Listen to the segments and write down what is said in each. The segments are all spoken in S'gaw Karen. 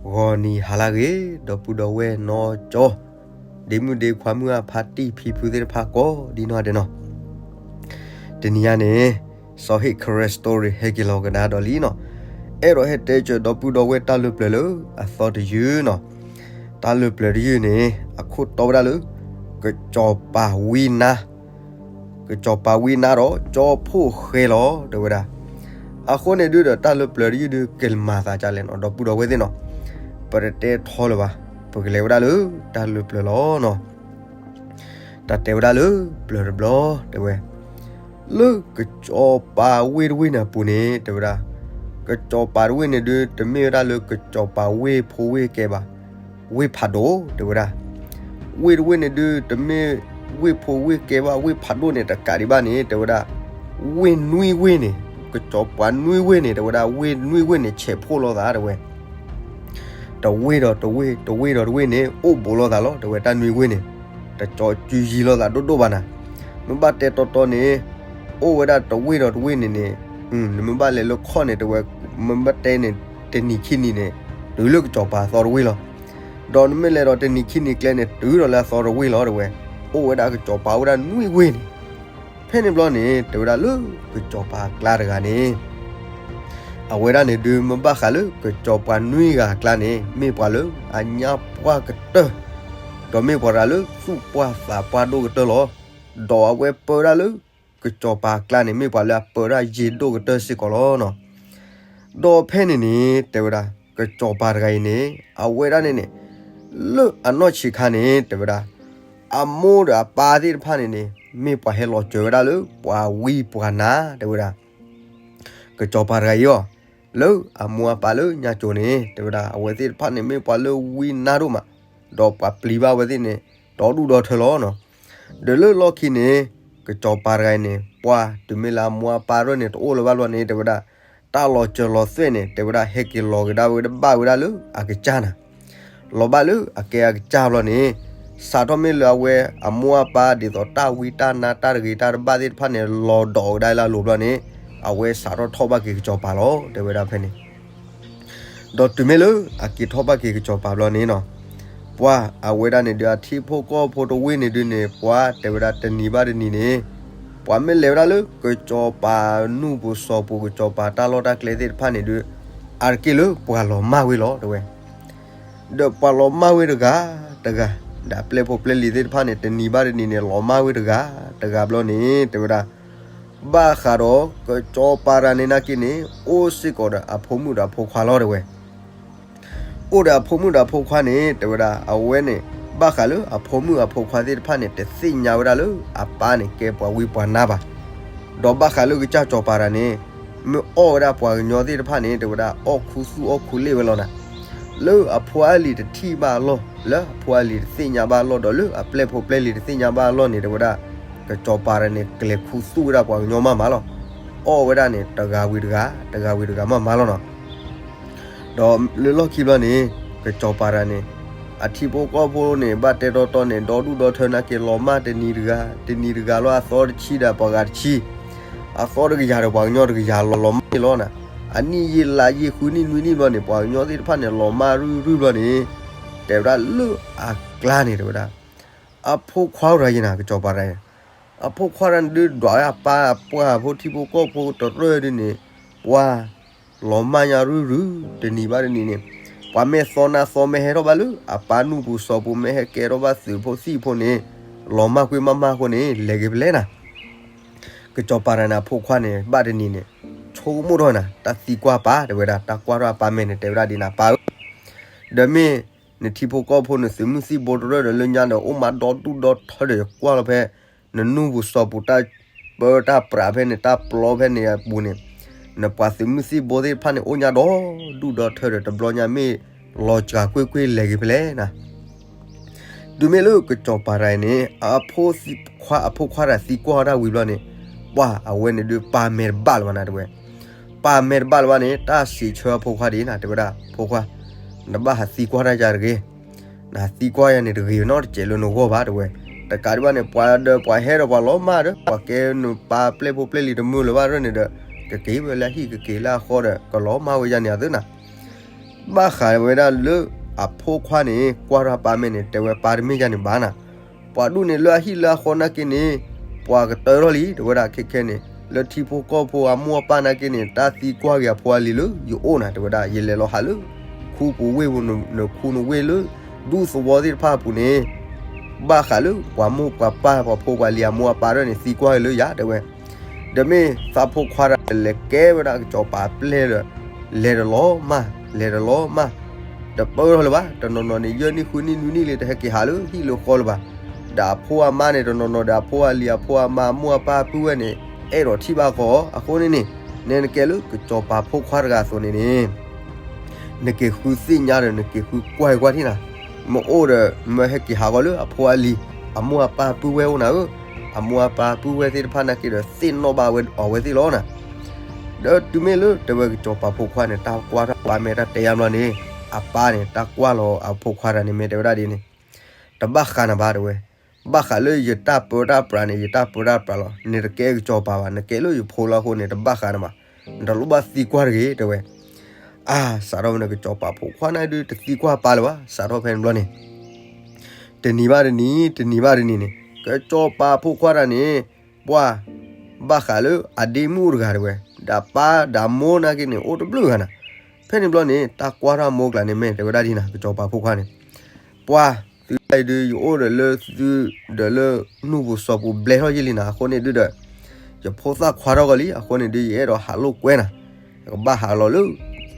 ဂီၤနံၤဟါလၢအဂ့ၤ ဒီပုၢ်ဒီဝဲၢ်နီၢ်ကၠီ, ဒ့မုၣ်ဒ့ခွါ မုၢ်အဖါတံၢ် ဖံဖုသ့ၣ်တဖၣ် ကိးဒံနီၢ်ဒဲးနီၤ. တနံၤညါန့ၣ် စီၤဟ့ၣ် Karen Story ဟဲက့ၤလီၤကဒါဒီးလံနီၤ. အဲၣ်ဒိးဟဲတဲစၢၤဒီပုၢ်ဒီဝဲၢ် တၢ်လၢပျၢၤလၢအသီတယုၢ်နီၤ. တၢ်လၢပျၢၤတယုၢ်န့ၣ် အခိၣ်တီဝဲဒၣ်လၢ ကစီၤပၤဝံနါ ကစီၤပၤဝံနါဒီး ကၠီဖှိၣ်ဃဲလီၤ တဲဝဲဒၣ်. အဃိန့ၣ်ဒုးဒီး တၢ်လၢပျၢၤတယုၢ်ဒုး ကမၤသးဒ်လဲၣ်နီၤ ဒီပုၢ်ဒီဝဲၢ်သ့ၣ်နီၤ. ပတတဲထီလၢၤဘၣ်, ပကလဲၤဝဲဒၣ်လၢတၢ်လၢပျၢၤလီၤနီၤ. တၢ်တဲဝဲဒၣ်လၢပျၢၤတဘျီ တဲဝဲ, လၢကစီၤပၤဝ့ၢ်တဝ့ၢ်န့ၣ်အပူၤန့ၣ် တဲဝဲဒၣ်, ကစီၤပၤတဝ့ၢ်န့ၣ်ဒုး တမ့ၢ်ဝဲဒၣ်လၢကစီၤပၤဝ့ၢ်ဖိဝ့ၢ်ကဲဘၣ်, ဝ့ၢ်ဖးဒိၣ် တဲဝဲဒၣ်. ဝ့ၢ်တဝ့ၢ်န့ၣ်ဒုး တမ့ၢ်ဝ့ၢ်ဖိဝ့ၢ်ကဲဘၣ် ဝ့ၢ်ဖးဒိၣ်န့ၣ် တကးဒံးဘၣ်န့ၣ် တဲဝဲဒၣ်, ဝ့ၢ်နွံဝ့ၢ်န့ၣ်, ကစီၤပၤနွံဝ့ၢ်န့ၣ် တဲဝဲဒၣ် ဝ့ၢ်နွံဝ့ၢ်န့ၣ် ဆဲးဖှိၣ်လိာ်သး တဲဝဲ. တဝ့ၢ်ဒီးတဝ့ၢ် တဝ့ၢ်ဒီးတဝ့ၢ်န့ၣ် အိၣ်ဘူးလိာ်သးလီၤ တဲဝဲ တၢ်နွံဝ့ၢ်န့ၣ်, တကီစုယံၤလိာ်သးဒိၣ်ဒိၣ်ဘၣ်နၤ. မ့ၢ်ဘၣ်တဲတီတီန့ၣ် အိၣ်ဝဲဒၣ်တဝ့ၢ်ဒီးတဝ့ၢ်န့ၣ်န့ၣ်, နမ့ၢ်ဘၣ်လဲၤလၢခီၣ်န့ၣ် တဲဝဲ, မ့ၢ်ဘၣ်တဲန့ၣ် တနံၤခံနံၤန့ၣ် တုၤလၢကစီၤပၤအသီတဝ့ၢ်လီၤ. ဒီးနမ့ၢ်လဲၤဒီးတနံၤခံနံၤကျဲန့ၣ် တုၤဒီးလၢအသီတဝ့ၢ်လီၤ တဲဝဲ. အိၣ်ဝဲဒၣ်ကစီၤပၤဝဲဒၣ်နွံဝ့ၢ်န့ၣ်. ဖဲန့ၣ်ဘျီန့ၣ် တဲဝဲဒၣ်လၢကစီၤပၤအကျါတဂၤန့ၣ် အဝဲဒၣ်န့ၣ်ဒုး မ့ၢ်ဘၣ်ဃးလၢကစီၤပၤနွံဂၤအကျါန့ၣ် မ့ၢ်ပှၤလၢအညါပှၢ်ကတၢၢ်, ဒီးမ့ၢ်ပှၤတဂၤလၢသူၣ်ပှၢ်သးပှၢ်ဒိၣ်ကတၢၢ်လီၤ. ဒီးအဝဲပၢဝဲဒၣ်လၢကစီၤပၤအကျါန့ၣ် မ့ၢ်ပှၤလၢအပၢဝဲဒၣ်ယ့ၢ်ဒိၣ်ကတၢၢ်စ့ၢ်ကီးလီၤနီၤ. ဒီးဖဲန့ၣ်န့ၣ် တဲဝဲဒၣ် ကစီၤပၤတဂၤအံၤန့ၣ် အဝဲဒၣ်န့ၣ်န့ၣ် လၢအနီၢ်ဆံးခါန့ၣ် တဲဝဲဒၣ် အမိၢ်ဒီးအပၢ်သ့ၣ်တဖၣ်န့ၣ်န့ၣ် မ့ၢ်ပှၤဟဲလီၤစၢၤဝဲဒၣ်လၢပှၤဝံပှၤနါ တဲဝဲဒၣ်. ကစီၤပၤတဂၤအံၤအီၤ လၢအမိၢ်အပၢ်လၢညါကၠိန့ၣ် တဲဝဲဒၣ် အဝဲသ့ၣ်တဖၣ်န့ၣ် မ့ၢ်ပှၤလၢဝံနါဒိၣ်မး, ဒီးပှၤပျံၤဘၣ်အဝဲသ့ၣ်န့ၣ် ဒီဒူၣ်ဒီထၢလီၤနီၤ. ဒီးလၢလီၢ်ခံန့ၣ် ကစီၤပၤတဂၤအံၤန့ၣ် ပှၤတုၤမ့ၢ်လၢအမိၢ်အပၢ်ရဲၣ်န့ၣ် တအိၣ်လၢၤဘၣ်ဘျီန့ၣ် တဲဝဲဒၣ် တၢ်လီၤစၢၤလီၤသွဲၣ်န့ၣ် တဲဝဲဒၣ် ဟဲက့ၤလီၤကဒါဝဲဒၣ်ဘၣ်ဝဲဒၣ်လၢအကစၢ်နၤ. လီၤဘၣ်လၢအကဲအကစၢ်ဘျီန့ၣ် စးထီၣ်မ့ၢ်လၢအဝဲအမိၢ်အပၢ် ဒ်သိးတၢ်ဝံတၢ်နါ တၢ်တဂ့ၤတၢ်တဘၣ်သ့ၣ်တဖၣ်န့ၣ် လီၤဒီးဝဲဒၣ်လၢအလိၤဘျီန့ၣ် အဝဲစးထီၣ်ထီၣ်ဘၣ်က့ၤကစီၤပၤလီၤ တဲဝဲဒၣ်ဖဲန့ၣ်. ဒီးတုၤမ့ၢ်လၢအက့ၤထီၣ်ဘၣ်က့ၤကစီၤပၤဘျီန့ၣ်နီၤ ပှၤအဝဲဒၣ်န့ၣ်ဒုး အထံဖိကီၢ်ဖိတဝ့ၢ်န့ၣ်ဒုးန့ၣ် ပှၤတဲဝဲဒၣ်တနံၤဘၣ်တနံၤန့ၣ် ပှၤမ့ၢ်လဲၤဝဲဒၣ်လၢကစီၤပၤနူၢ်ပူၤစီၤပူၤ ကစီၤပၤတၢ်လီၢ်တၢ်ကျဲသ့ၣ်တဖၣ်န့ၣ်ဒုး အါတက့ၢ်လၢပှၤလီၤမၢ်ဝဲလီၤ တဲဝဲ. ဒီးပှၤလီၤမၢ်ဝဲတဂၤတဂၤ ဒီးအပျဲၢ်ဖိပျဲၢ်လံၤသ့ၣ်တဖၣ်န့ၣ် တနံၤဘၣ်တနံၤန့ၣ် လီၤမၢ်ဝဲတဂၤတဂၤဘျီန့ၣ် တဲဝဲဒၣ် ဘၣ်ဃးဒီးကစီၤပၤတဂၤန့ၣ်နာ်က့န့ၣ် အိၣ်စ့ၢ်ကီးဒီးအဖိမုၣ်ဒီးအဖိခွါလီၤ တဲဝဲ. အိၣ်ဒီးအဖိမုၣ်ဒီးအဖိခွါန့ၣ် တဲဝဲဒၣ် အဝဲန့ၣ် ဘၣ်ဃးလၢအဖိမုၣ်အဖိခွါသ့ၣ်တဖၣ်န့ၣ် တသ့ၣ်ညါဝဲဒၣ်လၢအပၢ်န့ၣ် ကဲပှၤဝံပှၤနါဘၣ်. ဒီးဘၣ်ဃးလၢကစၢ်စီၤပၤတဂၤန့ၣ် မ့ၢ်အီၣ်ဝဲဒၣ်ပှၤကညီသ့ၣ်တဖၣ်န့ၣ် တဲဝဲဒၣ် အီၣ်ခူသူၣ်အီၣ်ခူလ့ၣ်ဝဲလီၤနၤ. လၢအဖိအလံၤတထံၣ်ဘၣ်အလီၢ်, လၢအဖိအလံၤတသ့ၣ်ညါဘၣ်အလီၢ် ဒီးလၢအပျဲၢ်ဖိပျဲၢ်လံၤတသ့ၣ်ညါဘၣ်အလီၢ်န့ၣ် တဲဝဲဒၣ် ကစီၤပၤတဂၤန့ၣ် ကလဲၤခူသူၣ်ဝဲဒၣ်ပှၤကညီမးမးလီၤ. အီၣ်ဝဲဒၣ်န့ၣ် တဂၤဝံၤတဂၤ, တဂၤဝံၤတဂၤမးမးလီၤနီၤ. ဒီးလၢလီၢ်ခံဘျီန့ၣ် ကစီၤပၤတဂၤန့ၣ် အထံဖိကီၢ်ဖိန့ၣ် ဘၣ်တဲတီတီန့ၣ် ဒီဒူၣ်ဒီထၢနာ်က့ လီၤမၢ်တနံၤတဂၤ, တနံၤတဂၤလီၤ အသီတဆံဒီးပှၤဂၤတဆံ, အသီတကယၤဒီးပှၤကညီတကယၤ လီၤမၢ်န့ၣ်လီၤနၤ. အနံၣ်ယံာ်လါယံာ် ဃုနံၣ်နွံနံၣ်ဘျီန့ၣ် ပှၤကညီသ့ၣ်တဖၣ်န့ၣ် လီၤမၢ်ရုၢ်ရုၢ်ဘျီန့ၣ် တဲဝဲဒၣ်လၢအကျါန့ၣ် တဲဝဲဒၣ် အဖိခွါတဂၤအံၤနၤ ကစီၤပၤတဂၤအံၤ, အဖိခွါတဂၤန့ၣ်ဒုး ဒွးဝဲအပၢ်အပှၢ်ဖိ ထံဖိကီၢ်ဖိတရၢၢ်ဒုးန့ၣ် ပှၤလီၤမၢ်ညါရုၢ်ရုၢ် တနံၤဘၣ်တနံၤန့ၣ် ပှၤမ့ၢ်သီနါသီ မ့ၢ်ဟဲထီၣ်ဘၣ်လၢအပၢ်နူၢ်ပူၤစီၤပူၤ မ့ၢ်ဟဲကဲထီၣ်ဘၣ်သုးဖိသံၣ်ဖိန့ၣ် လီၤမၢ်ကွံာ်မးမးအဃိန့ၣ် လဲၤက့ၤဖဲလဲၣ်နၤ. ကစီၤပၤတဂၤန့ၣ် အဖိခွါန့ၣ် ဘၣ်တနံၤန့ၣ် ဆိကမိၣ်ထီၣ်နၤ တၢ်သံကွၢ်ပၢ် တဲဝဲဒၣ် တၢ်ကွၢ်ထီၣ်အပၢ်မဲာ်န့ၣ် တဲဝဲဒၣ်ဒ်နၤ ပၢ်ဧၢ, ဒီးမ့ၢ်နထံဖိကီၢ်ဖိ နသုးမုၢ်သံၣ်ဘိတရၢၢ်ဒီးလၢညါဒီး အိၣ်မးဒီဒူၣ်ဒီထၢဒီး ယကွၢ်လီၤဖဲ နနူၢ်ပူၤစီၤပူၤ တၢ်ပၢတၢ်ပြးဖဲန့ၣ် တၢ်ပျီဖဲန့ၣ်အပူၤန့ၣ် နပှၤသုးမုၢ်သံၣ်ဘိသ့ၣ်တဖၣ်န့ၣ် အိၣ်ညါဒီဒူၣ်ဒီထၢဒီး တဘျီညါမ့ၢ်လီၤစှၤကွ့ၢ်ကွ့ၢ် လဲၤက့ၤဖဲလဲၣ်နၤ. တုၤမ့ၢ်လၢကစီၤပၤတဂၤအံၤန့ၣ် အဖိခွါ အဖိခွါတဂၤသံကွၢ်ဝဲဒၣ်ဝံၤဘျီန့ၣ် ပှၤအဝဲန့ၣ်ဒုး ပၢ်မဲာ်တဘၣ်လၢၤဘၣ်နၤ တဲဝဲ. ပၢ်မဲာ်တဘၣ်လၢၤဘၣ်န့ၣ် တၢ်စံးဆၢအဖိခွါဒ်နၤ တဲဝဲဒၣ် ဖိခွါ, နဘၣ်ဟးသံကွၢ်တၢ်ယၤတဂ့ၤ, နဟးသံကွၢ်ယၤန့ၣ်တဂ့ၤနီတစဲးလၢနဂီၢ်ဘၣ် တဲဝဲ. တကးဒံးဘၣ်န့ၣ် ပှၤဒီးပှၤဟဲဒီးပှၤလီၤမၢ်ဒီး ပှၤကဲနပၢ်ပျဲၢ်ဖိပျဲၢ်လံၤတမုာ်လၢၤဘၣ်ဒီးန့ၣ်ဒီး ကက့ၤဝဲလၢဟံၣ် ကက့ၤလၢအဃီဒီး ကလီၤမၢ်ဝဲယၤန့ၣ်အသးနၤ. ဘၣ်ဃးဝဲဒၣ်လၢ အဖိခွါန့ၣ် ကွၢ်ထီၣ်ပၢ်မဲာ်န့ၣ် တဲဝဲပၢ်တမ့ၢ်ယၤန့ၣ်ဘၣ်နၤ, ပှၤဒူၣ်န့ၣ်လၢအဟံၣ်လၢအဃီနာ်က့န့ၣ် ပှၤကတၢၢ်ထီၣ်လံ တဲဝဲဒၣ်ခဲခဲန့ၣ် လၢထံဖိကီၢ်ဖိအမိၢ်အပၢ်နာ်က့န့ၣ် တၢ်သံကွၢ်က့ၤအဖိအလံၤလၢယအိၣ်နၤ တဲဝဲဒၣ် ယလဲၤလီၤဟးလၢ ခူပူၤဝ့ၢ်ပူၤ နခူနဝ့ၢ်လၢ ဒူသဝီသ့ၣ်တဖၣ်အပူၤန့ၣ် ဘၣ်ဃးလၢပှၤမိၢ်ပှၤပၢ်ပှၤဖိပှၤလံၤအမိၢ်အပၢ်ဒၣ်န့ၣ် သံကွၢ်က့ၤလၢယၤ တဲဝဲ ဒီးမ့ၢ်သးဖိခွါတဂၤလဲၤကဲဝဲဒၣ်ကစီၤပၤပျဲၢ်ဒီး လဲၤတလီၤမၢ် လဲၤတလီၤမၢ် တပၢၢ်ထီၣ်လၢၤဘၣ် တနီၤနီၤန့ၣ် ယဲၢ်နံၣ်ဃုနံၣ်နွံနံၣ်လံ တဟဲက့ၤဟးလၢဟံၣ်လၢဃီလၢၤဘၣ်, ဒီးအဖိအမါန့ၣ် တနီၤနီၤဒီးအဖိအလံၤအဖိအမါအမိၢ်အပၢ်ပုၢ်ဝဲၢ်န့ၣ် အဲၣ်ဒိးထံၣ်ဘၣ်ဃီအီၤ အဃိန့ၣ်န့ၣ် နဲနကဲလၢကစီၤပၤဖိခွါတဂၤအသိးန့ၣ်န့ၣ် နက့ၤဃုသ့ၣ်ညါဒီးနက့ၤဃုကွၢ်ကွၢ်ထံၣ်နၤ, မ့ၢ်အိၣ်ဒီးမ့ၢ်ဟဲက့ၤဟးဂီၤလၢအဖိအလံၤ အမိၢ်အပၢ်ပုၢ်ဝဲၢ်အိၣ်နၤဧၢ, အမိၢ်အပၢ်ပုၢ်ဝဲၢ်သ့ၣ်တဖၣ်နာ်က့ဒီး သ့ၣ်နီၣ်ဘၣ်ဝဲအဝဲသ့ၣ်လီၤနၤ. ဒီးတုၤမ့ၢ်လၢတဲဝဲကစီၤပၤဖိခွါန့ၣ် တၢ်ကွၢ်ထီၣ်ပၢ်မဲာ်တၢ်တဲယါဘျီန့ၣ် အပၢ်န့ၣ် တၢ်ကွၢ်လီၤအဖိခွါတဂၤန့ၣ် မ့ၢ်တဲဝဲဒၣ်ဒ်န့ၣ် တဘၣ်ဃးနၤဘၣ်တဲဝဲ, ဘၣ်ဃးလၢယတၢ်ပၢတၢ်ပြးန့ၣ် ယတၢ်ပၢတၢ်ပြးလီၤ, နတကဲကစီၤပၤဘၣ် နကဲလၢယဖိလီၤအဃိန့ၣ် တဘၣ်ဃးနၤဘၣ်, နတလိၣ်ဘၣ်သံကွၢ်တဂ့ၤ တဲဝဲ. အါ စးထီၣ်ဖဲန့ၣ် ကစီၤပၤဖိခွါန့ၣ်ဒုး တသံကွၢ်ပၢ်လၢၤဘၣ်, စးထီၣ်ဖဲန့ၣ်ဘျီန့ၣ် တနံၤဘၣ်တနံၤ တနံၤဘၣ်တနံၤန့ၣ် ကစီၤပၤဖိခွါတဂၤန့ၣ် ပှၢ် ဘၣ်ဃးလၢအဒ့မုၣ်တဂၤတဲဝဲ, ဒီးပၢ်ဒီးမိၢ်နာ်က့န့ၣ် အိၣ်တဘျုးဂၤနၤ. ဖဲန့ၣ်ဘျီန့ၣ် တၢ်ကွၢ်ထီၣ်မိၢ်ကျါန့ၣ် မ့ၢ်တဲဝဲဒၣ်ဒ်နၤ ကစီၤပၤဖိခွါန့ၣ်, ပှၢ် သုတၢ်အံၤဒုး ယအိၣ်ဒီးလၢသု ဒီးလၢနူၢ်ပူၤစီၤပူၤဘျဲထီၣ်ယ့ၢ်လံနၤ, အဃိန့ၣ်ဒုးဒီး ယဖိသၣ်ခွါထီၣ်ဂီၤလံ, အဃိန့ၣ်ဒုး ယအဲၣ်ဒိးဟးလိာ်ကွဲနၤ, ယကဘၣ်ဟးလီၤလၢ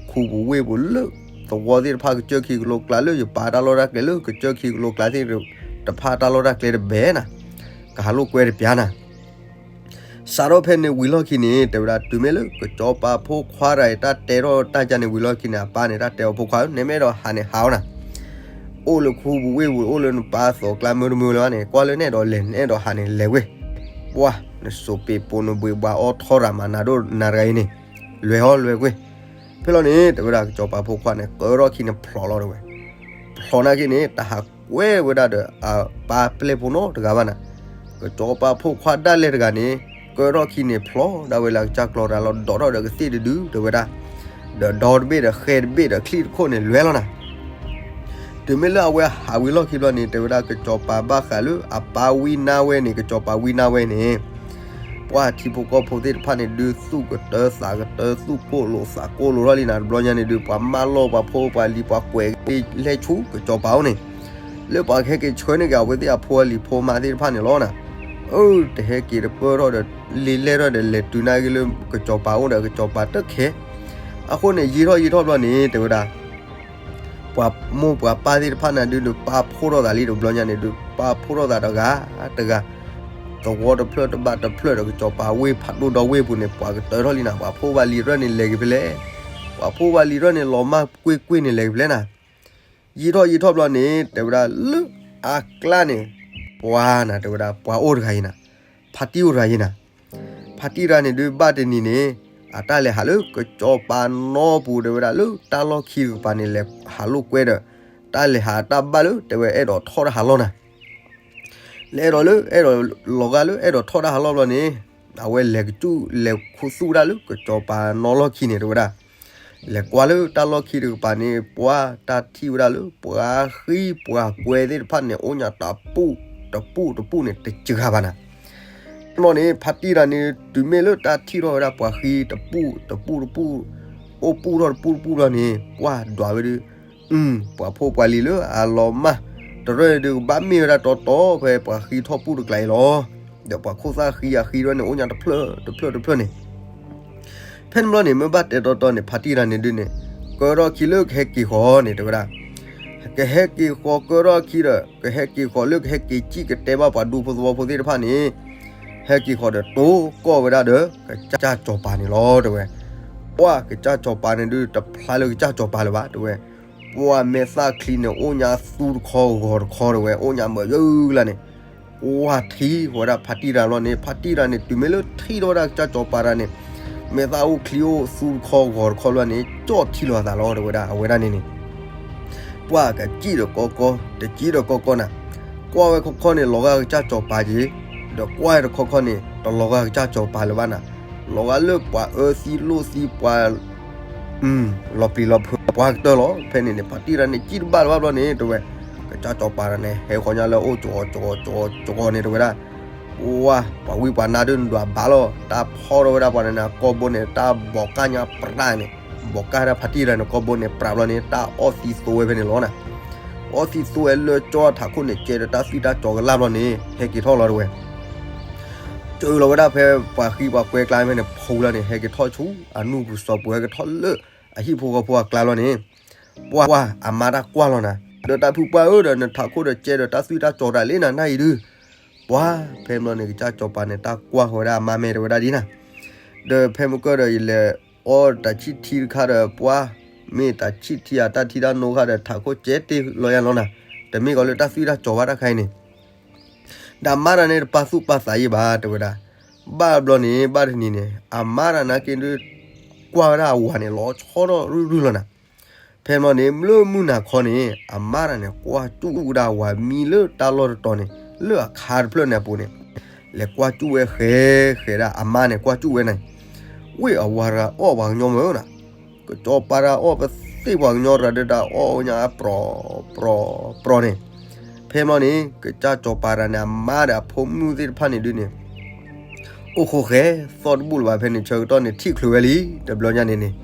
ခူပူၤဝ့ၢ်ပူၤလၢ သဝီသ့ၣ်တဖၣ်ကစၢၢ်ခံကလိကျါ လၢယပၢ်တၢ်လီၢ်တၢ်ကျဲ လၢကစၢၢ်ခံကလိကျါသ့ၣ်တဖၣ်တၢ်လီၢ်တၢ်ကျဲတဘဲနၤ, ကဟးလိာ်ကွဲတပျးနၤ. စးထီၣ်ဖဲန့ၣ်ဝံၤလီၢ်ခံန့ၣ် တဲဝဲဒၣ် တုၤမ့ၢ်လၢကစီၤပၤဖိခွါတဂၤအံၤ တၢ်တဲထီၣ်တၢ်ကါန့ၣ်ဝံၤလီၢ်ခံန့ၣ် အပၢ်န့ၣ် တၢ်တဲအီၤ ဖိခွါဧၢ, နမ့ၢ်အဲၣ်ဒိးဟးန့ၣ်ဟးအီၤနၤ, အိၣ်လၢခူပူၤဝ့ၢ်ပူၤ အိၣ်လၢနပၢ်အသိးကျါမုၢ်တမုၢ်လၢၤဘၣ်န့ၣ် ကွၢ်လၢနအဲၣ်ဒိးလဲၤ နအဲၣ်ဒိးဟးန့ၣ်လဲၤဝဲ, ပှၢ် နစိာ်ပ့ၤပိာ်နဘှံးဘှါအီထီတၢ်မၤနၤဒိၣ်နၤတဂၤအံၤန့ၣ်, လဲၤအီၤလဲၤကွံာ်. ဖဲလီၤန့ၣ် တဲဝဲဒၣ်ကစီၤပၤဖိခွါန့ၣ် ကၢထီၣ်ခံန့ၣ်ဖျိးလီၤတဲဝဲ, ဖျိးနာ်က့န့ၣ် တဟးကွဲဝဲဒၣ်ဒီးအပၢ်ပျဲၢ်ဖိနီတဂၤဘၣ်နၤ, ကစီၤပၤဖိခွါဒၣ်လဲာ်တဂၤန့ၣ် ကၢထီၣ်ခံန့ၣ်ဖျိးဒၣ်ဝဲလၢအကစၢ်ကျီတၢ်လီၤ ဒိးထီၣ်ဒီးကသ့ၣ်တဒုတဲဝဲဒၣ်, ဒီးဒီတဘ့ၣ်ဒီးဃဲတဘ့ၣ်ဒီးချံၣ်တခိၣ်န့ၣ်လဲၤလီၤနၤ. တုၤမ့ၢ်လၢအဝဲဟးဝံၤလီၢ်ခံဘျီန့ၣ် တဲဝဲဒၣ်ကစီၤပၤဘၣ်ဃးလၢအပၢ်ဝံနါဝဲန့ၣ် ကစီၤပၤဝံနါဝဲန့ၣ်, ပှၢ်ထံဖိကီၢ်ဖိသ့ၣ်တဖၣ်န့ၣ်ဒုး သူၣ်ကတၢသးကတၢ သူၣ်ကိၢ်လိာ်သးကိၢ်လိာ်ထီၣ်လံနၤ တဘျီညါန့ၣ်ဒုး ပှၤမၢလီၤပှၤဖိပှၤလံၤ ပှၤကွဲးက့ၤလဲၤဆူကစီၤပၤအိၣ်န့ၣ်, လၢပှၤကဟဲက့ၤဆှၢန့ၢ်က့ၤအဝဲသ့ၣ်အဖိအလံၤဖိမါသ့ၣ်တဖၣ်န့ၣ်လီၤနၤ. အၢ တဟဲက့ၤတပၢၢ်ထီၣ်ဒီး လံာ်လဲၢ်ထီၣ်ဒီး လဲၤတုၤနာ်က့လၢကစီၤပၤအိၣ်ဒီးကစီၤပၤတခဲ, အဃိန့ၣ် ယံာ်ထီၣ်ယံာ်ထီၣ်ဘျီန့ၣ် တဲဝဲဒၣ် ပှၤမိၢ်ပှၤပၢ်သ့ၣ်တဖၣ်န့ၣ်ဒုး ပာ်ဖှိၣ်ထီၣ်သးလံ တဘျီညါန့ၣ်ဒုး ပာ်ဖှိၣ်ထီၣ်သးတဂၤတဂၤ, သဝီတဖျၢၣ်တဘၣ်တဖျၢၣ်ဒီးကစီၤပၤဝ့ၢ်ဖးဒိၣ်ဒီဝ့ၢ်ပူၤန့ၣ် ပှၤကတၢၢ်ထီၣ်လံနၤ ပှၤဖိပှၤလံၤတဖၣ်န့ၣ် လဲၤက့ၤဖဲလဲၣ်, ပှၤဖိပှၤလံၤတဖၣ်န့ၣ် လီၤမၢ်ကွ့ၢ်ကွ့ၢ်န့ၣ် လဲၤက့ၤဖဲလဲၣ်နၤ. ယံာ်ထီၣ်ယံာ်ထီၣ်ဘျီန့ၣ် တဲဝဲဒၣ်လၢ အကျါန့ၣ် ပှၤနၤ တဲဝဲဒၣ် ပှၤအိၣ်တဂၤအံၤနၤ, ဖါတံၢ်အိၣ်တဂၤအံၤနၤ, ဖါတံၢ်တဂၤန့ၣ်ဒုး ဘၣ်တနံၤန့ၣ် အတၢ်လဲၤဟးလၢကစီၤပၤနီပူၤ တဲဝဲဒၣ်လၢတၢ်လီၢ်ခံတကပၤန့ၣ် လဲၤဟးလိာ်ကွဲဒီး တၢ်လဲၤဟးတၢ်ဘၣ်လၢ တဲဝဲအဲၣ်ဒိးထီၣ်တၢ်ဟးလီၢ်နၤ လၢအဲၣ်ဒိးလၢ အဲၣ်ဒိးလီၤဂာ်လၢအဲၣ်ဒိးထီၣ်တၢ်ဟးလီၢ်ဘျီန့ၣ် အဝဲလဲၤကစူၣ်လဲၤခူသူၣ်ဝဲဒၣ်လၢကစီၤပၤနီလီၢ်ခံန့ၣ် တဲဝဲဒၣ်, လဲၤကွၢ်လၢတၢ်လီၢ်ခံတကပၤန့ၣ် ပှၤတၢ်ထံၣ်ဝဲဒၣ်လၢ ပှၤဃံပှၤကွဲသ့ၣ်တဖၣ်န့ၣ် အိၣ်ညါတပူၣ်တပူၣ်တပူၣ်န့ၣ် တစှၤဘၣ်နၤ. ဘျီန့ၣ် ဖါတံၢ်တဂၤန့ၣ် တုၤမ့ၢ်လၢတၢ်ထံၣ်ထီၣ်ဝဲဒၣ်ပှၤဃံတပူၣ်တပူၣ်တပူၣ် အိၣ်ပူၣ်ထီၣ်တပူၣ်တပူၣ်ဘျီန့ၣ် ပှၤဒွးဝဲဒုး ပှၤဖိပှၤလံၤလၢအလီၤမၢ်တရၢၢ်ဒုး ကဘၣ်မ့ၢ်ဝဲဒၣ်တီတီဖဲပှၤဃံထီၣ်ပူၣ်တကျါအံၤလီၤ. ဒီးပှၤခိၣ်သၣ်ဃံအဃံတဖၣ်န့ၣ် အိၣ်ညါတဖျၢၣ်တဖျၢၣ်တဖျၢၣ်န့ၣ် ဖဲန့ၣ်ဘျီန့ၣ် မ့ၢ်ဘၣ်တဲတီတီန့ၣ် ဖါတံၢ်တဂၤန့ၣ်ဒုးန့ၣ် ကၢထီၣ်ခံလၢကဟဲက့ၤဃီၤန့ၣ် တဲဝဲဒၣ်, ကဟဲက့ၤဃီၤကၢထီၣ်ခံဒီး ကဟဲက့ၤဃီၤလၢကဟဲက့ၤစံၣ်ကတဲဘၣ်ပှၤဒူဖိသဝီဖိသ့ၣ်တဖၣ်န့ၣ် ဟဲက့ၤဃီၤဒီးတိၢ်ကီၢ်ဝဲဒၣ်ဒီး ကစၢ်စီၤပၤန့ၣ်လီၤ တဲဝဲ. ပှၢ်ကစၢ်စီၤပၤန့ၣ်ဒုး တဖျါလၢကစၢ်စီၤပၤလၢၤဘၣ် တဲဝဲ. ပှၢ်မဲာ်သၣ်ချံန့ၣ် အိၣ်ညါသူတခီဂီၤတခီ တဲဝဲ အိၣ်ညါမုာ်ယုၢ်လၢ်န့ၣ် ကွၢ်ထံၣ်ဝဲဒၣ်ဖါတံၢ်တဂၤလီၤန့ၣ် ဖါတံၢ်တဂၤန့ၣ် တုၤမ့ၢ်လၢထံၣ်ထီၣ်ဝဲဒၣ်ကစၢ်စီၤပၤတဂၤန့ၣ် မဲာ်သၣ်အိၣ်ချံအိၣ်သူတခီဂီၤတခီလၢၤန့ၣ် ကၠီၣ်ထံလီၤအသးလီၤ တဲဝဲဒၣ် အဝဲဒၣ်န့ၣ်န့ၣ် ပှၢ်ကစံၣ်ဒီးကီကီ တစံၣ်ဒီးကီကီနၤ ကွၢ်ဝဲခီခီန့ၣ် လီၤဂာ်ကစၢ်စီၤပၤက့ၤ ဒီးကွၢ်ဝဲတခီခီန့ၣ် တလီၤဂာ်ကစၢ်စီၤပၤလၢၤဘၣ်နၤ လီၤဂာ်လၢပှၤအၢသံလိၣ်သံ ပှၤ လီၤပျံၤလီၤဖုးပှၤကတၢၢ်လီၤ. ဖဲန့ၣ်န့ၣ် ဖါတံၢ်တဂၤန့ၣ် စံၣ်တဘၣ်တဘၣ်ဘျီန့ၣ် တဲဝဲ, ကစၢ်စီၤပၤတဂၤန့ၣ် ဟဲဃီညါလၢအအိၣ်ကၠီၤကၠီၤကၠီၤကၠီၤန့ၣ် တဲဝဲဒၣ်, ဝါ, ပှၤဝံပှၤနါဒုးနဒွးဘၣ်လီၤ. တၢ်ဖီၣ်ထီၣ်ဝဲဒၣ်ပှၤန့ၣ်န့ၣ် ကိာ်ဘိန့ၣ် တၢ်ဘီးကၢ်ညါပြးန့ၣ်, ဘီးကၢ်ဒၣ်ဖါတံၢ်တဂၤန့ၣ် ကိာ်ဘိန့ၣ်ပြးဘျီန့ၣ် တၢ်အီၣ်သံသိဝဲဖဲန့ၣ်လီၤနၤ. အီၣ်သံသိဝဲလၢကၠီထးခိၣ်န့ၣ် ကဲဒီးတၢ်သွံၣ်တၢ်ကၠီၤကလၢ်ဘျီန့ၣ် ဟဲက့ၤထီၣ်လီၤတဲဝဲ ကၢလီၤဝဲဒၣ်ဖဲပှၤဃံပှၤကွဲကျါဖဲန့ၣ် ဖီလီၤန့ၣ် ဟဲက့ၤထီၣ်ဆူ အနူၢ်ပူၤစီၤပူၤဟဲက့ၤထီၣ်လၢ အဟံၣ်ဖိဃီဖိအကျါလီၤန့ၣ်, ပှၤအမါတၢ်ကွၢ်လီၤနၤ, ဒီးတၢ်ဖုပှၢ်ဧၢ ဒီးနထးခိၣ်ဒီးကဲဒီးတၢ်သွံၣ်တၢ်ကၠီၤတၢ်လံနၤ နၢ်အံၤဒုး, ပှၤဖဲဘျီန့ၣ် ကစၢ်စီၤပၤန့ၣ် တၢ်ကွၢ်ဃီၤဝဲဒၣ်အမါမဲာ်တဲဝဲဒၣ်ဒ်နၤ, ဒီးဖဲမုၢ်ကၢၢ်ဒီးယလဲၤအီတၢ်ဆံၣ်ထံတခါဒီးပှၤ, မ့ၢ်တၢ်ဆံၣ်ထံအတၢ်ထံတၢ်နိခါဒီးထးခိၣ်ကဲတ့ၢ်လီၤယါလီၤနၤ, တမ့ၢ်ကီးလၢတၢ်သွံၣ်တၢ်ကၠီၤဘၣ်တၢ်ခါအံၤန့ၣ် ဒီးအမါတဂၤန့ၣ် တပာ်သူၣ်ပာ်သးယံာ်ဘၣ် တဲဝဲဒၣ်. ဘၣ်ဘျီန့ၣ် ဘၣ်တနံၤန့ၣ် အမါတဂၤနာ်က့ဒုး ကွၢ်ဝဲဒၣ်အဝၤန့ၣ် လီၤဆီထီၣ်ရုၢ်ရုၢ်လီၤနၤ. ဖဲဘျီန့ၣ် လၢမုၢ်နၤခီန့ၣ် အမါတဂၤန့ၣ် ကွၢ်ကၠူၣ်ဝဲဒၣ်အဝၤမံလၢတၢ်လီၢ်တတီၤန့ၣ် လၢအခါတဖျၢၣ်န့ၣ်အပူၤန့ၣ် လဲၤကွၢ်ကၠူၣ်ဝဲဃဲးဃဲးဒၣ် အမါန့ၣ် ကွၢ်ကၠူၣ်ဝဲန့ၣ်, ဝ့ၢ်အဝၤတဂၤအီၣ်ပှၤကညီမ့ၢ်နၤ ကစီၤပၤတဂၤအီၣ်ပသ့ၣ်ပှၤကညီတဂၤဒုး တၢ်အီၣ်ဝဲညါပြီၤပြီၤပြီၤန့ၣ်. ဖဲဘျီန့ၣ် ကစၢ်စီၤပၤတဂၤန့ၣ် အမါဒီးအဖိမုၣ်သ့ၣ်တဖၣ်န့ၣ်ဒုးန့ၣ် အိၣ်ဃိဃဲၤသီၣ်တဘူၣ်လၢၤဘၣ် ဖဲန့ၣ်ဆၢကတီၢ်န့ၣ် ထံၣ်ချုးဝဲလံ တဘျီညါန့ၣ်န့ၣ်,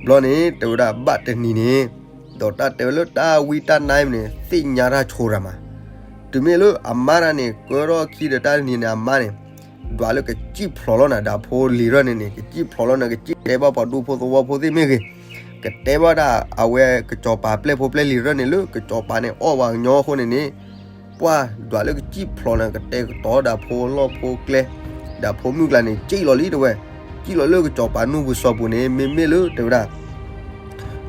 ဘျီန့ၣ် တဲဝဲဒၣ်ဘၣ်တနံၤန့ၣ်, ဒီးတၢ်တဲဝဲလၢတၢ်ဝံတၢ်နါအံၤန့ၣ် သ့ၣ်ညါတၢ်ဆိတၢ်မး, တုၤမ့ၢ်လၢအမါတဂၤန့ၣ် ကၢထီၣ်ခံဒီးတၢ်တနံၤန့ၣ် အမါန့ၣ် ဒွးလၢကစံၣ်ဖျိးလီၤနၤ ဒီးအဖိလံၤရၢၢ်န့ၣ်န့ၣ် ကစံၣ်ဖျိးလီၤနၤ ကစံၣ်တဲဘၣ်ပှၤဒူဖိသဝီဖိသ့ၣ်မ့ၢ်ဂ့ၤ, ကတဲဘၣ်ဒၣ်အဝဲကစီၤပၤပျဲၢ်ဖိပျဲၢ်လံၤရၢၢ်န့ၣ်လၢ ကစီၤပၤန့ၣ်အီၣ်ပှၤကညီအဃိန့ၣ်န့ၣ်, ပှၤဒွးလၢကစံၣ်ဖျိးလီၤနၤ ကတဲာ်ကတီၤဒီးဖိလီၢ်ဖိကျဲ, ဒီးဖိမုၣ်ကျါန့ၣ် စံၣ်လီၤလံတဲဝဲ, စံၣ်လီၤလၢကစီၤပၤနူၢ်ပူၤစီၤပူၤန့ၣ် မ့မ့ၢ်လၢတဲဝဲဒၣ်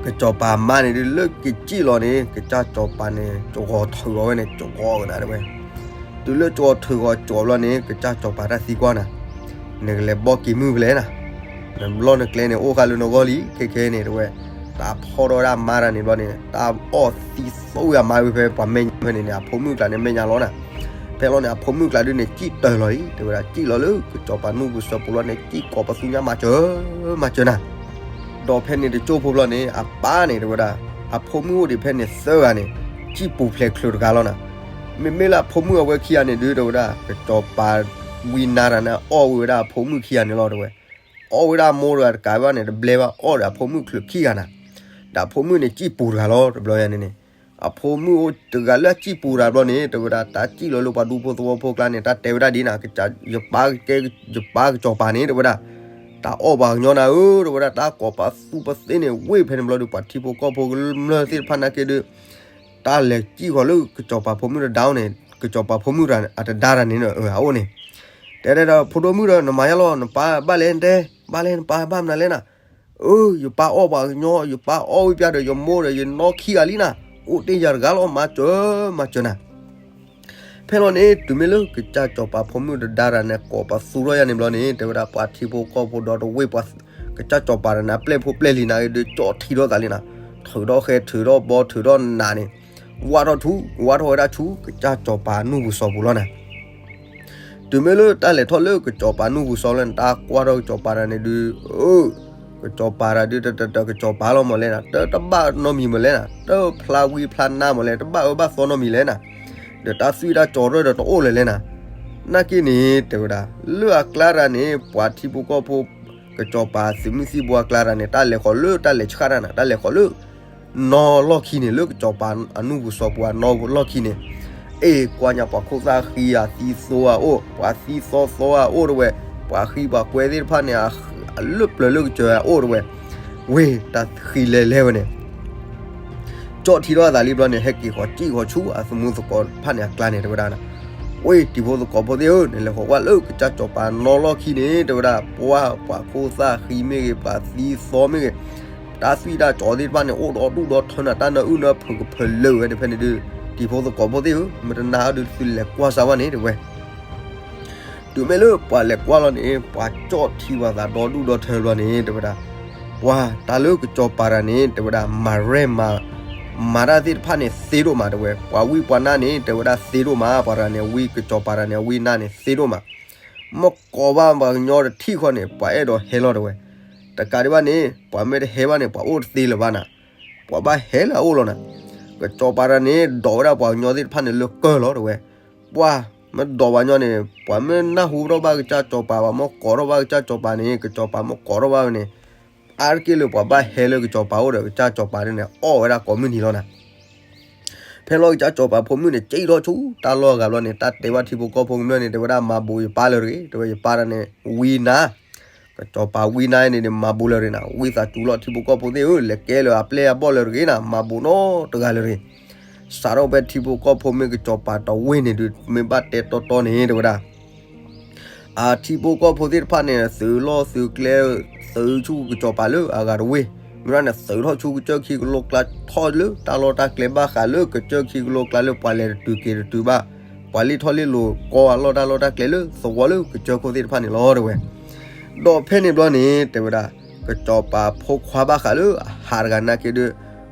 ကစီၤပၤမါန့ၣ်ဒုး လၢကစံၣ်လီၤန့ၣ် ကစၢ်စီၤပၤန့ၣ် ကဝီၤထုးဂီၤဝဲန့ၣ် ကဝီၤကနၤတဲဝဲ, တုၤလၢကဝီၤထုးဂီၤကဝီၤဘျီန့ၣ် ကစၢ်စီၤပၤတၢ်သံကွၢ်နၤ, နကလဲၤဘီက့ၤမုၢ်ဖဲလဲၣ်နၤ, နဘျီနကျဲန့ၣ် အိၣ်ဃာ်လၢနဂီၢ်လံ ခဲခဲန့ၣ်တဲဝဲ, တၢ်ဖီၣ်ထီၣ်ဝဲဒၣ်မါတဂၤန့ၣ်ဘျီန့ၣ် တၢ်အီၣ်သံသိဝဲအမါဝံၤဖဲပှၤမဲာ်ညါဖဲန့ၣ်န့ၣ် အဖိမုၣ်ကျါန့ၣ် မဲာ်ညါလီၤနၤ, ဖဲလီၤန့ၣ် အဖိမုၣ်ကျါဒုးန့ၣ် စံၣ်တၢၤလီၤအံၤ တဲဝဲဒၣ် စံၣ်လီၤလၢကစီၤပၤနူၢ်ပူၤစီၤပူၤလီၤန့ၣ် စံၣ်ကိးပသူညါမၤစၢၤ မၤစၢၤနၤ ဒီးဖဲန့ၣ်တကၠိဖိဘျီန့ၣ် အပၢ်န့ၣ်တဲဝဲဒၣ်, အဖိမုၣ်အိၣ်ဒံးဖဲန့ၣ်သၢဂၤန့ၣ်, စံၣ်ပူၤဖျဲးချုးတဂၤလီၤနၤ, မ့မ့ၢ်လၢအဖိမုၣ်အဝဲခံဂၤန့ၣ်ဒုးတဲဝဲဒၣ် ကစီၤပၤဝံနါတဂၤန့ၣ် အီၣ်ဝဲဒၣ်အဖိမုၣ်ခံဂၤန့ၣ်လီၤတဲဝဲ, အီၣ်ဝဲဒၣ်မိၢ်တဂၤတကးဘၣ်န့ၣ် တဘျဲဘၣ်အီၣ်ဒီးအဖိမုၣ်ချုးခံဂၤနၤ, ဒီးအဖိမုၣ်န့ၣ်စံၣ်ပူၤတဂၤလီၤ တဘျီယၤန့ၣ်န့ၣ်, အဖိမုၣ်အိၣ်တဂၤလၢအစံၣ်ပူၤတဂၤဘျီန့ၣ် တဲဝဲဒၣ် တၢ်စံၣ်လီၤလၢပှၤဒူဖိသဝီဖိကျါန့ၣ် တၢ်တဲဝဲဒၣ်ဒ်နၤ, ယပၢ်ကဲ ယပၢ်ကစီၤပၤန့ၣ် တဲဝဲဒၣ်, တၢ်အီၣ်ပှၤကညီနၤဧၢ တဲဝဲဒၣ် တၢ်ကိးပသူပသ့န့ၣ် ဝ့ၢ်ဖဲန့ၣ်ဘျီဒုး ပှၤထံဖိကီၢ်ဖိကမျၢၢ်သ့ၣ်တဖၣ်နာ်က့ဒုး တၢ်လဲၤစံၣ်ဃီၤလၢကစီၤပၤဖိမုၣ်တဒါအအိၣ်န့ၣ်, ကစီၤပၤဖိမုၣ်အတဒါတၢ်န့ၣ်အအိၣ်န့ၣ်, တဲဒီး ဖိဒိၣ်မုၣ်ဒီး နမၤယါလီၤ နပၢ်ဘၣ်လဲၣ်တဲ, ဘၣ်လဲၣ်နပၢ်ဘၣ်မနုၤလဲၣ်နၤ, အၢ ယပၢ်အီၣ်ပှၤကညီ ယပၢ်အီၣ်ဝံၤပျၢ်ဒီးယမိၢ်ဒီးယနီၢ်ခံဂၤလံနၤ, အိၣ်တ့ၢ်ယၤတဂၤလီၤ မၤစၢၤ မၤစၢၤနၤ ဖဲလီၤန့ၣ် တုၤမ့ၢ်လၢကစၢ်စီၤပၤဖိမုၣ်တဒါတၢ်န့ၣ် ကိးပသူထီၣ်ယၤန့ၣ်ဘျီန့ၣ် တဲဝဲဒၣ်ပှၤထံဖိကီၢ်ဖိဒီတဝ့ၢ်ပှၤ ကစၢ်စီၤပၤတဂၤန့ၣ် ပျဲၢ်ဖိပျဲၢ်လံၤနာ်က့ဒုး ကၠီထံထီၣ်သးလံနၤ, ထုးထီၣ်ဃဲ ထုးထီၣ်ဘီ ထုးထီၣ်နးန့ၣ်, ဝၢ်ထီၣ်ဆူ ဝၢ်ထီၣ်ဝဲဒၣ်ဆူ ကစၢ်စီၤပၤနူၢ်ပူၤစီၤပူၤလီၤနၤ တုၤမ့ၢ်လၢတၢ်လဲၤထီၣ်လၢကစီၤပၤနူၢ်ပူၤစီၤလၢနတၢ်ကွၢ်ထီၣ်ကစီၤပၤတဂၤန့ၣ်ဒုး, အၢ, ကစီၤပၤတဂၤဒုး တတကစီၤပၤလီၤမလဲၣ်နၤ, တတဘၣ်နီတမံၤမလဲၣ်နၤ, တဖျါဝံဖျါနါမလဲၣ်နၤ, တဘၣ်အၢဘၣ်သီနီတမံၤလဲၣ်နၤ, ဒီးတၢ်သွံၣ်တၢ်ကၠီၤရၢၢ်ဒီးတအိၣ်လၢၤလဲၣ်နၤ, နာ်က့န့ၣ် တဲဝဲဒၣ် လၢအကျါတဂၤန့ၣ် ပှၤထံဖိကီၢ်ဖိ ကစီၤပၤသုးမုၢ်သံၣ်ဘိအကျါတဂၤန့ၣ် တၢ်လဲၤဃီၤလၢတၢ်လဲၤဆှၣ်တၢ်နၤ တၢ်လဲၤဃီၤလၢ နီၢ်လီၢ်ခံန့ၣ် လၢကစီၤပၤအနူၢ်ပူၤစီၤပူၤအနီၢ်လီၢ်ခံန့ၣ်, အ့ၣ် ကွၢ်ညါပှၤခိၣ်သၣ်ဃံအသံသိအအိၣ်, ပှၤသံသီသီအအိၣ်တဝဲ, ပှၤဃံပှၤကွဲသ့ၣ်တဖၣ်န့ၣ် အလၢပျၢၤလၢကစၢၤအအိၣ်တဝဲ, ဝ့ၢ်တၢ်ဃံလဲၤလဲၤဝဲန့ၣ် ကၠီထံထီၣ်အသးလံဘျီန့ၣ် ဟဲက့ၤဃီၤစံၣ်ဃီၤဆူအသမူသကိးတဖၣ်န့ၣ်အကျါန့ၣ် တဲဝဲဒၣ်, ဝ့ၢ်တံၤဖိသကိးဖိသ့ၣ်ဧၢ, နလဲၤဃီၤကွၢ်လၢကစၢ်စီၤပၤနီၢ်လီၢ်ခံန့ၣ် တဲဝဲဒၣ်, ပှၤ ပှၤခိၣ်သၣ်ဃံမ့ၢ်ဂ့ၤ, ပှၤသံသီမ့ၢ်ဂ့ၤ, တၢ်သွံၣ်တၢ်ကၠီၤသ့ၣ်တဖၣ်န့ၣ် အိၣ်ဒီဒူၣ်ဒီထၢနၤ, တၢ်နၢအုၣ်နၢဖုးကဖၢလၢာ်ဝဲတဖဲန့ၣ်ဒုး, တံၤဖိသကိးဖိသ့ၣ်ဧၢ, မ့ၢ်တနာ်အီၤဒုး သုလဲၤကွၢ်စၢၤဝဲန့ၣ် တဲဝဲ တုၤမ့ၢ်လၢပှၤလဲၤကွၢ်လီၤန့ၣ် ပှၤကၠီထံဝဲသးဒီဒူၣ်ဒီထၢဘျီန့ၣ် တဲဝဲဒၣ်, ပှၤတၢ်လၢကစီၤပၤတဂၤန့ၣ် တဲဝဲဒၣ် မၤရဲၣ်မၤ မၤတၢ်သ့ၣ်တဖၣ်န့ၣ်သ့ဒိၣ်မး တဲဝဲ, ပှၤဝံပှၤနါန့ၣ် တဲဝဲဒၣ်သ့ဒိၣ်မး, ပှၤတဂၤန့ၣ် ဝံကစီၤပၤတဂၤန့ၣ် အဝံနါန့ၣ်သ့ဒိၣ်မး, မ့ၢ်ကိးဘၣ်ပှၤကညီတထံၣ်ဃီန့ၣ် ပှၤအဲၣ်ဒိးဟဲလီၤ တဲဝဲ, တ တကးဒံးဘၣ်န့ၣ် ပှၤမ့ၢ်တဟဲဘၣ်န့ၣ် ပှၤအိၣ်တသ့လၢၤဘၣ်နၤ, ပှၤဘၣ်ဟဲလၢအအိၣ်လီၤနၤ. ကစီၤပၤတဂၤန့ၣ် ဒိးဝဲဒၣ်ပှၤကညီသ့ၣ်တဖၣ်န့ၣ်လၢကၢၢ်လီၤ တဲဝဲ. ပှၤ မ့ၢ်ဒိးပှၤကညီန့ၣ် ပှၤမ့ၢ်နၢ်ဟူထီၣ်ဘၣ်ကစၢ်စီၤပၤ ပှၤမ့ၢ်ကိးထီၣ်ဘၣ်ကစၢ်စီၤပၤန့ၣ် ကစီၤပၤမ့ၢ်ကိးထီၣ်ဘၣ်ဝဲန့ၣ် အါတက့ၢ်လၢပှၤဘၣ်ဟဲလၢကစီၤပၤအိၣ်ဒီး ကစၢ်စီၤပၤန့ၣ် အီၣ်ဝဲဒၣ်ကိးမုၢ်နံၤလီၤနၤ. ဖဲလီၤကစၢ်စီၤပၤဖိမုၣ်န့ၣ် ကၠံၣ်ထီၣ်ဆူတၢ်လီၢ်အဂၤဘျီန့ၣ် တၢ်တဲဘၣ်ထံဖိကီၢ်ဖိကမျၢၢ်န့ၣ် တဲဝဲဒၣ် မၤဘိးယပၢ်လၢၤတဂ့ၤ, တဲဝဲ ယပၢ်တဂၤန့ၣ် ဝံနါ, ကစီၤပၤဝံနါန့ၣ်န့ၣ် မၤဘိးလၢၤတဂ့ၤနၤ, ဝံသးစူၤလီၤ ထံဖိကီၢ်ဖိသ့ၣ်ဧၢ, လဲၤကဲလၢၤအပျဲၢ်အဘီၣ်လၢၤတဂ့ၤနၤ, မၤဘိးနီတဂၤလၢၤတဂ့ၤ. စးထီၣ်ဖဲထံဖိကီၢ်ဖိမ့ၢ်ကစီၤပၤတဝ့ၢ်န့ၣ်ဒုး မ့ၢ်ဘၣ်တဲတီတီန့ၣ် တဲဝဲဒၣ် အထံဖိကီၢ်ဖိသ့ၣ်တဖၣ်န့ၣ် သုးလီၢ်သုးကျဲ သုးဆူကစီၤပၤလၢအဂၤတဝ့ၢ်, မ့ၢ်ဒၣ်န့ၣ် သုးထီၣ်ဆူကစၢၢ်ခံကလိကျါ ထီၣ်လၢတၢ်လီၢ်တၢ်ကျဲဘၣ်ဃးလၢကစၢၢ်ခံကလိကျါလၢပှၤလဲၤတတုၤက့ၤတတုၤဘၣ်, ပှၤလ့ၢ်ထီၣ်လ့ၢ်လီၤကီအလီၢ်တၢ်လီၢ်တၢ်ကျဲလၢသဝီလၢကစၢၢ်ခိၣ်သ့ၣ်တဖၣ်န့ၣ်လီၤ တဲဝဲ. ဒီးဖဲန့ၣ်ဘျီန့ၣ် တဲဝဲဒၣ် ကစီၤပၤဖိခွါဘၣ်ဃးလၢအဟးတဂၤနာ်က့ဒုး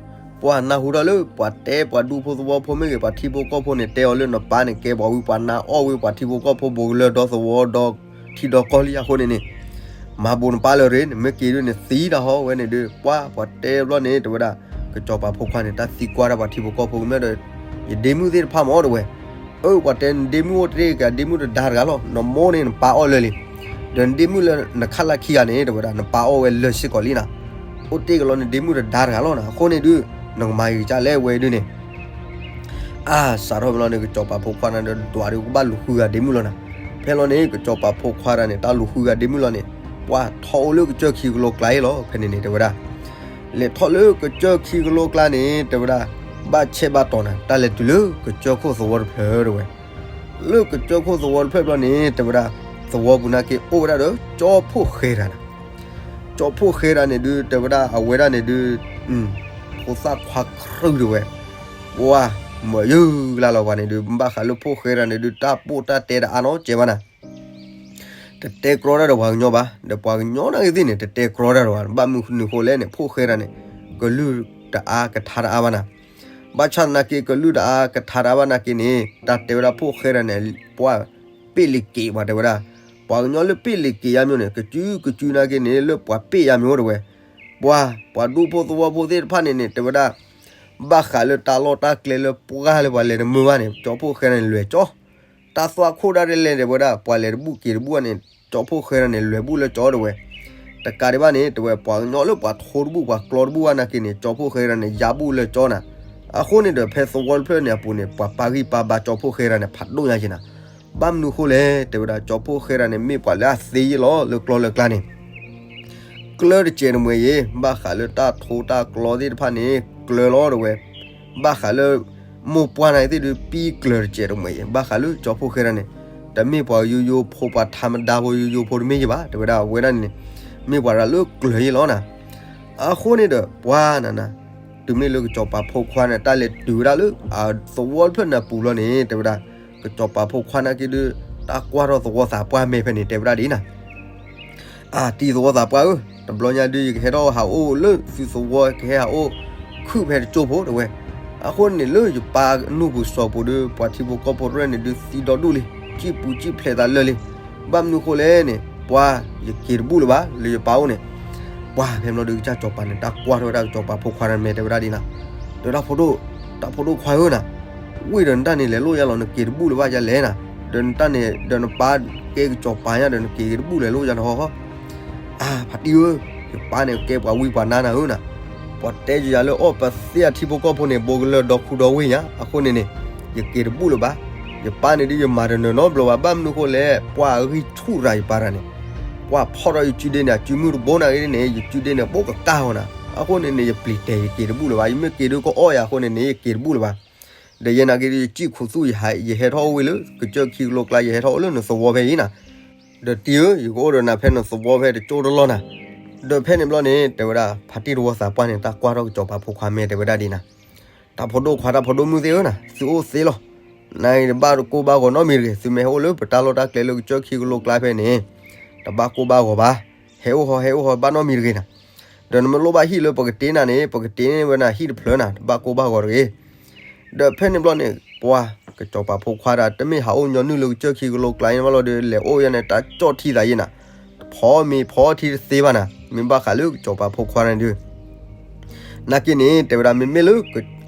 ပှၤနၢ်ဟူထီၣ်လၢပှၤတဲပှၤဒူဖိသဝီဖိမ့ၢ်ဂ့ၤ ပှၤထံဖိကီၢ်ဖိန့ၣ် တဲအီၤလၢနပၢ်န့ၣ် ကဲပှၤဝံပှၤနါအီၣ်ဝံပှၤထံဖိကီၢ်ဖိ ဘူးကလၢၢ်ဒီသဝီဒီထံဒီကီၢ်လံအဃိန့ၣ်န့ၣ် မၤဘိးနပၢ်လၢၤတဂ့ၤ, နမ့ၢ်က့ၤဒုးန့ၣ်သံတၢ်ဟီဝဲန့ၣ်ဒုး ပှၤ ပှၤတဲဘျီန့ၣ် တဲဝဲဒၣ် ကစီၤပၤဖိခွါန့ၣ် တၢ်သံကွၢ်တၢ်ပှၤထံဖိကီၢ်ဖိကမျၢၢ်ဒီး ယဒ့မုၣ်သ့ၣ်တဖၣ်မ့ၢ် တဲဝဲ. အၢ ပှၤတဲနဒ့မုၣ်အိၣ်တ့ၢ်က့ၤ ဒ့မုၣ်တဒါတဂၤလီၤ, နမိၢ်န့ၣ်နပၢ်အီၣ်လၢာ်လံ, ဒီးနဒ့မုၣ်လၢနခါလၢခံဂၤန့ၣ် တဲဝဲဒၣ် နပၢ်အီၣ်ဝဲလၢာ်စ့ၢ်ကီးလံနၤ, အိၣ်တ့ၢ်က့ၤလီၤနဒ့မုၣ်တဒါတဂၤလီၤနၤ, အဃိန့ၣ်ဒုး နကမၤဂ့ၤကစၢ်လဲၣ်ဝဲဒုးန့ၣ် အါ စးထီၣ်ဖဲလီၤန့ၣ် ကစီၤပၤဖိခွါန့ၣ်ဒီး ဒွးဒီးကဘၣ်လူၤဃုဂၤဒ့မုၣ်လီၤနၤ. ဖဲလီၤန့ၣ် ကစီၤပၤဖိခွါတဂၤန့ၣ် တၢ်လူၤဃုဂၤဒ့မုၣ်လီၤန့ၣ် ပှၤထီၣ်အိၣ်လၢကစၢၢ်ခံကလိကျါအံၤလီၤ. ဖဲန့ၣ်န့ၣ် တဲဝဲဒၣ် လဲၤထီၣ်လၢကစၢၢ်ခံကလိကျါန့ၣ် တဲဝဲဒၣ် ဘၣ်ဆဲးဘၣ်တီၤနၤ တၢ်လဲၤတုၤလၢကစၢၢ်ခိၣ်သဝီတဖျၢၣ် တဲဝဲ. လၢကစၢၢ်ခိၣ်သဝီတဖျၢၣ်ဘျီန့ၣ် တဲဝဲဒၣ် သဝီပူၤနာ်က့အိၣ်ဝဲဒၣ်ဒီး ကၠီဖှိၣ်ဃဲတဂၤနၤ. ကၠီဖှိၣ်ဃဲတဂၤန့ၣ်ဒုး တဲဝဲဒၣ် အဝဲဒၣ်န့ၣ်ဒုး ဖိသၣ်ခွါခရုၣ် တဲဝဲ, ပှၤ မၤယုၢ်ကလၢ်လီၤပှၤန့ၣ်ဒုး ဘၣ်ဃးလၢဖှိၣ်ဃဲတဂၤန့ၣ်ဒုး တၢ်ပိၢ်တၢ်တဲတအါနီတစဲးဘၣ်နၤ. တတဲကြီတၢ်ဒီးပှၤကညီဘၣ်, ဒီးပှၤကညီနာ်က့သ့ၣ်န့ၣ် တတဲကြီတၢ်ဒီးပှၤ, ဘၣ်မနုၤဃိလဲၣ်န့ၣ် ဖှိၣ်ဃဲတဂၤန့ၣ် ကလုၢ်တအါကထါတအါဘၣ်နၤ. ဘၣ်ဆၣ်သနာ်က့ ကလုၢ်တအါကထါတအါဘၣ်နာ်က့န့ၣ် တၢ်တဲဝဲဒၣ်ဖှိၣ်ဃဲတဂၤန့ၣ် ပှၤပ့ၣ်လံၤက့ၤပှၤ တဲဝဲဒၣ်, ပှၤကညီလၢပ့ၣ်လံၤက့ၤယါမ့ၢ်န့ၣ် ကစုကစုနာ်က့န့ၣ် လၢပှၤပ့ၣ်ယါမ့ၢ်အိၣ် တဲဝဲ, ပှၤ ပှၤဒူဖိသဝီဖိသ့ၣ်တဖၣ်န့ၣ်န့ၣ် တဲဝဲဒၣ် ဘၣ်ဃးလၢတၢ်လီၢ်တၢ်ကျဲလၢပှၢ်လၢပှၤလဲၤတမုာ်ဘၣ်န့ၣ် ကၠီဖှိၣ်ဃဲတဂၤန့ၣ် လဲၤကၠီ တၢ်သွၣ်ခိၣ်ဒၣ်လဲာ်လဲၣ် တဲဝဲဒၣ် ပှၤလဲၤတဘူၣ်က့ၤတဘူၣ်ဘၣ်န့ၣ် ကၠီဖှိၣ်ဃဲတဂၤန့ၣ် လဲၤဘူၣ်လၢကၠီ တဲဝဲ. တကးဒံးဘၣ်န့ၣ် တဲဝဲ ပှၤကညီလၢပှၤထိတဘူၣ် ပှၤကျီတဘူၣ်ဘၣ်နာ်က့န့ၣ် ကၠီဖှိၣ်ဃဲတဂၤန့ၣ် ယါဘူၣ်လၢကၠီနၤ. အဃိန့ၣ်ဒီး ဖဲသဝီတဖျၢၣ်န့ၣ်အပူၤန့ၣ် ပှၤပာ်ဂံၢ်ပာ်ဘါကၠီဖှိၣ်ဃဲတဂၤန့ၣ် ဖးဒိၣ်ညါက့နၤ. ဘၣ်မနုၤဃိလဲၣ် တဲဝဲဒၣ် ကၠီဖှိၣ်ဃဲတဂၤန့ၣ် မ့ၢ်ပှၤလၢအသ့ယ့ၢ်လီၤ လၢကျီလၢကျါန့ၣ် ကျၢတစဲးတမှဲၤယ့ၤ ဘၣ်ဃးလၢတၢ်ထိတၢ်ကျီသ့ၣ်တဖၣ်န့ၣ် ကျၢၤလီၤ တဲဝဲ. ဘၣ်ဃးလၢ မိၢ်ပှၢ်နာ်က့သ့ၣ်ဒုး ပံကျၢၤတစဲးတမှဲၤယ့ၤ ဘၣ်ဃးလၢကၠီဖှိၣ်ဃဲတဂၤန့ၣ် တမ့ၢ်ပှၤယိယိဖိ ပှၤထါမဒါဖိ ယိယိဖိတမ့ၢ်ယ့ၤဘၣ် တဲဝဲဒၣ် အဝဲဒၣ်န့ၣ် မ့ၢ်ပှၤတဂၤလၢကျၢၤယ့ၢ်လီၤနၤ. အဃိန့ၣ်ဒီး ပှၤနၤနၤ တုၤမ့ၢ်လၢကစီၤပၤဖိခွါန့ၣ် တၢ်လဲၤတုၤဝဲဒၣ်လၢ သဝီတဖျၢၣ်န့ၣ်အပူၤလီၤန့ၣ် တဲဝဲဒၣ် ကစီၤပၤဖိခွါနာ်က့ဒုး တၢ်ကွၢ်ထီၣ်သဝီသးပှၢ်မဲာ်ဖဲန့ၣ် တဲဝဲဒၣ်ဒ်နၤ အါ တံၤသဝီသးပှၢ်ဧၢ, တဘျီညါဒုး ယကဟဲထီၣ်ဟးအိၣ်လၢသုသဝီ ကဟဲဟးအိၣ်ခုၣ်ဖဲတကၠိဖိ တဲဝဲ. အဃိန့ၣ် လၢယပၢ်နူၢ်ပူၤစီၤပူၤဒုး ပှၤထံဖိကီၢ်ဖိတဖၣ်န့ၣ်ဒုး သံဒီဒူၣ်လံ, စံၣ်ပူၤစံၣ်ဖျဲးသးလၢာ်လံ. ဘၣ်မနုၤဃိလဲၣ်န့ၣ် ပှၤ ယက့ၤတဘူၣ်လၢၤဘၣ် လၢယပၢ်အိၣ်န့ၣ်. ပှၤ ဖဲမ့ၢ်လီၤဒုး ကစၢ်စီၤပၤန့ၣ် တၢ်ကွၢ်ထီၣ်ဝဲဒၣ်ကစီၤပၤဖိခွါတဂၤမဲာ် တဲဝဲဒၣ်ဒ်နၤ ဒီးတၢ်ဖိဒိၣ်, တၢ်ဖိဒိၣ်ခွါဧၢနၤ, ဝံၤဒီးနတၢ်န့ၣ်လဲၤလိၣ်ယါလီၤ နက့ၤတဘူၣ်လၢၤဘၣ်ယါလဲၣ်နၤ, ဒီးနတၢ်န့ၣ် ဒီးနပၢ်ကဲကစီၤပၤညါဒီး နက့ၤတဘူၣ်လဲၤလိၣ်ယါနဟီ အါ ဖါတံၢ်ဧၢ, ယပၢ်န့ၣ်ကဲပှၤဝံပှၤနါနၤဧၢနၤ, ပှၤတဲယၤလၢအီၣ်ပသ့ၣ်အထံဖိကီၢ်ဖိန့ၣ် ဘိကလၢၢ်ဒီခူဒီဝ့ၢ်ညါ, အဃိန့ၣ်န့ၣ် ယက့ၤတဘူၣ်လၢၤဘၣ်. ယပၢ်န့ၣ်ဒုးယမၤတနၢၤနီတဘျီဘၣ်, ဘၣ်မနုၤဃိလဲၣ် ပှၤအဂံၢ်ဆူၣ်ရၤယပၢ်တဂၤန့ၣ်, ပှၤဖီၣ်ထီၣ်ယစုဒ့န့ၣ် အစုမုၢ်တဘိနၤဂ့ၤန့ၣ် ယစုဒ့န့ၣ် ဘိကကါအီၤနၤ, အဃိန့ၣ်န့ၣ် ယပျံၤတဲာ်ယက့ၤတဘူၣ်လၢၤဘၣ်, ယမ့ၢ်က့ၤဒုးကအီၣ်ယၤအဃိန့ၣ်န့ၣ် ယက့ၤတဘူၣ်လၢၤဘၣ်. ဒီးယဲနာ်က့ဒုး ယစံၣ်ခူသူၣ် ယဟဲထီၣ်အိၣ်ဝ့ၢ်လၢ ကစၢၢ်ခံကလိကျါ ယဟဲထီၣ်အိၣ်လၢနသဝီဖဲအံၤနၤ, ဒီးတံၢ်ဧၢ, ယကအိၣ်ဒီးနၤဖဲနသဝီဖဲတကၠိတလီၢ်နၤ. ဒီးဖဲန့ၣ်ဘျီန့ၣ် တဲဝဲဒၣ် ဖါတံၢ်တဝီသးပှၢ်န့ၣ် တၢ်ကွၢ်ထီၣ်ကစီၤပၤဖိခွါမဲာ် တဲဝဲဒၣ်ဒ်နၤ, တၢ်ဖိဒိၣ်ခွါတၢ်ဖိဒိၣ်မုၣ်သ့ၣ်ဧၢနၤ, သုအိၣ်သ့လီၤ. နတဘၣ်ကိၢ်ဘၣ်ဂီၤနီတမံၤတဂ့ၤ, သုမ့ၢ်ဟဲအိၣ်လၢပတၢ်လီၢ်တၢ်ကျဲလၢကစၢၢ်ခံကလိကျါဖဲန့ၣ် တဘၣ်ကိၢ်ဘၣ်ဂီၤဘၣ်, ဟဲအိၣ်ဟီ ဟဲအိၣ်ဟီဘၣ်နီတမံၤတဂ့ၤနၤ. ဒီးနမ့ၢ်လိၣ်ဘၣ်ဟံၣ်လၢပကတ့နၤန့ၣ် ပကတ့န့ၢ်ဝဲနၤဟံၣ်တဖျၢၣ်နၤ, တဘၣ်ကိၢ်ဘၣ်ဂီၤတဂ့ၤ. ဒီးဖဲန့ၣ်ဘျီန့ၣ် ပှၤ ကစီၤပၤဖိခွါတဂၤ တမ့ၢ်ဟးအိၣ်ညီနုၢ်လၢကစၢၢ်ခံကလိကျါန့ၣ်ဘၣ်လီၤဒီး လဲၤအိၣ်ယါန့ၣ် တၢ်ကၠီၣ်ထံသးယ့ၢ်နၤ, ဖီမ့ၤဖီထံတသ့ဘၣ်နၤ. မ့ၢ်ဘၣ်ဃးလၢကစီၤပၤဖိခွါန့ၣ်ဒုး နာ်က့န့ၣ် တဲဝဲဒၣ် မ့မ့ၢ်လၢ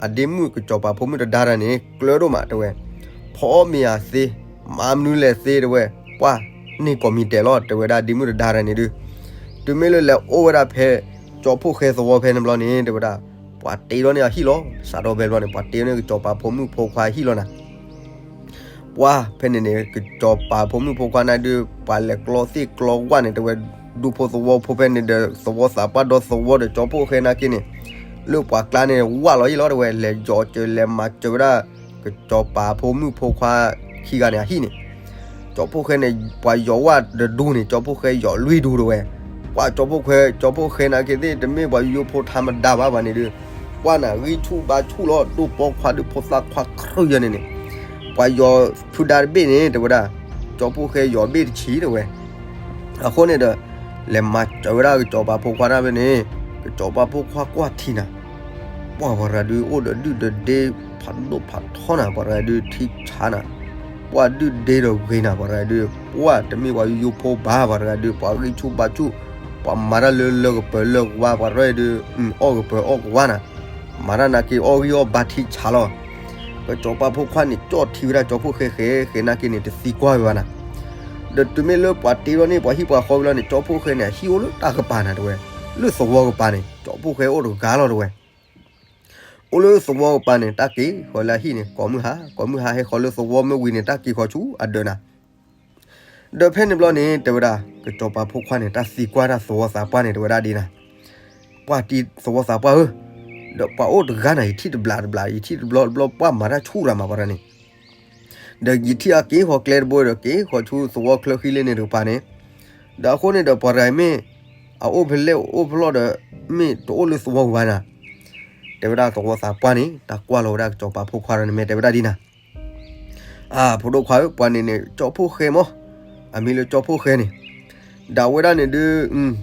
အဒ့မုၣ်ကစီၤပၤဖိမုၣ်တဒါတၢ်န့ၣ် ကျၢၤဒိၣ်မး တဲဝဲ, ဖီအီၣ်မ့ၤအသ့, မၤမနုၤလဲၣ်သ့ တဲဝဲ, ပှၢ်န့ၢ်ကိးမံၤဒဲးလီၤ တဲဝဲဒၣ် ဒ့မုၣ်တဒါတၢ်န့ၣ်ဒုး, တုၤမ့ၢ်လၢလဲၤအိၣ်ဝဲဒၣ်ဖဲ ကၠီဖှိၣ်ဃဲသဝီဖဲန့ၣ်ဘျီန့ၣ် တဲဝဲဒၣ် ပှၤတ့ထီၣ်န့ၢ်အဟံၣ်လီၤ. စးထီၣ်ဖဲဘျီန့ၣ် ပှၤတ့ထီၣ်န့ၢ်ကစီၤပၤဖိမုၣ်ဖိခွါအဟံၣ်လီၤနၤ. ပှၢ်ဖဲန့ၣ်န့ၣ် ကစီၤပၤဖိမုၣ်ဖိခွါန့ၣ်ဒုး ပှၤလဲၤကျီသ့ၣ်ကျီဝၣ်န့ၣ် တဲဝဲ, ဒူဖိသဝီဖိဖဲန့ၣ်ဒီး သဝီသးပှၢ်ဒီသဝီဒီးကၠီဖှိၣ်ဃဲနာ်က့န့ၣ် လၢပှၤကျါန့ၣ် ဝၣ်လီၤအံၤလီၤ တဲဝဲ, လဲၤယီၤစၢၤလဲၤမၤစၢၤဝဲဒၣ် ကစီၤပၤဖိမုၣ်ဖိခွါခံဂၤန့ၣ် အဟံၣ်န့ၣ် ကၠီဖှိၣ်ဃဲန့ၣ် ပှၤယီၤဝၣ်တဒူန့ၣ် ကၠီဖှိၣ်ဃဲယီၤလွံၢ်ဒူ တဲဝဲ, ပှၢ်ကၠီဖှိၣ်ဃဲ ကၠီဖှိၣ်ဃဲနာ်က့သ့ၣ် တမ့ၢ်ပှၤယိယိဖိထါမဒါဘၣ်ဘၣ်န့ၣ်ဒုး ပှၢ်နၤဂံၢ်ဆူၣ်ဘါဆူၣ်လီၤ ဒိၣ်ပိာ်ခွါဒုးဖိသၣ်ခွါခရုၣ်ယဲန့ၣ်န့ၣ် ပှၤယီၤဖုဒါတဘ့ၣ်န့ၣ် တဲဝဲဒၣ် ကၠီဖှိၣ်ဃဲယီၤဘ့ၣ်တဆံ တဲဝဲ, အဃိန့ၣ်ဒီး လဲၤမၤစၢၤဝဲဒၣ်ကစီၤပၤဖိခွါတၢ်ဖဲန့ၣ် ကစီၤပၤဖိခွါကွၢ်ထံနၤ ပှၢ်ပှၤတဂၤဒုး အိၣ်ဒီးဒုၣ်ဒီးဒ့ ဖးဒိၣ်ဖးထီနၤ ပှၤတဂၤဒုးထံဆးနၤ, ပှၢ်ဒုၣ်ဒ့ဒီးဂ့ၤနၤ ပှၤတဂၤဒုး ပှၢ်တမ့ၢ်ပှၤယိယိဖိဘၣ် ပှၤတဂၤဒုး ပှၤဂံၢ်ဆူၣ်ဘါဆူၣ်, ပှၤမၤတၢ်လၢလၢကပၢၤလၢကဝါ ပှၤတဂၤဒုး အီၣ်ကပၢၤအီၣ်ကဝါနၤ, မၤတၢ်နာ်က့အီၣ်ဂံၢ်အီၣ်ဘါထံဆးလီၤ. ကစီၤပၤဖိခွါန့ၣ် ကၠီၣ်ထံဝဲဒၣ်ကၠီဖှိၣ်ဃဲဃဲဃဲနာ်က့န့ၣ် တသံကွၢ်ဝဲဘၣ်နၤ ဒီးတုၤမ့ၢ်လၢပှၤတ့ထီၣ်န့ၢ်ပှၤဟံၣ်ပှၤဃီဝံၤလီၤန့ၣ် ကၠီဖှိၣ်ဃဲန့ၣ် အဟံၣ်အိၣ်လၢတၢ်ကပၤနၤ တဲဝဲ, လၢသဝီကပၤန့ၣ် ကၠီဖှိၣ်ဃဲအိၣ်တဂၤလီၤ တဲဝဲ, အိၣ်လၢသဝီကပၤန့ၣ် တၢ်က့ၤဃီၤလၢအဟံၣ်န့ၣ် ကိးမုၢ်ဟါ ကိးမုၢ်ဟါဟဲဃီၤလၢသဝီမ့ၢ်ဝံၤန့ၣ် တၢ်က့ၤဃီၤဆူအဒၢးနၤ ဒီးဖဲန့ၣ်ဘျီန့ၣ် တဲဝဲဒၣ် ကစီၤပၤဖိခွါန့ၣ် တၢ်သံကွၢ်တၢ်သဝီသးပှၢ်န့ၣ် တဲဝဲဒၣ်ဒ်နၤ, ပှၢ်တံၤသဝီသးပှၢ်ဧၢ, ဒီးပှၤအိၣ်တဂၤနၤ ယထံၣ်တဘျီတဘျီ ယထံၣ်တဘျီတဘျီ ပှၢ်မၤတၢ်ဆူၣ်ရၤမး ပှၤတဂၤန့ၣ် ဒီးယထံၣ်အက့ၤဃီၤကျဲတဘိဒီး က့ၤဃီၤဆူသဝီချၢဃံလ့န့ၣ်တကပၤန့ၣ်, ဒီးအဃိန့ၣ်ဒီးပှၤတဂၤမ့ၢ် အအိၣ်ဖဲလဲၣ်အိၣ်ဖဲလဲၣ်ဒီး မ့ၢ်တအိၣ်လၢသဝီပူၤဘၣ်နၤ, တဲဝဲဒၣ်သဝီသးပှၢ်န့ၣ် တၢ်ကွၢ်လီၤဝဲဒၣ်ကစီၤပၤဖိခွါဒီးန့ၣ် မ့ၢ်တဲဝဲဒၣ်ဒ်နၤ အၢ ဖိဒိၣ်ခွါဧၢ, ပှၤန့ၣ်န့ၣ် ကၠီဖှိၣ်ဃဲမး, အမံၤလၢကၠီဖှိၣ်ဃဲန့ၣ်, ဒီးအဝဲဒၣ်န့ၣ်ဒုး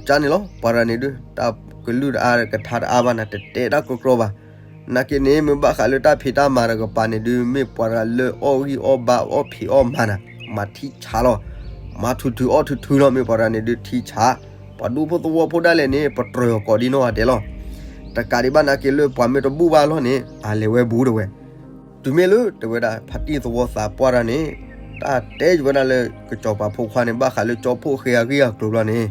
ကၢ်န့ၣ်လီၤ, ပှၤတဂၤန့ၣ်ဒုး တၢ်ကလုၢ်တအါကထါတအါဘၣ်နၤ တတဲတၢ်ကီကီဘၣ်, နာ်က့န့ၣ် မ့ၢ်ဘၣ်ဃးလၢတၢ်ဖံးတၢ်မၤတကပၤန့ၣ်ဒုး မ့ၢ်ပှၤတဂၤလၢအီၣ်ဂံၢ်အီၣ်ဘါအီၣ်ဖံးအီၣ်မၤနၤ, မၤထံဆးလီၤ, မၤထူးထူးအီၣ်ထူးထူးလီၤ, မ့ၢ်ပှၤတဂၤန့ၣ်ဒုးထံဆး, ပှၤဒူဖိသဝီဖိဒၣ်လဲာ်န့ၣ် ပတြၢၤအီၤကိးဒံနီၢ်ဂၤဒဲးလီၤ, တကးဒံးဘၣ်နာ်က့လၢပှၤမ့ၢ်တဘူၣ်ဘၣ်လီၤန့ၣ် အလဲၤဝဲဘူးတဲဝဲ တုၤမ့ၢ်လၢတဲဝဲဒၣ် ဖါတံၢ်သဝီသးပှၢ်တၢ်န့ၣ် တၢ်တဲယဝဲဒၣ်လၢ ကစီၤပၤဖိခွါန့ၣ် ဘၣ်ဃးလၢကၠီဖှိၣ်ဃဲအဂ့ၢ်အကျိၤဘျီန့ၣ်,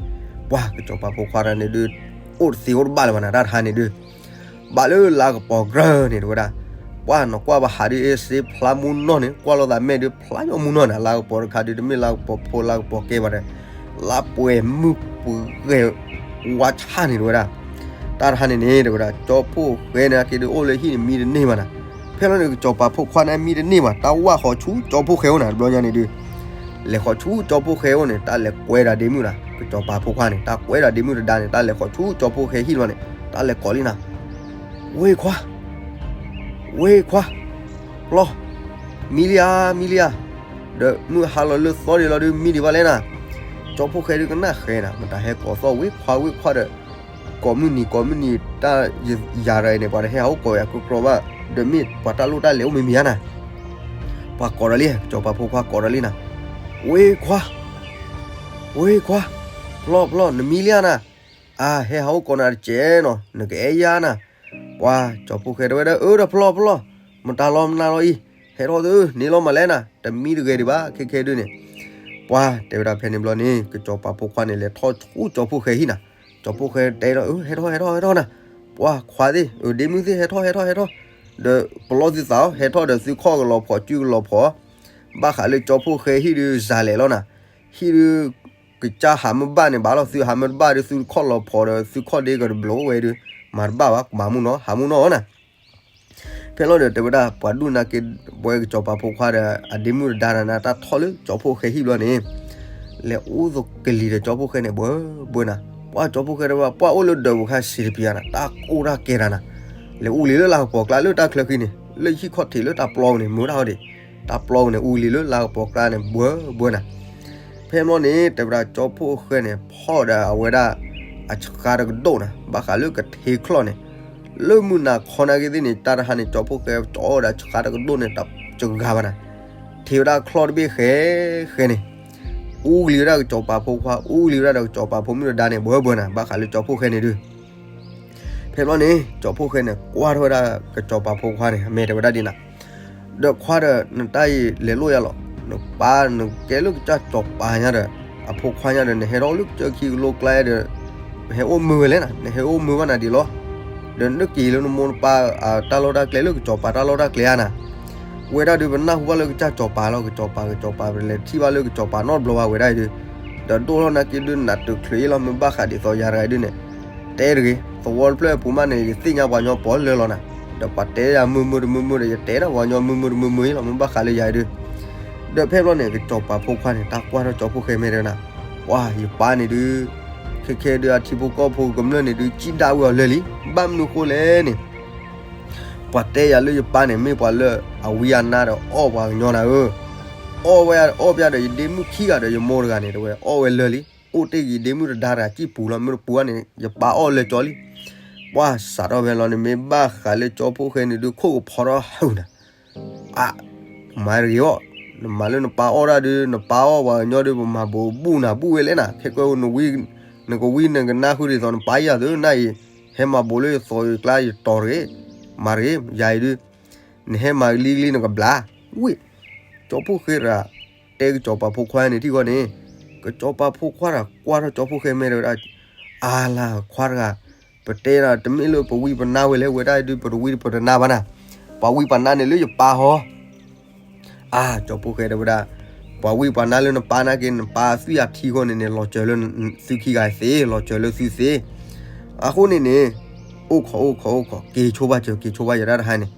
ပှၤကစီၤပၤဖိခွါတၢ်န့ၣ်ဒုး အိၣ်တသ့အိၣ်တဘၣ်လၢၤဘၣ်နၤ တၢ်တဟါန့ၣ်ဒုး, ဘၣ်လၢလါကပီၤကြၢၢ်န့ၣ်တဲဝဲဒၣ်, ပှၤနီၢ်ကွၢ်ဘၣ်ဟးဒုးအ့စ့ဖျါမူနီၢ်န့ၣ် ကွၢ်လိာ်သးမဲာ်ဒုးဖျါညီမူနီၢ်နၤ, လါကပီၤတခါဒုး တမ့ၢ်လါကပီၤဖိလါကပီၤကဲဘၣ်ဒီး လါပှဲၤမုၢ်ပှဲၤဝါဆၣ်န့ၣ်တဲဝဲဒၣ်, တၢ်တဟါန့ၣ်န့ၣ် တဲဝဲဒၣ် ကၠီဖှိၣ်ဃဲန့ၣ်က့ဒုး အိၣ်လၢဟံၣ်န့ၣ် မံတန့ၢ်ဘၣ်နၤ, ဖဲလီၤန့ၣ် ကစီၤပၤဖိခွါန့ၣ် မံတန့ၢ်ဘၣ် တၢ်ဝၢ်ဃီၤဆူကၠီဖှိၣ်ဃဲအိၣ်နၤ တဘျီညါန့ၣ်ဒုး, လဲၤဃီၤဆူကၠီဖှိၣ်ဃဲအိၣ်န့ၣ် တၢ်လဲၤကွဲဒၣ်ဒ့မုၣ်နၤ, ကစီၤပၤဖိခွါန့ၣ် တၢ်ကွဲဒၣ်ဒ့မုၣ်တဒါန့ၣ် တၢ်လဲၤဃီၤဆူကၠီဖှိၣ်ဃဲဟံၣ်လီၤန့ၣ် တၢ်လဲၤကိးလံနၤ, ဝ့ခွါ ဝ့ခွါ, ပျီ, မံလံဧါ မံလံဧါ, ဒီးမုၢ်ဟါလီၤလၢသီဒံးလီၤဒုး မံဒံးဘၣ်လဲၣ်နၤ, ကၠီဖှိၣ်ဃဲဒုးကနၣ်ဃဲနၤ မတၤဟဲကိးသီၣ်ဝ့ခွါဝ့ခွါဒီး, ကိးမုၢ်နံၤကိးမုၢ်နံၤ တၢ်ယၤရၤအံၤန့ၣ် ပှၤတဟဲဟးအိၣ်ကိးယၤကကြီဘၣ်, ဒီးမ့ၢ်ပှၤတၢ်လိၣ်တၢ်လဲၤအိၣ်မံၤမံၤဧါနၤ, ပှၤကိးဒီးလံ ကစီၤပၤဖိခွါကိးဒီးလံနၤ, ဝ့ခွါ ဝ့ခွါ, ပျီပျီ နမံလံဧါနၤ, အၢ ဟဲဟးအိၣ်ကိးနၤတစဲးနီၤ နကအဲၣ်ယၤနၤ, ပှၤကၠီဖှိၣ်ဃဲတဲဝဲဒၣ် အၢ ဒီးပျီပျီ, မတၤလီၤမနၤလီၤအံၤ, ဟဲထီၣ်သု န့ၣ်လီၤမးလဲၣ်နၤ တမံတဂဲၤဒံးဘၣ် ခဲခဲဒုးန့ၣ်, ပှၤတဲဝဲဒၣ်ဖဲန့ၣ်ဘျီန့ၣ် ကစီၤပၤဖိခွါန့ၣ် လဲၤထီၣ်ဆူကၠီဖှိၣ်ဃဲဟံၣ်နၤ, ကၠီဖှိၣ်ဃဲတဲဒီး အၢ ဟဲထီၣ်ဟဲထီၣ်ဟဲထီၣ်နၤ, ပှၤခွါသ့ၣ် အၢ ဒ့မုၣ်သ့ၣ် ဟဲထီၣ်ဟဲထီၣ်ဟဲထီၣ်, ဒီးပလီၢ်သုသး ဟဲထီၣ်ဒီးသုခီၣ်ကလီၤဖီၣ်စုကလီၤဖီၣ်, ဘၣ်ဃးလၢကၠီဖှိၣ်ဃဲဟံၣ်ဒုး စၤလဲာ်လီၤနၤ, ဟံၣ်ဒုး ကစၢ်ဟးမ့ၢ်ဘၣ်န့ၣ်ဘၣ်လီၤ သုဟးမ့ၢ်တဘၣ်ဒီး သုခီၣ်လီၤဖီၣ်ဒီး သုခီၣ်ဒ့ကတဘျီဝဲဒုး မၤတဘၣ်ဘၣ် မၤမူနီၢ် ဟးမူနီၢ်နၤ, ဖဲလီၤဒီးတဲဝဲဒၣ် ပှၤဒူၣ်နာ်က့ ပဝဲကစီၤပၤဖိခွါဒီး အဒ့မုၣ်တဒါတၢ်နၤ တၢ်ထီၣ်လၢကၠီဖှိၣ်ဃဲဟံၣ်ဘျီန့ၣ်, လဲၤအူသကလံၤဒီးကၠီဖှိၣ်ဃဲန့ၣ် ဘှၢဘှၢနၤ, ပှၤကၠီဖှိၣ်ဃဲတဲဝဲ ပှၤအိၣ်လၢဒၢးပူၤခါစံးတပံၤဧါနၤ တၢ်ကိၢ်တၢ်ကဲတၢ်နၤ, လဲၤအူလံၤလၢလါကပီၤကျါလၢတၢ်ချၢဃံန့ၣ် လၢဟံၣ်ခီၣ်ထံးလၢတၢ်ပျီပူၤန့ၣ် မုာ်တၢ်ဟီဒံး, တၢ်ပျီပူၤန့ၣ် အူလံၤလၢလါကပီၤကျါန့ၣ် ဘှၢဘှၢနၤ ဖဲမီၢ်န့ၣ် တဲဝဲဒၣ်ကၠီဖှိၣ်ဃဲန့ၣ် ဖီၣ်ဒီးအဝဲဒၣ် အဆှါတကဒိၣ်နၤ ဘၣ်ဃးလၢကထ့ချီၣ်န့ၣ်, လၢမုၢ်နၤခီနာ်က့သ့ၣ်န့ၣ် တၢ်တဟါန့ၣ် ကၠီဖှိၣ်ဃဲကၠီဒီးအဆှါတကဒိၣ်န့ၣ် တစှၤဘၣ်နၤ, ထ့ဝဲဒၣ်ချီၣ်တဘ့ၣ်ဃဲဃဲန့ၣ်, အူကလံၤဝဲဒၣ်ကစီၤပၤဖိခွါ အူကလံၤဝဲဒၣ်ဒီးကစီၤပၤဖိမုၣ်တဒါန့ၣ် ဘှၢဘှၢနၤ ဘၣ်ဃးလၢကၠီဖှိၣ်ဃဲန့ၣ်ဒုး ဖဲဘျီန့ၣ် ကၠီဖှိၣ်ဃဲန့ၣ် ကွၢ်ထီၣ်ဝဲဒၣ်ကစီၤပၤဖိခွါန့ၣ် အမဲာ်တဲဝဲဒၣ်ဒ်နၤ, ဒီးခွါဒီး နတၢ်အံၤလဲၤလိာ်ယၤလီၤ, နပၢ်နကဲလၢကစၢ်စီၤပၤညါဒီး အဖိခွါညါဒီး နဟဲထီၣ်လၢကစၢၢ်ခံကလိကျါဒီး နဟဲအိၣ်မုာ်ဝဲလဲၣ်နၤ, နဟဲအိၣ်မုာ်ဘၣ်နၤဒ်လီၤ, ဒီးနက့ၤလၢနမိၢ်နပၢ်တၢ်လီၢ်တၢ်ကျဲလၢကစီၤပၤတၢ်လီၢ်တၢ်ကျဲဧါနၤ, ဝဲဒၣ်ဒုးပနၢ်ဟူဘၣ်လၢကစၢ်စီၤပၤလီၤ, ကစီၤပၤ ကစီၤပၤ ပလဲၤထံၣ်ဘၣ်လၢကစီၤပၤနီတဘျီဘၣ်ဝဲဒၣ်အံၤဒုး, ဒီးဒိၣ်ထီၣ်နာ်က့ဒုး နးတုၤချုးအ့လီၤ မ့ၢ်ဘၣ်ဃးဒ်သိးယၤတဂၤအံၤဒုးန့ၣ်, တဲတဂ့ၤ, သဝီတဖျၢၣ်အပူၤမးန့ၣ် ယသ့ၣ်ညါပှၤညီပိာ်လၢလီၤနၤ, ဒီးပှၤတဲယၤမုာ်မုာ်တမုာ်မုာ်ဒီး ယတဲဒၣ်ပှၤညီမုာ်မုာ်တမုာ်မုာ်အံၤလီၤ မ့ၢ်ဘၣ်ဃးလၢယၤအံၤဒုး, ဒီးဖဲဘျီန့ၣ် ကစီၤပၤဖိခွါန့ၣ် တၢ်ကွၢ်ထီၣ်ကၠီဖှိၣ်ဃဲမဲာ်တဲနၤ, ပှၤ ယပၢ်န့ၣ်ဒုး ခဲခဲဒုးအထံဖိကီၢ်ဖိကမျၢၢ်န့ၣ်ဒုး စံၣ်ဒၣ်ဝဲအီၤလၢာ်လံ, ဘၣ်မနုၤဃိလဲၣ်န့ၣ် ပှၤတဲယၤလၢယပၢ်န့ၣ် မ့ၢ်ပှၤလၢအဝံအနါဒီးအီၣ်ပှၤကညီနၤဧၢ, အီၣ်ဝဲအီၣ်ပျၢ်ဒီး ယဒ့မုၣ်ခံဂၤဒီးယမိၢ်တဂၤန့ၣ် တဲဝဲ အီၣ်ဝဲလၢာ်လံ, အိၣ်တ့ၢ်က့ၤယဒ့မုၣ်တဒါတဂၤ စံၣ်ပူၤလီၤ, မ့ၢ်တပူၤဘၣ်န့ၣ် ယပၢ်အီၣ်လၢာ်ကၠီလံ, ပှၤစးထီၣ်ဖဲလီၤန့ၣ် မ့ၢ်ဘၣ်ဃးလၢကၠီဖှိၣ်ဃဲန့ၣ်ဒုး ခိၣ်ကဖီထီၣ်ဟုနၤ အါ, မၤတဂ့ၤအီၤ, နမၤလၢနပၢ်အီၣ်တၢ်ဒုး နပၢ်အီၣ်ပှၤကညီဒုး ပမၤဘူးဘူးနၤဘူးဝဲလဲၣ်နၤ, ခဲကဲနကဝံနကနၢ်ဃုာ်ဒ်သိး နပၢ်ယၤသုနၤအံၤ, ဟဲမၤဘူးလၢယသီယကျါယတီၤတဂ့ၤ, မၤတဂ့ၤ, ယၤအံၤဒုး နဟဲမၤလံကလံနကဘျါ, ဝံၣ်, ကၠီဖှိၣ်ဃဲတဂၤ တဲကစီၤပၤဖိခွါန့ၣ်ထံၣ်ဃီန့ၣ်, ကစီၤပၤဖိခွါတဂၤကွၢ်ထီၣ်ကၠီဖှိၣ်ဃဲမဲာ်တဲဝဲဒၣ်, အါလၢခွါတဂၤ, ပတဲနၤတမ့ၢ်လၢပဝံပနါဝဲလဲၣ်, ဝဲဒၣ်အံၤဒုး ပတဝံပနါဘၣ်နၤ, ပှၤဝံပနါန့ၣ်လၢယပၢ်ဟီ အါ, ကၠီဖှိၣ်ဃဲတဲဝဲဒၣ်, ပှၤဝံပှၤနါလၢနပၢ်နာ်က့ နပၢ်သွံၣ်အထံဃီန့ၣ်န့ၣ် လီၤစၢၤလၢသုခံဂၤသ့, လီၤစၢၤလၢသုသ့, အဃိန့ၣ်န့ၣ်, အိၣ်ခိးအိၣ်ခိးအိၣ်ခိး က့ၤဆိဘၣ်စၢၤ က့ၤဆိဘၣ်ယတၢ်တဟါန့ၣ်,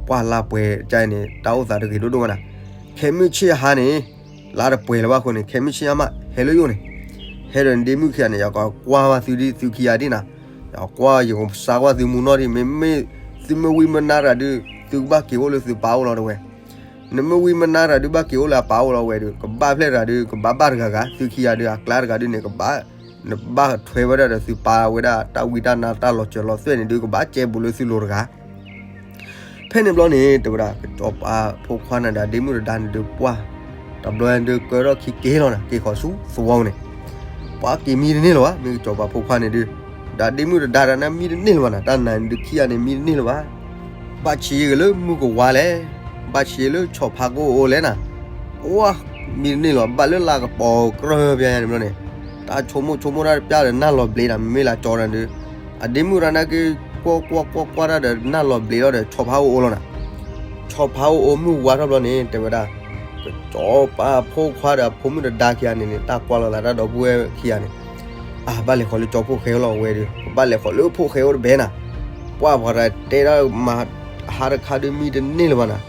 ပှၤလါပှဲၤကၠါအံၤန့ၣ် တၢ်အိၣ်သးတဂ့ၤဒိၣ်ဒိၣ်ဘၣ်နၤ, ခဲမုၢ်ဆ့ၣ်ဟါန့ၣ်, လါတပှဲၤလၢၤဘၣ်အဃိန့ၣ် ခဲမုၢ်ဆ့ၣ်ဟါမး ဟဲလၢယအိၣ်န့ၣ်, ဟဲဒီးနဒ့မုၣ်ခံဂၤန့ၣ် ယကကွၢ်ဘၣ်သုဒ်သုခံဂၤဒ်နၤ, ယကကွၢ်ယကစါကွၢ်သုမူနီၢ်ဒ် မ့မ့ၢ်သုမ့ၢ်ဝံမ့ၢ်နါတဂၤဒုး သုကဘၣ်က့ၤအိၣ်လၢသုပၢ်အိၣ်လီၤတဲဝဲ နမ့ၢ်ဝံမ့ၢ်နါတဂၤဒုး ဘၣ်က့ၤအိၣ်လၢအပၢ်အိၣ်လီၤဝဲဒီး ကဘၣ်ဖျဲၣ်တဂၤဒုး ကဘၣ်ဘၣ်တဂၤဂၤ သုခံဂၤဒုး အကျါတဂၤဒုးန့ၣ် ကဘၣ်, နဘၣ်ထွဲဝဲဒၣ်ဒီးသုပၢ်ဝဲဒၣ်တၢ်ဝံတၢ်နါတၢ်လီၤစၢၤလီၤသွဲၣ်န့ၣ်ဒုး ကဘၣ်ကဲဘူးလၢသုလိၤတဂၤ ဖဲန့ၣ်ဘျီန့ၣ် တဲဝဲဒၣ် ကစီၤပၤဖိခွါန့ၣ်ဒီးဒ့မုၣ်တဒါန့ၣ်ဒုးပှၢ်, တဘျီဒုးကၢထီၣ်ခံက့ၤလီၤနၤ က့ၤဃီၤဆူသဝီန့ၣ်, ပှၤက့ၤမံတန့ၢ်လၢၤဘၣ် မ့ၢ်ကစီၤပၤဖိခွါန့ၣ်ဒုး, ဒီးဒ့မုၣ်တဒါတၢ်န့ၣ်မံတန့ၢ်လၢၤဘၣ်နၤ တၢ်နၤန့ၣ်ဒုးခံဂၤန့ၣ်မံတန့ၢ်လၢၤဘၣ် ဘၣ်ဆံးဂ့ၤလၢမူကဝါလဲၣ်, ဘၣ်ဆံးဂ့ၤလၢဆီဖါကိအိၣ်လဲၣ်နၤ, ပှၤမံတန့ၢ်လၢၤဘၣ် ဘၣ်လၢလါကပီၤကရၢၢ်ပျၢ်ညါန့ၣ်ဘျီန့ၣ်, တၢ်ဆိကမိၣ်ဆိကမိၣ်တၢ်တပျၢ်ဒီးနၢ်လီၤဘျ့းနၤ မ့မ့ၢ်လၢကၠီနၤဒုး, အဒ့မုၣ်တဒါနာ်က့ ကွၢ်ကွၢ်ကွၢ်ကွၢ်တၢ်ဒီးနၢ်လီၤဘျ့းလီၤဒီး ဆီဖါအိၣ်အိၣ်လီၤနၤ, ဆီဖါအိၣ်အိၣ်မုၢ်ဝါထီၣ်ဘျီန့ၣ် တဲဝဲဒၣ်, ကစီၤပၤဖိခွါဒီးအဖိမုၣ်တဒါခံဂၤန့ၣ်န့ၣ် တၢ်ကွၢ်လိာ်သးတၢ်ဒီပုၢ်ဝဲၢ်ခံဂၤန့ၣ်, အါ ဘၣ်လဲၤဃီၤလၢကၠီဖှိၣ်ဃဲအိၣ်လီၤဝဲဒီး ကဘၣ်လဲၤဃီၤလၢဖိၣ်ဃဲအိၣ်တဘဲနၤ, ပှၤပှၤတတဲဒၣ်မၤ ဟါတခါဒုးမံတန့ၢ်လၢၤဘၣ်နၤ,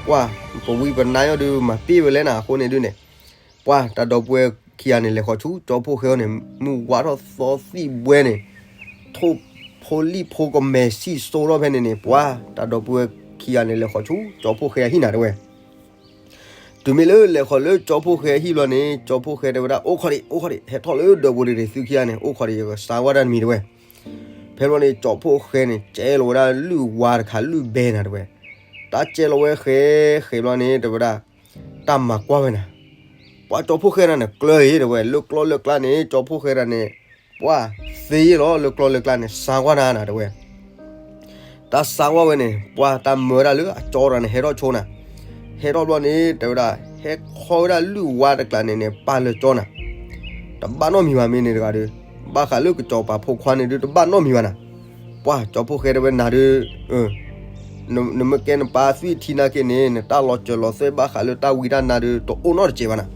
ပှၤပဝံပနါယီၢ်ဒုးမၤပ့ၢ်ဝဲလဲၣ်နၤ အဃိန့ၣ်ဒုးန့ၣ်, ပှၤတၢ်ဒီပုၢ်ဝဲၢ်ခံဂၤန့ၣ် လဲၤဃီၤဆူကၠီဖှိၣ်ဃဲအအိၣ်န့ၣ် မုၢ်ဝါထီၣ်သီသံၣ်ဘှဲန့ၣ်, ထိၣ်ဖိလံၣ်ဖိကမဲာ်ဆံၣ်စိထီၣ်ဖဲန့ၣ်န့ၣ် ပှၤတၢ်ဒီပုၢ်ဝဲၢ်ခံဂၤန့ၣ် လဲၤဃီၤဆူကၠီဖှိၣ်ဃဲအဟံၣ်နၤတဲဝဲ တုၤမ့ၢ်လၢလဲၤဃီၤလၢကၠီဖှိၣ်ဃဲအဟံၣ်ဘျီန့ၣ် ကၠီဖှိၣ်ဃဲတဲဝဲဒၣ် အိၣ်ခိးဒံး အိၣ်ခိးဒံး ဟဲထီၣ်လၢဒၢးပူၤဒံး သုခံဂၤန့ၣ် အိၣ်ခိးဒံး ယကစါဝဲဒၣ်တမံၤတဲဝဲ, ဖဲဘျီန့ၣ် ကၠီဖှိၣ်ဃဲန့ၣ် ကဲလီၤဝဲဒၣ်လုၢ်ဝါတခါ လုၢ်ဘဲနၤတဲဝဲ, တၢ်ကဲလီၤဝဲဃဲဃဲဘျီန့ၣ် တဲဝဲဒၣ်, တၢ်မၤကွၢ်ဝဲနၤ, ပှၤကၠီဖှိၣ်ဃဲတဂၤန့ၣ် ကျၢၤအံၤတဲဝဲ လၢကျီလၢကျါန့ၣ် ကၠီဖှိၣ်ဃဲတဂၤန့ၣ်, ပှၤသ့ယ့ၣ်လီၤလၢကျီလၢကျါန့ၣ် စါကွၢ်နၤနၤတဲဝဲ တၢ်စါကွၢ်ဝဲန့ၣ် ပှၤတၢ်မၢဝဲဒၣ်လၢအကၠီတဂၤန့ၣ် ဟဲထီၣ်ဆိနၤ, ဟဲထီၣ်ဘျီန့ၣ် တဲဝဲဒၣ် ဟဲခီဝဲဒၣ်လုၢ်ဝါတကျးန့ၣ်န့ၣ် ပာ်လၢကၠီနၤ, တဘၣ်နီတမံၤဘၣ်မ့ၢ်န့ၣ်တဂၤဒီး, ဘၣ်ဃးလၢကစီၤပၤဖိခွါန့ၣ်ဒုး တဘၣ်နီတမံၤဘၣ်နၤ, ပှၤကၠီဖှိၣ်ဃဲတဲဝဲနၤဒုး နမ့ၢ်ကဲနပၢ်သွံၣ်ထံနာ်က့န့ၣ် နတၢ်လီၤစၢၤလီၤသွဲၣ်ဘၣ်ဃးလၢတၢ်ဝံတၢ်နါဒုး တအိၣ်နီတစဲးဘၣ်နၤ,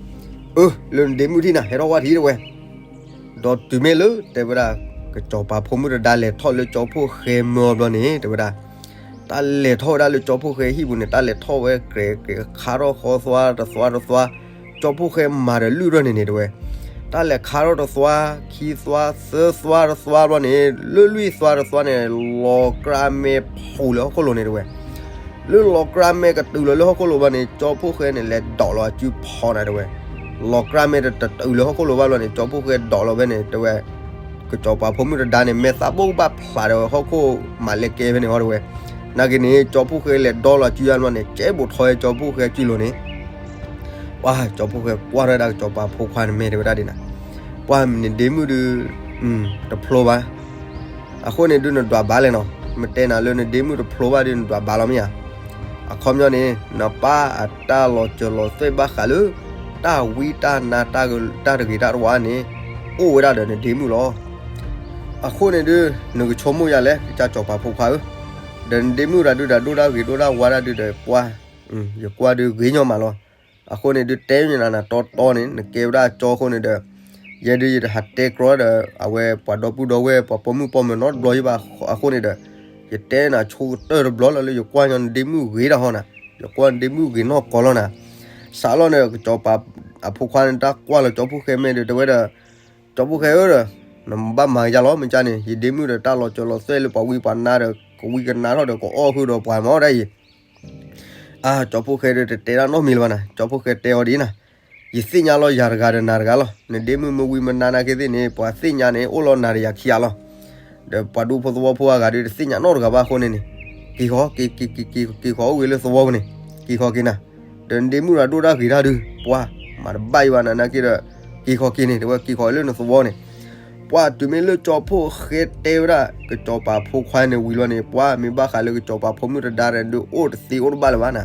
အၢ လၢနဒ့မုၣ်ထံၣ်နၤ ဟဲထီၣ်ဝဲထံၣ်တဲဝဲ, ဒီးတုၤမ့ၢ်လၢတဲဝဲဒၣ် ကစီၤပၤဖိမုၣ်တဒါလဲၤထီၣ်လၢကၠီဖှိၣ်ဃဲမၢအီၤဘျီန့ၣ် တဲဝဲဒၣ်, တၢ်လဲၤထီၣ်ဝဲဒၣ်လၢကၠီဖှိၣ်ဃဲဟံၣ်ပူၤန့ၣ် တၢ်လဲၤထီၣ်ဝဲကြဲးကြဲးခါထီၣ်ဃီသွါတသွါတသွါ, ကၠီဖှိၣ်ဃဲမၤဒီးလုၢ်ထီၣ်န့ၣ်န့ၣ်တဲဝဲ, တၢ်လဲၤခါထီၣ်တသွါ, ခံသွါ, သၢသွါတသွါဘျီန့ၣ် လၢလွံၢ်သွါတသွါန့ၣ် လီၤကြၢးမဲာ်ဖှိၣ်လၢဟီၣ်ခိၣ်လိၤန့ၣ်တဲဝဲ လၢလီၤကြၢးမဲာ်ကတုၤလီၤလၢဟီၣ်ခိၣ်လိၤဘၣ်န့ၣ် ကၠီဖှိၣ်ဃဲန့ၣ် လဲၤဒိးလီၤအစုဖီနၤတဲဝဲ, လီၤကြၢးမဲာ်တတုၤလၢဟီၣ်ခိၣ်လိၤဘၣ်ဘျီန့ၣ် ကၠီဖှိၣ်ဃဲဒိးလီၤဝဲန့ၣ်တဲဝဲ, ကစီၤပၤဖိမုၣ်တဒါန့ၣ် မဲာ်သးဘိၣ်ကဘၣ်ဖျးဒီးဟီၣ်ခိၣ်မၤလဲၤကဲဖဲန့ၣ်ဟီတဲဝဲ, နာ်က့န့ၣ် ကၠီဖှိၣ်ဃဲလဲၤဒိးလီၤစုယါဘျီန့ၣ် ကဲဘူးထီဝဲကၠီဖှိၣ်ဃဲစုလိၤန့ၣ် ပ ပှၢ်ကၠီဖှိၣ်ဃဲကွၢ်ထီၣ်ဝဲဒၣ်ကစီၤပၤဖိခွါန့ၣ် မ့ၢ်တဲဝဲဒၣ်ဒ်နၤ, ပှၢ်နဒ့မုၣ်ဒုး တဖျိဘၣ်, အဃိန့ၣ်ဒုးနဒွးဘၣ်လဲၣ်နီၤ, မ့ၢ်တဲနၤလၢနဒ့မုၣ်တဖျိဘၣ်ဒုးနဒွးဘၣ်လီၤမ့ၢ်ဧါ. အခီပညီန့ၣ် နပၢ်အတၢ်လီၤစၢၤလီၤသွဲၣ်ဘၣ်ဃးလၢ တၢ်ဝံတၢ်နါ တၢ်တဂ့ၤတၢ်တဝါန့ၣ် အိၣ်ဝဲဒၣ်ဒီးနဒ့မုၣ်လီၤ. အဃိန့ၣ်ဒုး နကဆိကမိၣ်ယၤလဲၣ် ကစၢ်စီၤပၤဖိခွါဧၢ, ဒီးနဒ့မုၣ်တၢ်ဒုးတၢ်ဒိၣ်တၢ်ဂ့ၤဒိၣ်တၢ်ဝါတၢ်ဒုးဒီးပှၢ် ယကွၢ်ဒုးဂ့ၤညီမးလီၤ. အဃိန့ၣ်ဒုးတဲနၤနၤတီတီန့ၣ် နကဲဝဲဒၣ်ကၠီအဃိန့ၣ်ဒီး ယဲဒုးယတဟးတဲကြီဒီး အဝဲပှၤဒီပုၢ်ဒီဝဲၢ် ပှၤပိာ်မုၣ်ပိာ်မၢၤနီတဘျီယဘၣ်. အဃိန့ၣ်ဒီး ယတဲနၤဆိကတၢၢ်တဘျီလၢ လၢယကွၢ်ညီနဒ့မုၣ်ဂ့ၤတၢ်ဟီနၤ, ယကွၢ်နဒ့မုၣ်ဂ့ၤနီၢ်ကီၢ်လီၤနၤ. စးလီၤန့ၣ် ကစီၤပၤအဖိခွါန့ၣ် တၢ်ကွၢ်လီၤကၠီဖှိၣ်ဃဲမဲာ်ဒီး တဲဝဲဒီး ကၠီဖှိၣ်ဃဲဧၢဒီး နဘၣ်မၤကယၤလီၤ မ့ၢ်ကန့ၣ် ယဒ့မုၣ်ဒီးတၢ်လီၤစၢၤလီၤသွဲၣ်လၢပှၤဝံပှၤနါဒီး ကဝံကနါထီၣ်ဒီး ကအီၣ်ဟုၣ်ဒီးပှၤမၤဒၣ်အံၤ. အါ ကၠီဖှိၣ်ဃဲဒီးတတဲတၢ်နီတမံၤလၢၤဘၣ်နၤ, ကၠီဖှိၣ်ဃဲတဲအီၤဒ်အံၤနၤ, ယသ့ၣ်ညါလီၤယၤတဂၤဒီးနၤတဂၤလီၤ. နဒ့မုၣ်မ့ၢ်ဝံမ့ၢ်နါနာ်က့သ့ၣ်န့ၣ် ပှၤသ့ၣ်ညါန့ၣ် အိၣ်လီၤနၤဒီးယၤခံဂၤလီၤ. ဒီးပှၤဒူဖိသဝီဖိအဂၤဒီး တသ့ၣ်ညါနီတဂၤဘၣ်အဃိန့ၣ်န့ၣ်, က့ၤဃီ က့ၤဃီအိၣ်ဂ့ၤလၢသဝီပူၤန့ၣ်, က့ၤဃီက့ၤနၤ. ဒီးနဒ့မုၣ်တၢ်ဒိၣ်တၢ်ဂ့ၤတၢ်ဒုး ပှၢ် မၤတဘၣ်ယဘၣ်နၤနာ်က့ဒီး က့ၤဃီက့ၤန့ၣ် တဲဝဲက့ၤဃီလၢနသဝီန့ၣ်. ပှၢ်တုၤမ့ၢ်လၢကၠီဖှိၣ်ဃဲတဲဝဲဒၣ် ကစီၤပၤဖိခွါန့ၣ်ဝံၤလီၤန့ၣ် ပှၢ်မ့ၢ်ဘၣ်ဃးလၢကစီၤပၤဖိမုၣ်တဒါဒီး ဒုးအိၣ်တသ့အိၣ်တဘၣ်လၢၤဘၣ်နၤ.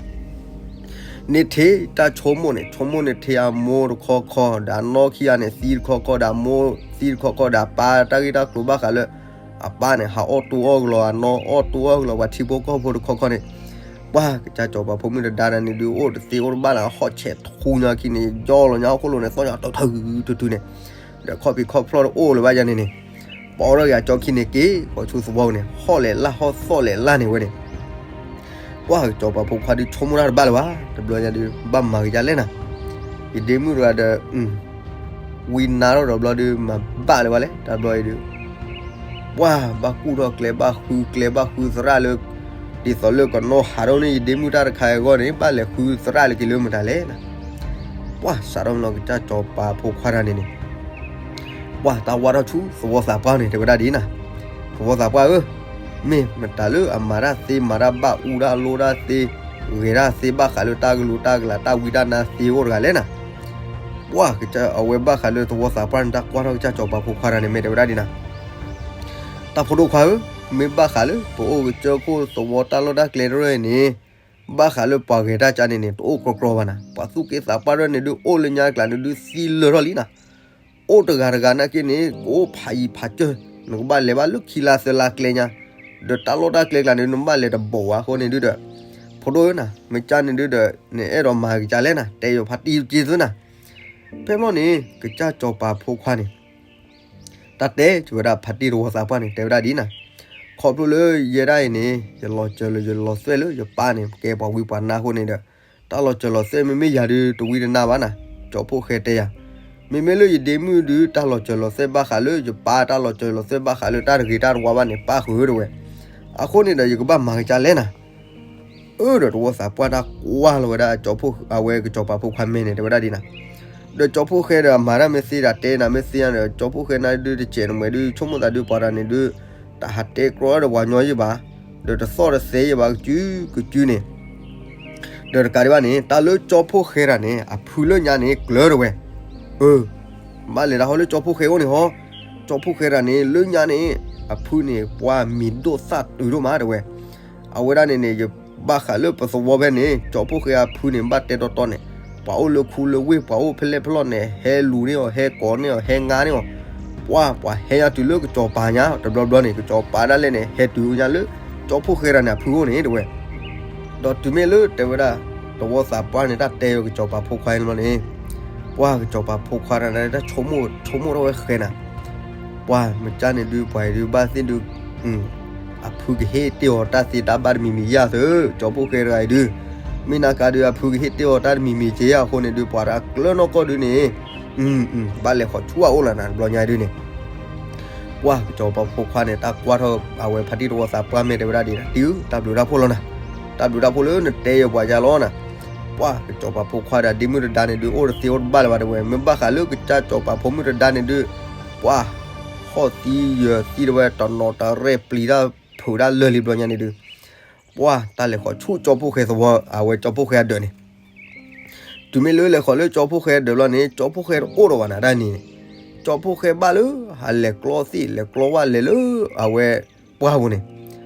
န့ၣ်ထံၣ်တၢ်ဆိကမိၣ်န့ၣ် ဆိကမိၣ်န့ၣ်ထံၣ်အမိၢ်တခီခီ ဒီးအနီၢ်ခံဂၤန့ၣ် သံတခီခီ ဒီးအမိၢ်သံတခီခီ ဒီးအပၢ်တၢ်ဂ့ၢ်တၢ်ကျိၤဘၣ်ဃးလၢ အပၢ်န့ၣ် ဟးအီၣ်တူအီၣ်ကလီၤ အနီၢ်အီၣ်တူအီၣ်ကလီၤ ပှၤထံဖိကီၢ်ဖိတခီခီန့ၣ်, ပှၢ်ကစၢ်စီၤပၤဖိမုၣ်တဒါဒီးန့ၣ် ဒုးအိၣ်တသ့အိၣ်တဘၣ်လၢၤ အဟီၣ်ဆဲးထူညါခံန့ၣ် ယီၢ်လီၤညါဟီၣ်ခိၣ်လိၤန့ၣ် သီၣ်ညါတထုးထုးန့ၣ်, ဒီးခီၣ်ဖံးခီၣ်ဖျီၣ်တအိၣ်လၢၤဘၣ်ယၤန့ၣ်န့ၣ်, ပီထီၣ်က့ၤအကၠီခံန့ၣ်က့ၤ ဃီဆူသဝီပူၤန့ၣ် ဟီၣ်လဲၤလၢ်ဟီၣ်သီၣ်လဲၤလၢ်န့ၣ်ဝဲန့ၣ် ပှၢ်ကစီၤပၤဖိခွါဒုးဆိကမိၣ်တၢ်တဘၣ်လၢၤဘၣ်, တဘျီညါဒုး ဘၣ်မၤကယၤလဲၣ်နၤ, ယဒ့မုၣ်တဂၤဒီး ဝံနါထီၣ်ဒီးဘျီဒုး မၤဘၣ်လၢၤဘၣ်လဲၣ် တဘျီအံၤဒုး ပှၢ်ဘၣ်ကူၣ်ထီၣ်ကျဲ ဘၣ်ဃုကျဲ ဘၣ်ဃုသရၣ်လၢ ဒ်သိးလၢကနီၣ်ဟးထီၣ်န့ၢ်ယဒ့မုၣ်တၢ်တခါအံၤအဂီၢ်န့ၣ် ဘၣ်လဲၤဃုသရၣ်လၢက့ၤလၢမတၤလဲၣ်နၤ. ပှၢ်စးထီၣ်မနီၤကစၢ်စီၤပၤဖိခွါတဂၤန့ၣ်န့ၣ် ပှၢ်တၢ်ဝါထီၣ်ဆူသဝီသးပှၢ်န့ၣ် တဲဝဲဒၣ်ဒ်နၤ, သဝီသးပှၢ်ဧၢ, မ့ၢ်မတၤလၢအမၤတၢ်သ့ မၤတၢ်ဘၣ်အူတၢ်လိတၢ်သ့ ဂဲၤတၢ်သ့ဘၣ်ဃးလၢတၢ်ကလူၤတၢ်ကလၤ တၢ်ဝံတၢ်နါသ့အိၣ်တဂၤလဲၣ်နၤ. ပှၢ်ကစၢ်အဝဲဘၣ်ဃးလၢသဝီသးပှၢ်န့ၣ် တၢ်ကွၢ်ထီၣ်ကစၢ်စီၤပၤဖိခွါတဂၤန့ၣ် မ့ၢ်တဲဝဲဒၣ်ဒ်နၤ, တၢ်ဖိဒိၣ်ခွါဧၢ, မ့ၢ်ဘၣ်ဃးလၢ ပအိၣ်ကစၢၢ်ခိၣ်သဝီတၢ်လီၢ်တၢ်ကျဲတရၢၢ်အံၤန့ၣ် ဘၣ်ဃးလၢပှၤဂဲၤတၢ်ကါန့ၣ်န့ၣ် တအိၣ်ကြီကြီဘၣ်နၤ, ပှၤသူၣ်က့သးပှၢ်တရၢၢ်န့ၣ်ဒုး အိၣ်လၢညါကျါန့ၣ်ဒုး သံလၢာ်ထီၣ်လံနၤ. အိၣ်တဂၤတဂၤနာ်က့န့ၣ် ကအိၣ်ဖးယံၤဖးစၢၢ်, နကဘၣ်လဲၤဘၣ်လၢခံလါသၢလါကျဲညါ, ဒီးတၢ်လီၢ်တၢ်ကျဲကျါန့ၣ် နဘၣ်လဲၤတဘိးဝဲအဃိန့ၣ်ဒုးဒီး, ဖိဒိၣ်ဧၢနၤ, မ့ၢ်ကန့ၣ်ဒုးဒီး နအဲၣ်ဒိးမၤကစၢ်လဲၣ်နၤ, တဲယိၤဖါတံၢ်တက့ၢ်သုနၤ. ဖဲမီၢ်န့ၣ် ကစၢ်စီၤပၤဖိခွါန့ၣ် တၢ်တဲဝဲဒၣ်ဖါတံၢ်သဝီသးပှၢ်န့ၣ် တဲဝဲဒၣ်ဒ်နၤ, ခီဖျိလၢယဲဒၣ်အံၤန့ၣ် ယလီၤစၢၤလီၤသွဲၣ်လၢယပၢ်န့ၣ် ကဲပှၤဝံပှၤနါအဃိန့ၣ်ဒီး တၢ်လီၤစၢၤလီၤသွဲၣ်မ့မ့ၢ်ယၤဒုး တဝံတနါဘၣ်နၤ, ကၠီဖှိၣ်ဃဲတဲယၤ, မ့မ့ၢ်လၢယဒ့မုၣ်ဒုး တၢ်လီၤစၢၤလီၤသွဲၣ်ဘၣ်ဃးလၢယပၢ် တၢ်လီၤစၢၤလီၤသွဲၣ်ဘၣ်ဃးလၢတၢ်တဂ့ၤတၢ်တဝါဘၣ်န့ၣ် ပၢ်ဃုာ်တဲဝဲ, အဃိန့ၣ်ဒီး ယကဘၣ်မၤကစၢ်လဲၣ်နၤ. အၢ ဒီးသဝီသးပှၢ်တၢ်ကွၢ်လီၤဝဲဒၣ် အဝဲကစီၤပၤဖိခွါမဲာ်န့ၣ် တဲဝဲဒၣ်ဒ်နၤ, ဒီးကၠီဖှိၣ်ဃဲဒီးအမၤတၢ်မ့ၢ်သ့ဒီးတဲနၤမ့ၢ်သ့ညါဒီး ကၠီဖှိၣ်ဃဲနၤဒုးတစဲးနမှဲၤဒုး ဆိကမိၣ်သးဒုးပှၤတဂၤန့ၣ်ဒုး တဟးတဲကြီဒီးပှၤညီယဘၣ်, ဒီးတသီၣ်တသဲယဘၣ်ကစုကစုန့ၣ် ဒီးတကးဒံးဘၣ်န့ၣ် တၢ်လၢကၠီဖှိၣ်ဃဲတဂၤန့ၣ် အဖုလၢညါန့ၣ် ကျၢၤတဲဝဲ, အၢ ဘၣ်လဲၤတၢ်ဟီလၢကၠီဖှိၣ်ဃဲအိၣ်န့ၣ်ဟီ, ကၠီဖှိၣ်ဃဲတဂၤန့ၣ် လၢညါန့ၣ် အဖုန့ၣ် ပှၤမံၤဒိၣ်သၣ်တုၤဒိၣ်မးတဲဝဲ, အဝဲဒၣ်န့ၣ်န့ၣ် ယဘၣ်ဃးလၢပသဝီဖဲန့ၣ် ကၠီဖှိၣ်ဃဲအဖုန့ၣ် ဘၣ်တဲတီတီန့ၣ် ပှၤအိၣ်လၢခူလၢဝ့ၢ် ပှၤအိၣ်ဖဲလဲၣ်ဖဲလဲၣ်န့ၣ် ဟဲလူၤန့ၢ်အီၤ ဟဲကိးန့ၢ်အီၤ ဟဲငါန့ၢ်အီၤ, ပှၤ ပှၤဟဲညါတုၤလၢကစီၤပၤညါ တဘျီဘျီန့ၣ် ကစီၤပၤဒၣ်လဲာ်န့ၣ် ဟဲတုၤညါလၢ ကၠီဖှိၣ်ဃဲတဂၤန့ၣ် အဖုအိၣ်န့ၣ်တဲဝဲ, ဒီးတုၤမ့ၢ်လၢတဲဝဲဒၣ် သဝီသးပှၢ်န့ၣ် တၢ်တဲအီၤကစီၤပၤဖိခွါန့ၣ်လီၤန့ၣ်, ပှၤကစီၤပၤဖိခွါတဂၤန့ၣ် တၢ်ဆိကမိၣ်ဆိကမိၣ်ထီၣ်ဝဲဃဲနၤ ပှၤမ့ၢ်ကန့ၣ်ဒုး ပှၤအံၤဒုး ဘၣ်သ့ၣ်ဒုး အဖုကဟ့ၣ်တ့ၢ်အီၤတၢ်သ့တၢ်ဘၣ်တမံၤမံၤယၤသၢ, ကၠီဖှိၣ်ဃဲတဂၤအံၤဒုး မ့ၢ်နာ်က့ဒုး အဖုကဟ့ၣ်တ့ၢ်အီၤတၢ်တမံၤမံၤက့ယၤအဃိန့ၣ်ဒုး ပှၤတဂၤကျၢၤနီၢ်ကီၢ်ဒုးန့ၣ် ဘၣ်လဲၤဃီၤဆူအအိၣ်လီၤနၤ တဘျီညါဒုးန့ၣ် ပှၤကစီၤပၤဖိခွါန့ၣ် တၢ်ကွၢ်ထီၣ်အဝဲဖါတံၢ်သဝီသးပှၢ်မဲာ်တဲဝဲဒၣ်ဒ်နၤ တံၤဧၢ တၢ်ဘျုးတၢ်ဖှိၣ်လီၤနၤ, တၢ်ဘျုးတၢ်ဖှိၣ်လၢနတဲယၤပှၤယၤလီၤနၤ, ပှၤကစီၤပၤဖိခွါဒီးဒ့မုၣ်တဒါန့ၣ်ဒုး အိၣ်တသ့အိၣ်တဘၣ်လၢၤဘၣ်တဲဝဲ မ့ၢ်ဘၣ်ဃးလၢကစၢ်စီၤပၤဖိမုၣ်တဒါန့ၣ်ဒုး ပှၤ ဟီၣ်သံယၢၤသံတဲဝဲ တနီၤတရဲၣ်ပျံၤတၢ်ဖုးတၢ်လၢာ်လံဘျီညါန့ၣ်ဒုး ပှၤတၢ်လဲၤဃီၤဆူကၠီဖှိၣ်ဃဲသဝီ အဝဲကၠီဖှိၣ်ဃဲအဒၢးန့ၣ် တုၤမ့ၢ်လၢလဲၤဃီၤလၢကၠီဖှိၣ်ဃဲဒၢးဘျီန့ၣ် ကၠီဖှိၣ်ဃဲတအိၣ်ဒီးဘၣ်နၤတၢ်န့ၣ်, ကၠီဖှိၣ်ဃဲဘၣ်လၢ ဟးလဲၤကျီသ့ၣ်လဲၤကျီဝၣ်လဲၤလၢ အဝဲပှၢ်ပူၤန့ၣ်,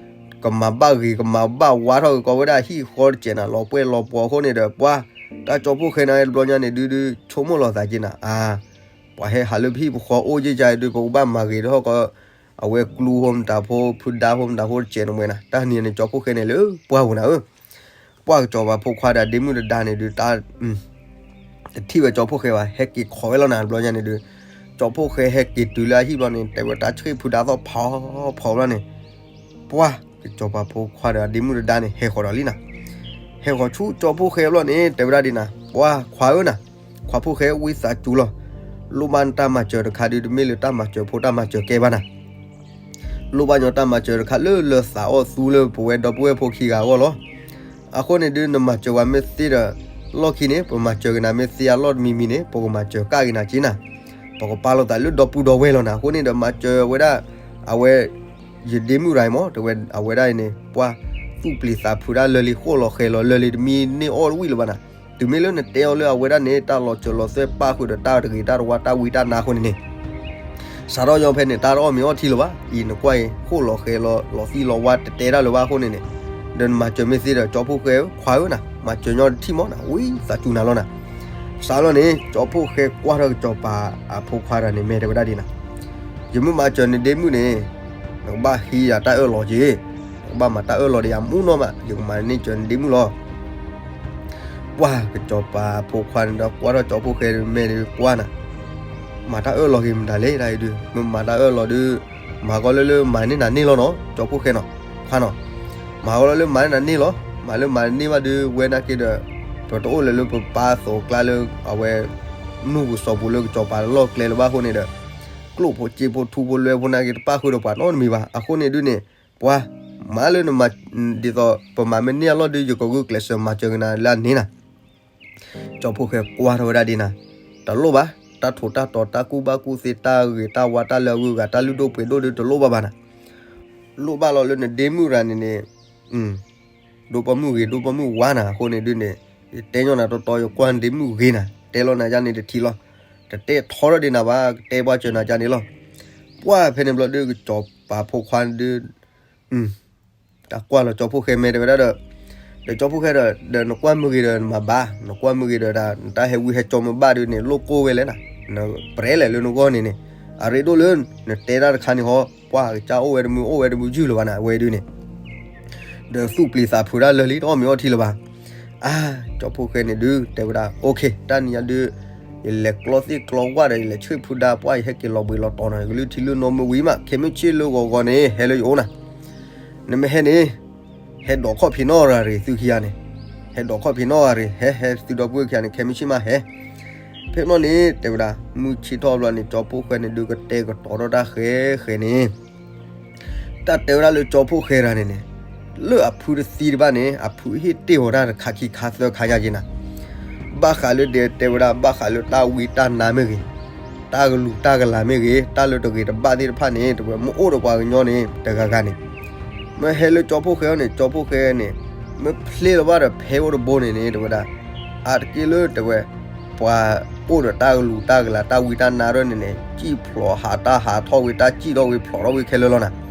ကမၤဘၣ်ဂ့ၤကမၤဘၣ်ဝါထီၣ်က့ၤကီးဝဲဒၣ်ဟံၣ်ဃီတစဲးနၤ လီၤပှဲၢ်လီၤပှီၤအဃိန့ၣ်ဒီး ပှၢ်တၢ်ကၠီဖှိၣ်ဃဲန့ၣ်တဘျီညါန့ၣ်ဒုးဒုး ဆိကမိၣ်လီၤသးက့နၤ အါ, ပှၤဟဲဟးလၢပဟံၣ်ပဃီအိၣ်ယဲၢ်ကါဒုး ပကဘၣ်မၤဂ့ၤထီၣ်ကီး အဝဲကျူဖိမတၤဖိ ဖုဒါဖိမတၤဖိတစဲးနမဲနၤ တၢ်န့ၣ်န့ၣ် ကၠီဖှိၣ်ဃဲန့ၣ်လၢပှၢ်ပူၤနၤဧၢ, ပှၢ်ကစီၤပၤဖိခွါဒီးဒ့မုၣ်တဒါန့ၣ်ဒုး တၢ် တထံၣ်ဝဲကၠီဖှိၣ်ဃဲဘၣ် ဟဲက့ၤခိးဝဲလီၤနၤတဘျီညါန့ၣ်ဒုး, ကၠီဖှိၣ်ဃဲဟဲက့ၤတုၤလၢအဟံၣ်ဘျီန့ၣ် တဲဝဲတၢ်ဆှ့ၣ်ဖုဒါသီၣ်ဖီဖီဘျီန့ၣ်, ပှၢ်ကစီၤပၤဖိခွါဒီးဒ့မုၣ်တဒါန့ၣ် ဟဲဃီၤဒီးလံနၤ, ဟဲဃီၤဆူကၠီဖှိၣ်ဃဲဘျီန့ၣ် တဲဝဲဒၣ်ဒ်နၤ ပှၢ်ခွါဧၢနၤ, ခွါဖှိၣ်ဃဲဝံသးစူၤလီၤ, လိၣ်ဘၣ်နတၢ်မၤစၢၤတခါဒုး တမ့ၢ်လၢတၢ်မၤစၢၤဖိတၢ်မၤစၢၤကဲဘၣ်နၤ လိၣ်ဘၣ်ညီတၢ်မၤစၢၤတခါလၢလၢသးအီၣ်သူလၢပဝဲဒီပုၢ်ဝဲၢ်ဖိခံဂၤအဂီၢ်လီၤ. အဃိန့ၣ်ဒုး နမၤစၢၤဝဲမ့ၢ်သ့ဒီး လီၢ်ခံန့ၣ် ပမၤစၢၤက့ၤနၤမ့ၢ်သ့အလီၢ်တမံၤမံၤန့ၣ် ပကမၤစၢၤကၣ်က့ၤနၤက့နၤ, ပကပာ်လီၤသးလၢဒီပုၢ်ဒီဝဲၢ်လီၤနၤ. အဃိန့ၣ်ဒီး မၤစၢၤဝဲဒၣ် အဝဲ ယဒ့မုၣ်ရၤမၢ် တဲဝဲ အဝဲဒၣ်အံၤန့ၣ် ပှၢ်သူၣ်ပျံၤသးဖုးဒၣ်လၢလံ ဃိၣ်လီၤဃဲၤလီၤလၢလံ တမံၤန့ၢ်အီၣ်တဝံၣ်လၢၤဘၣ်နၤ. တုၤမ့ၢ်လၢနတဲအီၤလၢအဝဲဒၣ်န့ၣ် တၢ်လီၤစၢၤလီၤသွဲၣ်ပၣ်ဃုာ်ဒီးတၢ်တဂ့ၤတၢ်တဝါတၢ်ဝံတၢ်နါအဃိန့ၣ်န့ၣ် စးထီၣ်ညီဖဲန့ၣ် တၢ်တအီၣ်မ့ၤအီထံလၢၤဘၣ်. အံၤနကွၢ်အံၤ ဃိၣ်လီၤဃဲၤလီၤ လီၤသံလီၤဝါတတဲတၢ်လၢၤဘၣ်အဃိန့ၣ်န့ၣ်, ဒီးနမၤစၢၤမ့ၢ်သ့ဒီး ကၠီဖှိၣ်ဃဲဧၢ ခွါဧၢနၤ, မၤစၢၤညီတထံၣ်မၢ်နၤ ဝံသးစူၤနၤလီၤနၤ. စးလီၤန့ၣ် ကၠီဖှိၣ်ဃဲကွၢ်ထီၣ်ကစီၤပၤအဖိခွါတဂၤန့ၣ် မ့ၢ်တဲဝဲဒၣ်ဒ်နၤ, ယမ့ၢ်မၤစၢၤနဒ့မုၣ်န့ၣ် နကဘၣ်ဟံးယၤတၢ်အၢၣ်လီၤက့ၤ, နကဘၣ်မၤတၢ်အၢၣ်လီၤဒီးယၤမူနီၢ်မး ယကမၤန့ၢ်စၢၤနဒ့မုၣ်လီၤ. ပှၢ်ကစီၤပၤဖိခွါန့ၣ်ဒီးကွၢ်ထီၣ်ကၠီဖှိၣ်ဃဲမ့ၢ်ဒုးပှၢ်နၤ, မၤတၢ်အၢၣ်လီၤက့ၤမတၤလဲၣ်ဒၣ်အံၤဒုး မ့ၢ်မၤတၢ်အၢၣ်လီၤဒုး မၤကီလၢလၢမၤန့ၢ်နၤန့ၢ်လီၤနီၤ ကၠီဖှိၣ်ဃဲနီၤ ခွါနီၤ, မၤကီလၢလၢမၤန့ၢ်နၤန့ၢ်လီၤ. မၤလၢမၤန့ၢ်ဘၣ်ဒုး ဝဲနာ်က့ဒီး ပတအိၣ်လၢၤလၢပပၢ်သိးကျါလၢ အဝဲ မုၢ်ကစီၤပူၤလၢကစီၤပၤလီၢ်ကျဲလၢၤဘၣ်အဃိန့ၣ်ဒီး ကျိၣ်ဖိစ့ဖိထူဖိလွဲဖိနာ်က့တပၣ်ဃုာ်ဒီးပှၤနီတမံၤဘၣ်. အဃိန့ၣ်ဒုးန့ၣ် ပှၤမၤလၢနမၤ ဒ်သိးပမၤမ့ၢ်န့ၢ်အလီၢ်ဒုး ယကဂုာ်ကျဲးစၢးမၤစၢၤက့ၤနၤလၢအန့ၣ်နၤ ကၠီဖှိၣ်ဃဲကွၢ်ထီၣ်ဝဲဒၣ်ဒ်နၤ, တလိၣ်ဘၣ်, တၢ်ထူးတၢ်တီၤ တၢ်ကူၣ်ဘၣ်ကူၣ်သ့ တၢ်ဂ့ၤတၢ်ဝါ တၢ်လၢအဂုၤအဂၤ တၢ်လုၢ်ဒိၣ်ပှ့ၤဒိၣ်ဒုး တလိၣ်ဘၣ်ဘၣ်နၤ, လိၣ်ဘၣ်လီၤလၢနဒ့မုၣ်ရၤန့ၣ်န့ၣ်, ဒိၣ်ပှၢ်မုၣ်ဂ့ၤ ဒိၣ်ပှၢ်မုၣ်ဝါနၤ အဃိန့ၣ်ဒုးန့ၣ်, ယတဲညီနၤတီတီ ယကွၢ်နဒ့မုၣ်ဂ့ၤနၤ တဲလီၤနၤယါန့ၣ်တထံၣ်လီၤ, တတဲထီထီၣ်ဒံးနၤဘၣ် ကတဲပှၤစၢၤနၤယါန့ၣ်လီၤ. ပှၢ်ဖဲန့ၣ်ဘျီဒုး ကစီၤပၤဖိခွါဒုး တၢ်ကွၢ်လီၤကၠီဖှိၣ်ဃဲမဲာ်တဲဝဲဒၣ်ဒီး, ဒီးကၠီဖှိၣ်ဃဲဒီး ဒီးနကွၢ်မုၢ်ဂ့ၤဒီးနမၤဘၣ်, နကွၢ်မုၢ်ဂ့ၤဒီး နတၢ်ဟဲဝံဟဲကၠီမ့ၢ်ဘၣ်ဒုးန့ၣ် လိၣ်ကိၢ်ဝဲလဲၣ်နၤ, နပြဲလဲၣ်လၢနဂီၢ်န့ၣ်န့ၣ်, အရ့ဒိၣ်လၢ နတဲတၢ်တခါန့ၣ်ဟီ ပှၢ်ကစၢ်အိၣ်ဝဲတမုာ်အိၣ်ဝဲတမုာ်ယုၢ်လၢၤဘၣ်နၤ အဝဲဒုးန့ၣ် ဒီးသူၣ်ပျံၤသးဖုးဒၣ်လၢလံ တအီၣ်မ့ၤအီထံလၢၤဘၣ်. အါ, ကၠီဖှိၣ်ဃဲန့ၣ်ဒုး တဲဝဲဒၣ် OK တၢ်နံၤညါဒုး ယလဲၤကျီသ့ၣ်ကျီဝၣ်ဒီး ယလဲၤဆှ့ၣ်ဖုဒါ ပှၢ်ယဟဲက့ၤလီၤဘှံးလီၤတီၤနီၤ ယကလုၢ်ထံလုၢ်နိမ့ၢ်ဝံၤမး ခဲမုၢ်ဆ့ၣ်လၢဂီၤဂီၤန့ၣ် ဟဲလၢယအိၣ်နၤ နမ့ၢ်ဟဲန့ၣ် ဟဲဒိးခီၣ်ဖံးနီၣ်ဂၤရ့ၣ်သုခံဂၤန့ၣ်, ဟဲဒိးခီၣ်ဖံးနီၣ်ဂၤရ့ၣ် ဟဲဟဲသုဒီပုၢ်ဝဲၢ်ခံဂၤန့ၣ် ခဲမုၢ်ဆ့ၣ်မးဟဲ. ဖဲမ့ၢ်န့ၣ် တဲဝဲဒၣ် မုၢ်ဆ့ၣ်ထီၣ်ဘျီန့ၣ် ကၠီဖှိၣ်ဃဲန့ၣ်ဒုး ကတဲာ်ကတီၤထီၣ်တၢ်ဃဲဃဲန့ၣ် တၢ်တဲဝဲဒၣ်လၢကၠီဖှိၣ်ဃဲတဂၤန့ၣ်န့ၣ်, လၢအဖုတသံတဘၣ်န့ၣ် အဖုဟ့ၣ်တ့ၢ်ဝဲဒၣ်တခါခံခါသၢခါညါက့နၤ, ဘၣ်ဃးလၢဒဲးတဲဝဲဒၣ် ဘၣ်ဃးလၢတၢ်ဝံတၢ်နါမ့ၢ်ဂ့ၤ, တၢ်ကလူၤတၢ်ကလၤမ့ၢ်ဂ့ၤ, တၢ်လၢတဂ့ၤတဘၣ်သ့ၣ်တဖၣ်န့ၣ် တဲဝဲမ့ၢ်အိၣ်ဒီးပှၤကညီန့ၣ် တဂၤဂၤန့ၣ်, မ့ၢ်ဟဲလၢကၠီဖှိၣ်ဃဲအံၤန့ၣ် ကၠီဖှိၣ်ဃဲန့ၣ် မ့ၢ်ဖျ့လီၤဘၣ်ဒီးဖဲအိၣ်တဘိန့ၣ်န့ၣ် တဲဝဲဒၣ် အါတက့ၢ်လၢတဲဝဲ ပှၤအိၣ်ဒီးတၢ်ကလူၤတၢ်ကလၤတၢ်ဝံတၢ်နါထီၣ်န့ၣ်န့ၣ် စံၣ်ဖျိးဟးတၢ်ဟးထီၣ်ဝံတၢ်စံၣ်ထီၣ်ဝံဖျိးထီၣ်ဝံခဲလၢာ်လီၤနၤ.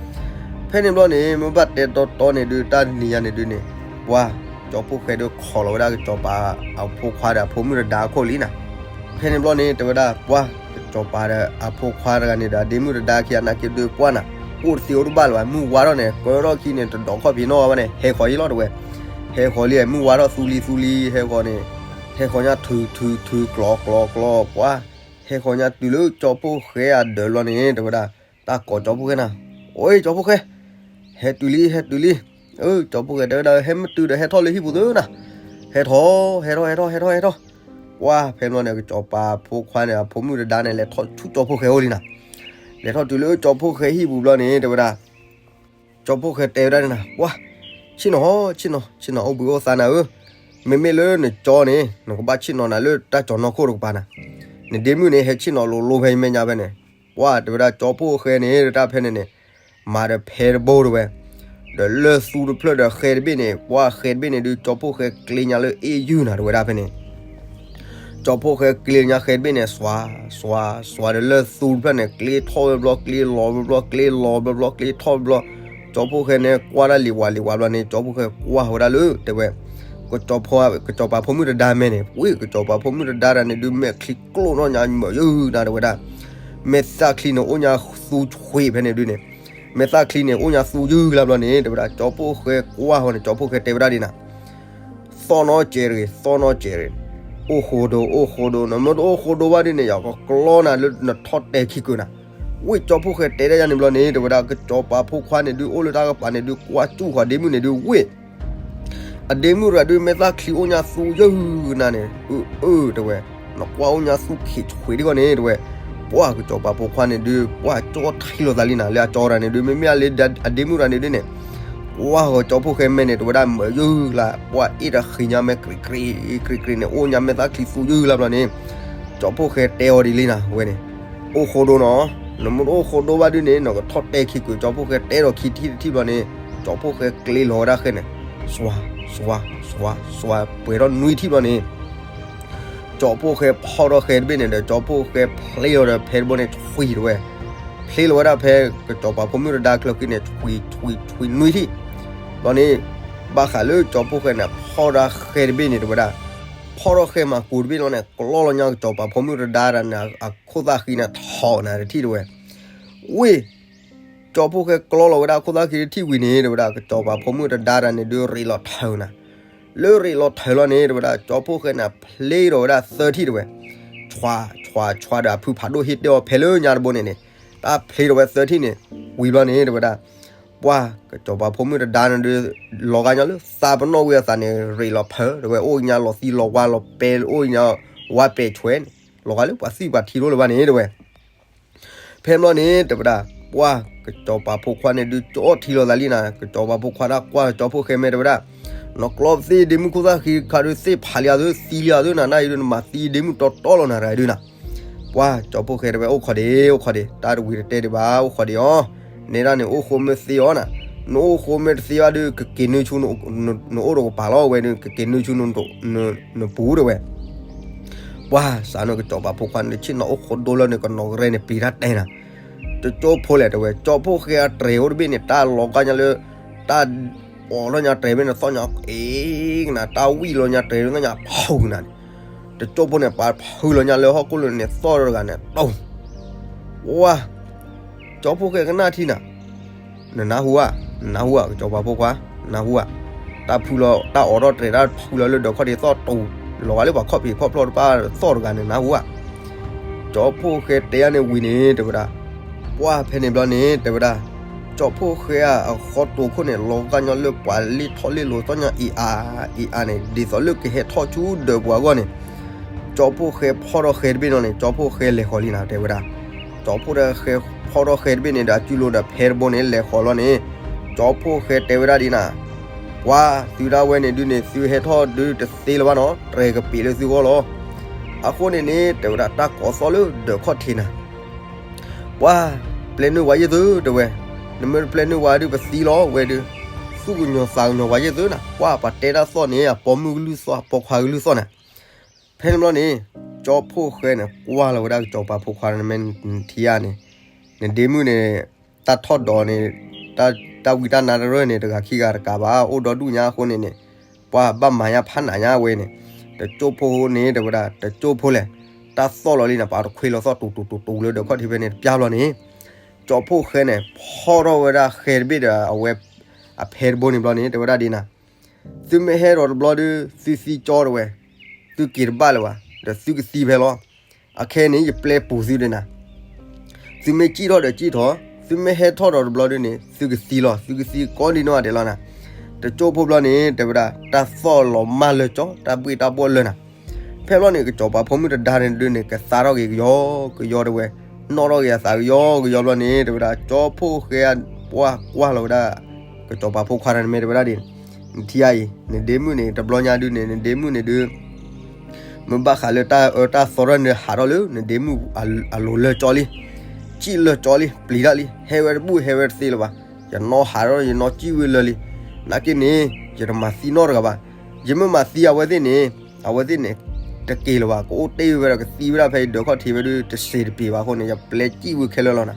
ဖဲန့ၣ်ဘျီန့ၣ် မ့ၢ်ဘၣ်တဲတီတီန့ၣ်ဒုး တၢ်နံၤညါန့ၣ်ဒုးန့ၣ် ပှၢ်ကၠီဖှိၣ်ဃဲဒုး ခိးလီၤဝဲဒၣ်ကစီၤပၤအဖိခွါဒီးအဖိမုၣ်တဒါအခိၣ်လံနၤ. ဖဲန့ၣ်ဘျီန့ၣ် တဲဝဲဒၣ် ပှၢ်ကစီၤပၤဒီးအဖိခွါတဂၤန့ၣ်ဒီး အဒ့မုၣ်တဒါခံဂၤနာ်က့ဒုး ပှၢ်နၤ အိၣ်တသ့အိၣ်တဘၣ်လၢၤဘၣ် မုၢ်ဝါထီၣ်န့ၣ် ကၢထီၣ်ခံန့ၣ် တဒိးခီၣ်ဖံးနီၣ်ဘၣ်န့ၣ် ဟဲဃီၤယံလီၤတဲဝဲ, ဟဲဃီၤလံ မုၢ်ဝါထီၣ်သူလံသူလံ ဟဲဃီၤန့ၣ် ဟဲဃီၤညါထုထုထုကျိးကျိးကျိး ပှၢ် ဟဲဃီၤညါတုၤလၢကၠီဖှိၣ်ဃဲအဒၢးလီၤန့ၣ် တဲဝဲဒၣ် တၢ်ကိးကၠီဖှိၣ်ဃဲနၤ, အိၣ်ကၠီဖှိၣ်ဃဲ ဟဲတုၤလံ ဟဲတုၤလံ. ကၠီဖှိၣ်ဃဲတဲဝဲဒၣ် ဟဲမ့ၢ်တုၤဒီး ဟဲထီၣ်လၢဟံၣ်ပူၤသုနၤ, ဟဲထီၣ် ဟဲထီၣ် ဟဲထီၣ် ဟဲထီၣ် ဟဲထီၣ်. ပှၢ်ဖဲန့ၣ်န့ၣ် ကစီၤပၤဖိခွါန့ၣ် အဖိမုၣ်တဒါန့ၣ် လဲၤထီၣ်ဆူကၠီဖှိၣ်ဃဲအိၣ်လံနၤ, လဲၤထီၣ်တုၤလၢကၠီဖှိၣ်ဃဲဟံၣ်ပူၤဘျီန့ၣ် တဲဝဲဒၣ် ကၠီဖှိၣ်ဃဲတဲဝဲဒၣ်န့ၣ်နၤ ပှၢ် ဆ့ၣ်နီၤ ဆ့ၣ်နီၤ ဆ့ၣ်နီၤအိၣ်ဘှံးအိၣ်သါနၤဧၢ, မ့မ့ၢ်လၢနကၠီန့ၣ် နကဘၣ်ဆ့ၣ်နီၤနၤလၢတၢ်ကၠီၤနီၢ်ခိၣ်တကပၤနၤ, နဒ့မုၣ်န့ၣ် ဟဲဆ့ၣ်နီၤလိၤလိၤဖဲအမဲာ်ညါဖဲန့ၣ်, ပှၢ်တဲဝဲဒၣ်ကၠီဖှိၣ်ဃဲန့ၣ် တၢ်ဖဲန့ၣ်န့ၣ် မၤဒီးဖဲတဘိတဲဝဲ, ဒီးလၢသူတဖျၢၣ်ဒီးဃဲတဘ့ၣ်န့ၣ် ပှၢ်ဃဲတဘ့ၣ်န့ၣ်ဒုး ကၠီဖှိၣ်ဃဲကျ့ညါလၢအ့ၣ်ယုၢ်နၤတဲဝဲဒၣ်ဖဲန့ၣ် ကၠီဖှိၣ်ဃဲကျ့လၢညါဃဲတဘ့ၣ်န့ၣ် စွၤ စွၤ စွၤဒီးလၢသူတဖျၢၣ်န့ၣ် ကျ့ထီၣ်ဝဲဘျီ ကျ့လီၤဝဲဘျီ ကျ့လီၤဘျီဘျီ ကျ့ထီၣ်ဘျီ, ကၠီဖှိၣ်ဃဲန့ၣ် ကွၢ်တၢ်လံၤဝၤလံၤဝၤဘျီန့ၣ် ကၠီဖှိၣ်ဃဲကွၢ်ဝဲဒၣ်လၢ တဲဝဲ ကၠီဖှိၣ် ကၠီပၤဖိမုၣ်တဒါမဲန့ၣ် ဝ့ၢ် ကၠီပၤဖိမုၣ်တဒါတၢ်န့ၣ်ဒုး မဲာ်ချံကျိၣ်နီၢ်ညါမုာ်ယုၢ်နၤ တဲဝဲဒၣ်, မဲာ်သၣ်ချံန့ၣ် အိၣ်ညါသူဆွံဖဲန့ၣ်ဒုးန့ၣ်, မဲာ်သၣ်ချံန့ၣ် အိၣ်ညါသူယုၢ်လၢဘျီန့ၣ် တဲဝဲဒၣ် ကၠီဖှိၣ်ဃဲကွၢ်ဃီန့ၣ် ကၠီဖှိၣ်ဃဲတဲဝဲဒၣ်ဒ်နၤ သီၣ်နီၣ်ကဲးတဂ့ၤ သီၣ်နီၣ်ကဲးတဂ့ၤ, အိၣ်ဃိဒိ အိၣ်ဃိဒိ နမ့ၢ်တအိၣ်ဃိဒိဘၣ်ဒုးန့ၣ် ယကကျီနၤလၢနထီၣ်တဲခံကုာ်နၤ, ဝ့ၢ် ကၠီဖှိၣ်ဃဲတဲဒၣ်ယၤန့ၣ်ဘျီန့ၣ် တဲဝဲဒၣ် ကၠီပၤဖိခွါန့ၣ်ဒုး အိၣ်လၢတၢ်ကပၤန့ၣ်ဒုး ကွၢ်စူၣ်ဃီၤဒ့မုၣ်န့ၣ်ဒုး ဝ့ၢ် အဒ့မုၣ်တဂၤဒုး မဲာ်သၣ်ချံအိၣ်ညါသူယုၢ်နၤန့ၣ် အၢ အၢ တဲဝဲ, နကွၢ်အိၣ်ညါသူခံဆွံဒံးဃီန့ၣ် တဲဝဲ, ပှၢ် ကၠီပၤဖိခွါန့ၣ်ဒုး ပှၢ်ကၠီထံလီၤသးလံနၤ လၢအကၠီတဂၤန့ၣ်ဒုး မ့မ့ၢ်လၢအဒ့မုၣ်တဂၤန့ၣ်ဒုးန့ၣ် ကွၢ်ဃီၤကၠီဖှိၣ်ဃဲမဲာ်န့ၣ် တဲဝဲဒၣ်မုာ်ယုၢ်လၢ ပှၢ်အ့ၣ်တဃံညါမဲာ်ကြံးကြံး ကြံးကြံးန့ၣ် အိၣ်ညါမဲာ်သၣ်ချံသူယုၢ်လၢဘျီန့ၣ်, ကၠီဖှိၣ်ဃဲတဲအီၤဒ်လံနၤ ဝဲန့ၣ်, အိၣ်ဃိဒိနီၤ, နမ့ၢ်တအိၣ်ဃိဒိဘၣ်ဒုးန့ၣ် နကထီၣ်တဲခံကုာ် ကၠီဖှိၣ်ဃဲတဲဒီးခံထံၣ်တထံၣ်ဘျီန့ၣ် ကၠီဖှိၣ်ဃဲကျ့လီၤဝဲဒၣ်ဃဲန့ၣ်, စွၤ စွၤ စွၤ စွၤ ပှဲၤထီၣ်နွံထံၣ်ဘျီန့ၣ် ကၠီဖှိၣ်ဃဲဖီၣ်ထီၣ်ဃဲတဘ့ၣ်န့ၣ်ဒီး ကၠီဖှိၣ်ဃဲဖျ့လီၤဒီးဖဲတဘိန့ၣ် ဆွံတဲဝဲ, ဖျ့လီၤဝဲဒၣ်ဖဲ ကၠီပၤဖိမုၣ်တဒါချၢဃံန့ၣ် ဆွံ ဆွံ ဆွံနွံထံၣ်, ဘျီန့ၣ် ဘၣ်ဃးလၢကၠီဖှိၣ်ဃဲန့ၣ် ဖီၣ်ထီၣ်ဃဲတဘ့ၣ်န့ၣ် တဲဝဲဒၣ်, ဖီၣ်ထီၣ်ဃဲမၤကူးတဘ့ၣ်လီၤန့ၣ် ကျီလီၤညါကၠီပၤဖိမုၣ်တဒါတၢ်န့ၣ် အခိၣ်သၣ်ဃံန့ၣ် ထီၣ်နၤတထံၣ်တဲဝဲ, ဝ့ၢ် ကၠီဖှိၣ်ဃဲကျီလီၤဝဲဒၣ်ခိၣ်သၣ်ဃံတထံၣ်ဝံၤန့ၣ် တဲဝဲဒၣ် ကၠီပၤဖိမုၣ်တဒါတၢ်န့ၣ်ဒုး ရ့းလီၤထၢနၤ, လၢရ့းလီၤထၢလီၤန့ၣ် တဲဝဲဒၣ် ကၠီဖှိၣ်ဃဲန့ၣ် ဖျ့ထီၣ်ဝဲဒၣ်သၢထံၣ်တဲဝဲ, ဆွၤ ဆွၤ ဆွၤဒီးအဖုဖးဒိၣ်ဟ့ၣ်တဲအီၤဖဲလၢညါတဘိန့ၣ်န့ၣ်, တၢ်ဖျ့ထီၣ်ဝဲသၢထံၣ်န့ၣ် ဝံၤဘျီန့ၣ် တဲဝဲဒၣ် ပှၢ် ကၠီပၤဖိမုၣ်တဒါန့ၣ်ဒုး လီၤဂာ်ညီလၢသးပနီၣ်ဝံၤအသးန့ၣ် ရ့းလီၤဖၢ တဲဝဲ အိၣ်ညါလီၤသံလီၤဝါလီၤပဲ အိၣ်ညါဝါပဲာ်ဆွဲန့ၣ် လီၤဂာ်လၢပှၤသံပှၤထံးလိၤလၢၤဘၣ်န့ၣ် တဲဝဲ ဖဲဘျီန့ၣ် တဲဝဲဒၣ် ပှၢ် ကၠီပၤဖိခွါန့ၣ်ဒုး ကၠီထံလီၤသးလံနၤ, ကၠီပၤဖိခွါတၢ်ကွၢ်ကၠီဖှိၣ်ဃဲမဲာ်တဲဝဲဒၣ်, နကျီပသ့ၣ်ဒ့မုၣ်ခိၣ်သၣ်ဃံခါဒုး သ့ၣ်ဖးလံအသု သံလံအသုနၤ နၢ်အံၤဒုး နမၤသံဒ့မုၣ်တီတီလီၤနၤတဂၤဒုးနၤ, ပှၢ် ကၠီဖှိၣ်ဃဲတဲဝဲ အိၣ်ခိးဒံး အိၣ်ခိးဒံး တၢ်တဝံၤတတဲဒံးဘၣ် အိၣ်ခိးဒံးအီၤ, နဲဒၣ်န့ၣ် အိၣ်ဃိမ့ၢ်သ့အီၤနၤ, နအိၣ်ဃိမ့ၢ်တသ့ဘၣ်ဒုး ကက့ၤနုာ်ဆူ နအိၣ်တကပၤလီၤဝဲဒုး ကက့ၤနုာ်ဆူ နပူၤတဲဝဲ ပှၢ် စးန့ၣ်ကၠီပၤဖိခွါန့ၣ် ဆ့ၣ်နီၤအိၣ်ဃိဒိလၢန့ၣ် ကနီၤကရဲန့ၣ် ပျံၤတၢ်တဲနၤ, တကၠိဖိလဲၣ်တဲဝဲ ကၠီဖှိၣ်ဃဲအတြဲၤအိၣ်တဘ့ၣ်န့ၣ် တၢ်လီၤဂာ်ညါလၢ တၢ်အိးထီၣ်ညါတြဲၤဘ့ၣ်န့ၣ် သီၣ်ညါအ့ကနၤ တၢ်ဝံၣ်လီၤညါတြဲၤသီၣ်ညါဖုးနၤန့ၣ်, တကၠိဖိန့ၣ် ပာ်ဖုးလီၤညါလၢဟီၣ်ခိၣ်လိၤန့ၣ် သီၣ်တဂၤန့ၣ် တိၤ ဝါ ကၠီဖှိၣ်ဃဲကနၣ်ထံနၤ, နနၢ်ဟူဧါ, နနၢ်ဟူဧါ ကၠီပၤဖိခွါ, နနၢ်ဟူဧါ, တၢ်ဖုးလီၤ တၢ်အိးထီၣ်တြဲၤ တၢ်ဖုးလီၤလၢဒၢးခီၣ်ထံးသီၣ်တိၤ လီၤဂာ်လၢပှၤခီၣ်ဖံးခီၣ်ဖျီၣ်တဖၣ်သီၣ်တဂၤန့ၣ် နၢ်ဟူဧါ ကၠီဖှိၣ်ဃဲတဲယၤန့ၣ်ဝံၤန့ၣ် တဲဝဲဒၣ်, ပှၢ်ဖဲန့ၣ်ဘျီန့ၣ် တဲဝဲဒၣ်, ကၠီဖှိၣ်ဃဲအဃီတိၤခိၣ်န့ၣ် လီၤဂာ်ညီလၢပှၤလ့ၣ်ထီၣ်လ့ၣ်လိၤသီၣ်ညါအံၤအါ အံၤအါန့ၣ် ဒ်သိးလၢကဟဲထီၣ်ဆူဒၢးပူၤအဂီၢ်န့ၣ်, ကၠီဖှိၣ်ဃဲဖီၣ်ထီၣ်ဃဲတဘ့ၣ်နီၤန့ၣ် ကၠီဖှိၣ်ဃဲလဲၤဃီၤလံနၤ တဲဝဲဒၣ်, ကၠီဖှိၣ်ဃဲဖီၣ်ထီၣ်ဃဲတဘ့ၣ်န့ၣ်ဒီး အစုလိၤဒီးဖဲတဘိန့ၣ် လဲၤဃီၤလီၤန့ၣ်, ကၠီဖှိၣ်ဃဲတဲဝဲဒၣ်ဒ်နၤ, ပှၢ် သုဒၣ်ဝဲန့ၣ်ဒုးန့ၣ် သုဟဲထီၣ်ဒုးတသ့လၢၤဘၣ်နီၤ တြဲၤကပံာ်လၢသုဂီၢ်လီၤ. အဃိန့ၣ်န့ၣ် တဲဝဲဒၣ်တၢ်ကိးသီၣ်လၢဒၢးခီၣ်ထံးနၤ ပှၢ် ပျဲနုာ်ဝဲယဲၢ်သု တဲဝဲ, နမ့ၢ်တပျဲနုာ်ဝဲဒုးပသံလီၤဝဲဒုး, သူၣ်ကညီၤသးကညီၤဝဲယဲၢ်သုနၤ, ပှၢ်ပှၤတဲတၢ်သီၣ်န့ၣ် အပိာ်မုၣ်ကလုၢ်သီၣ် အပိာ်ခွါကလုၢ်သီၣ်နၤ. ဖဲန့ၣ်ဘျီန့ၣ် ကၠီဖှိၣ်ဃဲန့ၣ် ကွၢ်လီၤဝဲဒၣ်ကၠီပၤဖိခွါန့ၣ် မ့ၢ်နထံၣ်ဧါန့ၣ်, နဒ့မုၣ်န့ၣ် တၢ်ထီၣ်ဒီးန့ၣ် တၢ်ဝံတၢ်နါတရၢၢ်န့ၣ် တဂၤခံဂၤတကးဘၣ် အိၣ်ဒီဒူၣ်ညါအဃိန့ၣ်န့ၣ်, ပှၢ်ဘၣ်မၤညါဖးနးညါဝဲန့ၣ်, တကၠိဖိန့ၣ် တဲဝဲဒၣ် တကၠိဖိလဲၣ်, တၢ်သီၣ်လီၤလံနၤ ပာ်တခွ့လီၤသီၣ်တူၤတူၤတူၤတူၤလၢဒၢးခီၣ်ထံးဖဲန့ၣ်တပျၢ်ဘျီန့ၣ်, ကၠီဖှိၣ်ဃဲန့ၣ် ဖီၣ်ထီၣ်ဝဲဒၣ်ဃဲတဘ့ၣ်ဒီးအဝဲ အဖဲတဘိန့ၣ်ဘျီန့ၣ် တဲဝဲဒၣ်ဒ်နၤ သုမ့ၢ်ဟဲထီၣ်တဘျီဒုး သုသံကၠီတဲဝဲ, သုက့ၤတဘၣ်လၢၤဘၣ်, ဒီးသုကသံဖဲလီၤ. အခဲန့ၣ် ယပျဲပူၤသုဒ်နၤ, သုမ့ၢ်စံၣ်ထီၣ်ဒီးစံၣ်ထီၣ်, သုမ့ၢ်ဟဲထီၣ်ဒီးတဘျီဒုးန့ၣ် သုကသံလီၤ, သုကသံကိးဒံနီၢ်ဂၤဒဲးလီၤနၤ. တကၠိဖိဘျီန့ၣ် တဲဝဲဒၣ် တၢ်သီၣ်လီၤမၢ်လၢကၠီ, တၢ်ဘှ့ၣ်တၢ်ဘှီၣ်လၢနၤ. ဖဲဘျီန့ၣ် ကစီၤပၤဖိမုၣ်တဒါန့ၣ်ဒုးန့ၣ် ကသါထီၣ်က့ၤကယီကယီတဲဝဲ, နီၣ်ထီၣ်က့ၤအသးကယီကယီဘျီန့ၣ် တဲဝဲဒၣ် ကၠီဖိၣ်ဃဲ ပှၢ်ကွၢ်လီၤဝဲဒၣ် ကစီၤပၤဖိခွါတဂၤန့ၣ်မ့ၢ်တဲဝဲဒၣ်ဒ်န့ၣ်, နထံၣ်ဧါအံၤ နဒ့မုၣ်န့ၣ် တဘျီညါဒုးန့ၣ် နဒ့မုၣ်န့ၣ်ဒုး မ့ၢ်ဘၣ်ဃးလၢတၢ်အၢတၢ်သီထီၣ်န့ၣ် ဟးထီၣ်လၢနဒ့မုၣ်အလိၤလၢကၠီလံ, စံၣ်လၢကၠီလံ, ပျံၤတၢ်လံ, ဟဲဝဲတဘူၣ်ဟဲဝဲတသ့လၢၤဘၣ်. ယနီၢ်ဟးထီၣ် ယနီၢ်စံၣ်ဝဲလၢာ်လံ. နာ်က့န့ၣ် ယတမၤသံနီတဂၤဘၣ်. ယမ့ၢ်မၤသံအဝဲသ့ၣ်န့ၣ် အဝဲသ့ၣ်န့ၣ် တက့ၤလၢၤဘၣ်, ကအိၣ်တ့ၢ်ဝဲဒီးကသံဝဲဒၣ်ဖဲအံၤဒၢးခီၣ်ထံးဝဲဒုး တစ့တပ့ၤဘၣ်အဃိန့ၣ် ယပျဲစံၣ်ဝံၤခဲလၢာ်လီၤနၤ.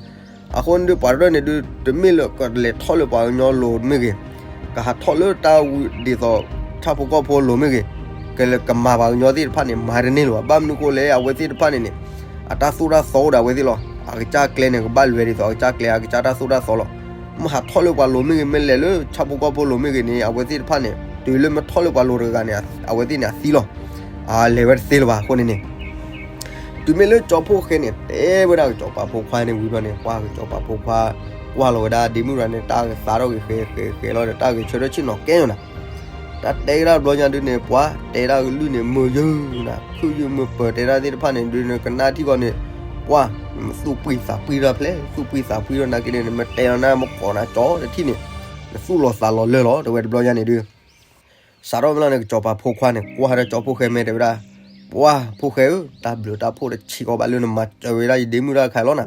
အဃိန့ၣ်ဒုး ပှၤတဖၣ်န့ၣ်ဒုး တမ့ၢ်လၢကလဲၤထီၣ်လၢပှၤကညီလိၤမ့ၢ်ဂ့ၤ, ကဟးထီၣ်လၢတၢ်ဝံၤဒ်သိး ဆၣ်ဖိကီၢ်ဖိလိၤမ့ၢ်ဂ့ၤ, ကလဲၤကမၤပှၤကညီသ့ၣ်တဖၣ်န့ၣ် မၤတန့ၢ်လၢၤဘၣ်. ဘၣ်မနုၤအဃိလဲၣ် အဝဲသ့ၣ်တဖၣ်န့ၣ်န့ၣ် အတၢ်သိၣ်တၢ်သီအိၣ်ဒီးအဝဲသ့ၣ်လီၤ. အကစၢ်ကျဲန့ၣ် ကဘၣ်လဲၤဒ်သိးအကစၢ်ကျဲ အကစၢ်တၢ်သိၣ်တၢ်သီလီၤ. မ့ၢ်ဟးထီၣ်လၢပှၤလိၤမ့ၢ်ဂ့ၤ, မ့ၢ်လဲၤလၢဆၣ်ဖိကီၢ်ဖိလိၤမ့ၢ်ဂ့ၤန့ၣ် အဝဲသ့ၣ်တဖၣ်န့ၣ် တုၤလၢမ့ၢ်ထီၣ်လၢပှၤလိၤတဂၤန့ၣ် အဝဲသ့ၣ်န့ၣ်အသံလီၤ. အလဲၤဝဲတသ့လၢၤဘၣ်အဃိန့ၣ်န့ၣ် တုၤမ့ၢ်လၢကၠီဖှိၣ်ဃဲန့ၣ် တဲဝဲဒၣ်ကစီၤပၤဖိခွါန့ၣ်ဝံၤဘျီန့ၣ် ပှၢ်ကစီၤပၤဖိခွါ ကွၢ်လီၤဝဲဒၣ်ဒ့မုၣ်ရၤန့ၣ် တၢ်ဂဲၤသးထီၣ်ဂ့ၤဃဲဃဲဃဲလီၤဒီး တၢ်ဂဲၤဆၢထၢၣ်ဆ့ၣ်နီၤကဲယိာ်နၤ. တၢ်တဲကဒါဘျီညါဒုးန့ၣ် ပှၢ်တဲဒၣ်ကလုၢ်န့ၣ် မုာ်ယုာ်နၤ, ခုၣ်ယုာ်မုာ်ပၢၤတဲဒၣ်သ့ၣ်တဖၣ်န့ၣ်ဒုးန့ၣ် ကနၣ်ထံကီၢ်န့ၣ် ပှၢ် နသူၣ်ပှံၢ်သးပှံၢ်ထီၣ်ဖျဲၣ် သူၣ်ပှံၢ်သးပှံၢ်ထီၣ်နာ်က့န့ၣ် နမ့ၢ်တဲလီၤနၤ မ့ၢ်ကိးနၤကၠီတထံၣ်န့ၣ် နသူၣ်လီၤသးလီၤလၢာ်လီၤ တဲဝဲတဘျီညါန့ၣ်ဒုး စးထီၣ်မ့ၢ်လီၤန့ၣ် ကစီၤပၤဖိခွါန့ၣ် ကွၢ်ဒီးကၠီဖှိၣ်ဃဲမဲာ်တဲဝဲဒၣ်, ပှၢ်ဖှိၣ်ဃဲဧၢ, တၢ်ဘျုးတၢ်ဖှိၣ်တဆံးကီးဘၣ်လၢနမၤစၢၤဝဲဒၣ်ယဒ့မုၣ်တၢ်တခါလီၤနၤ.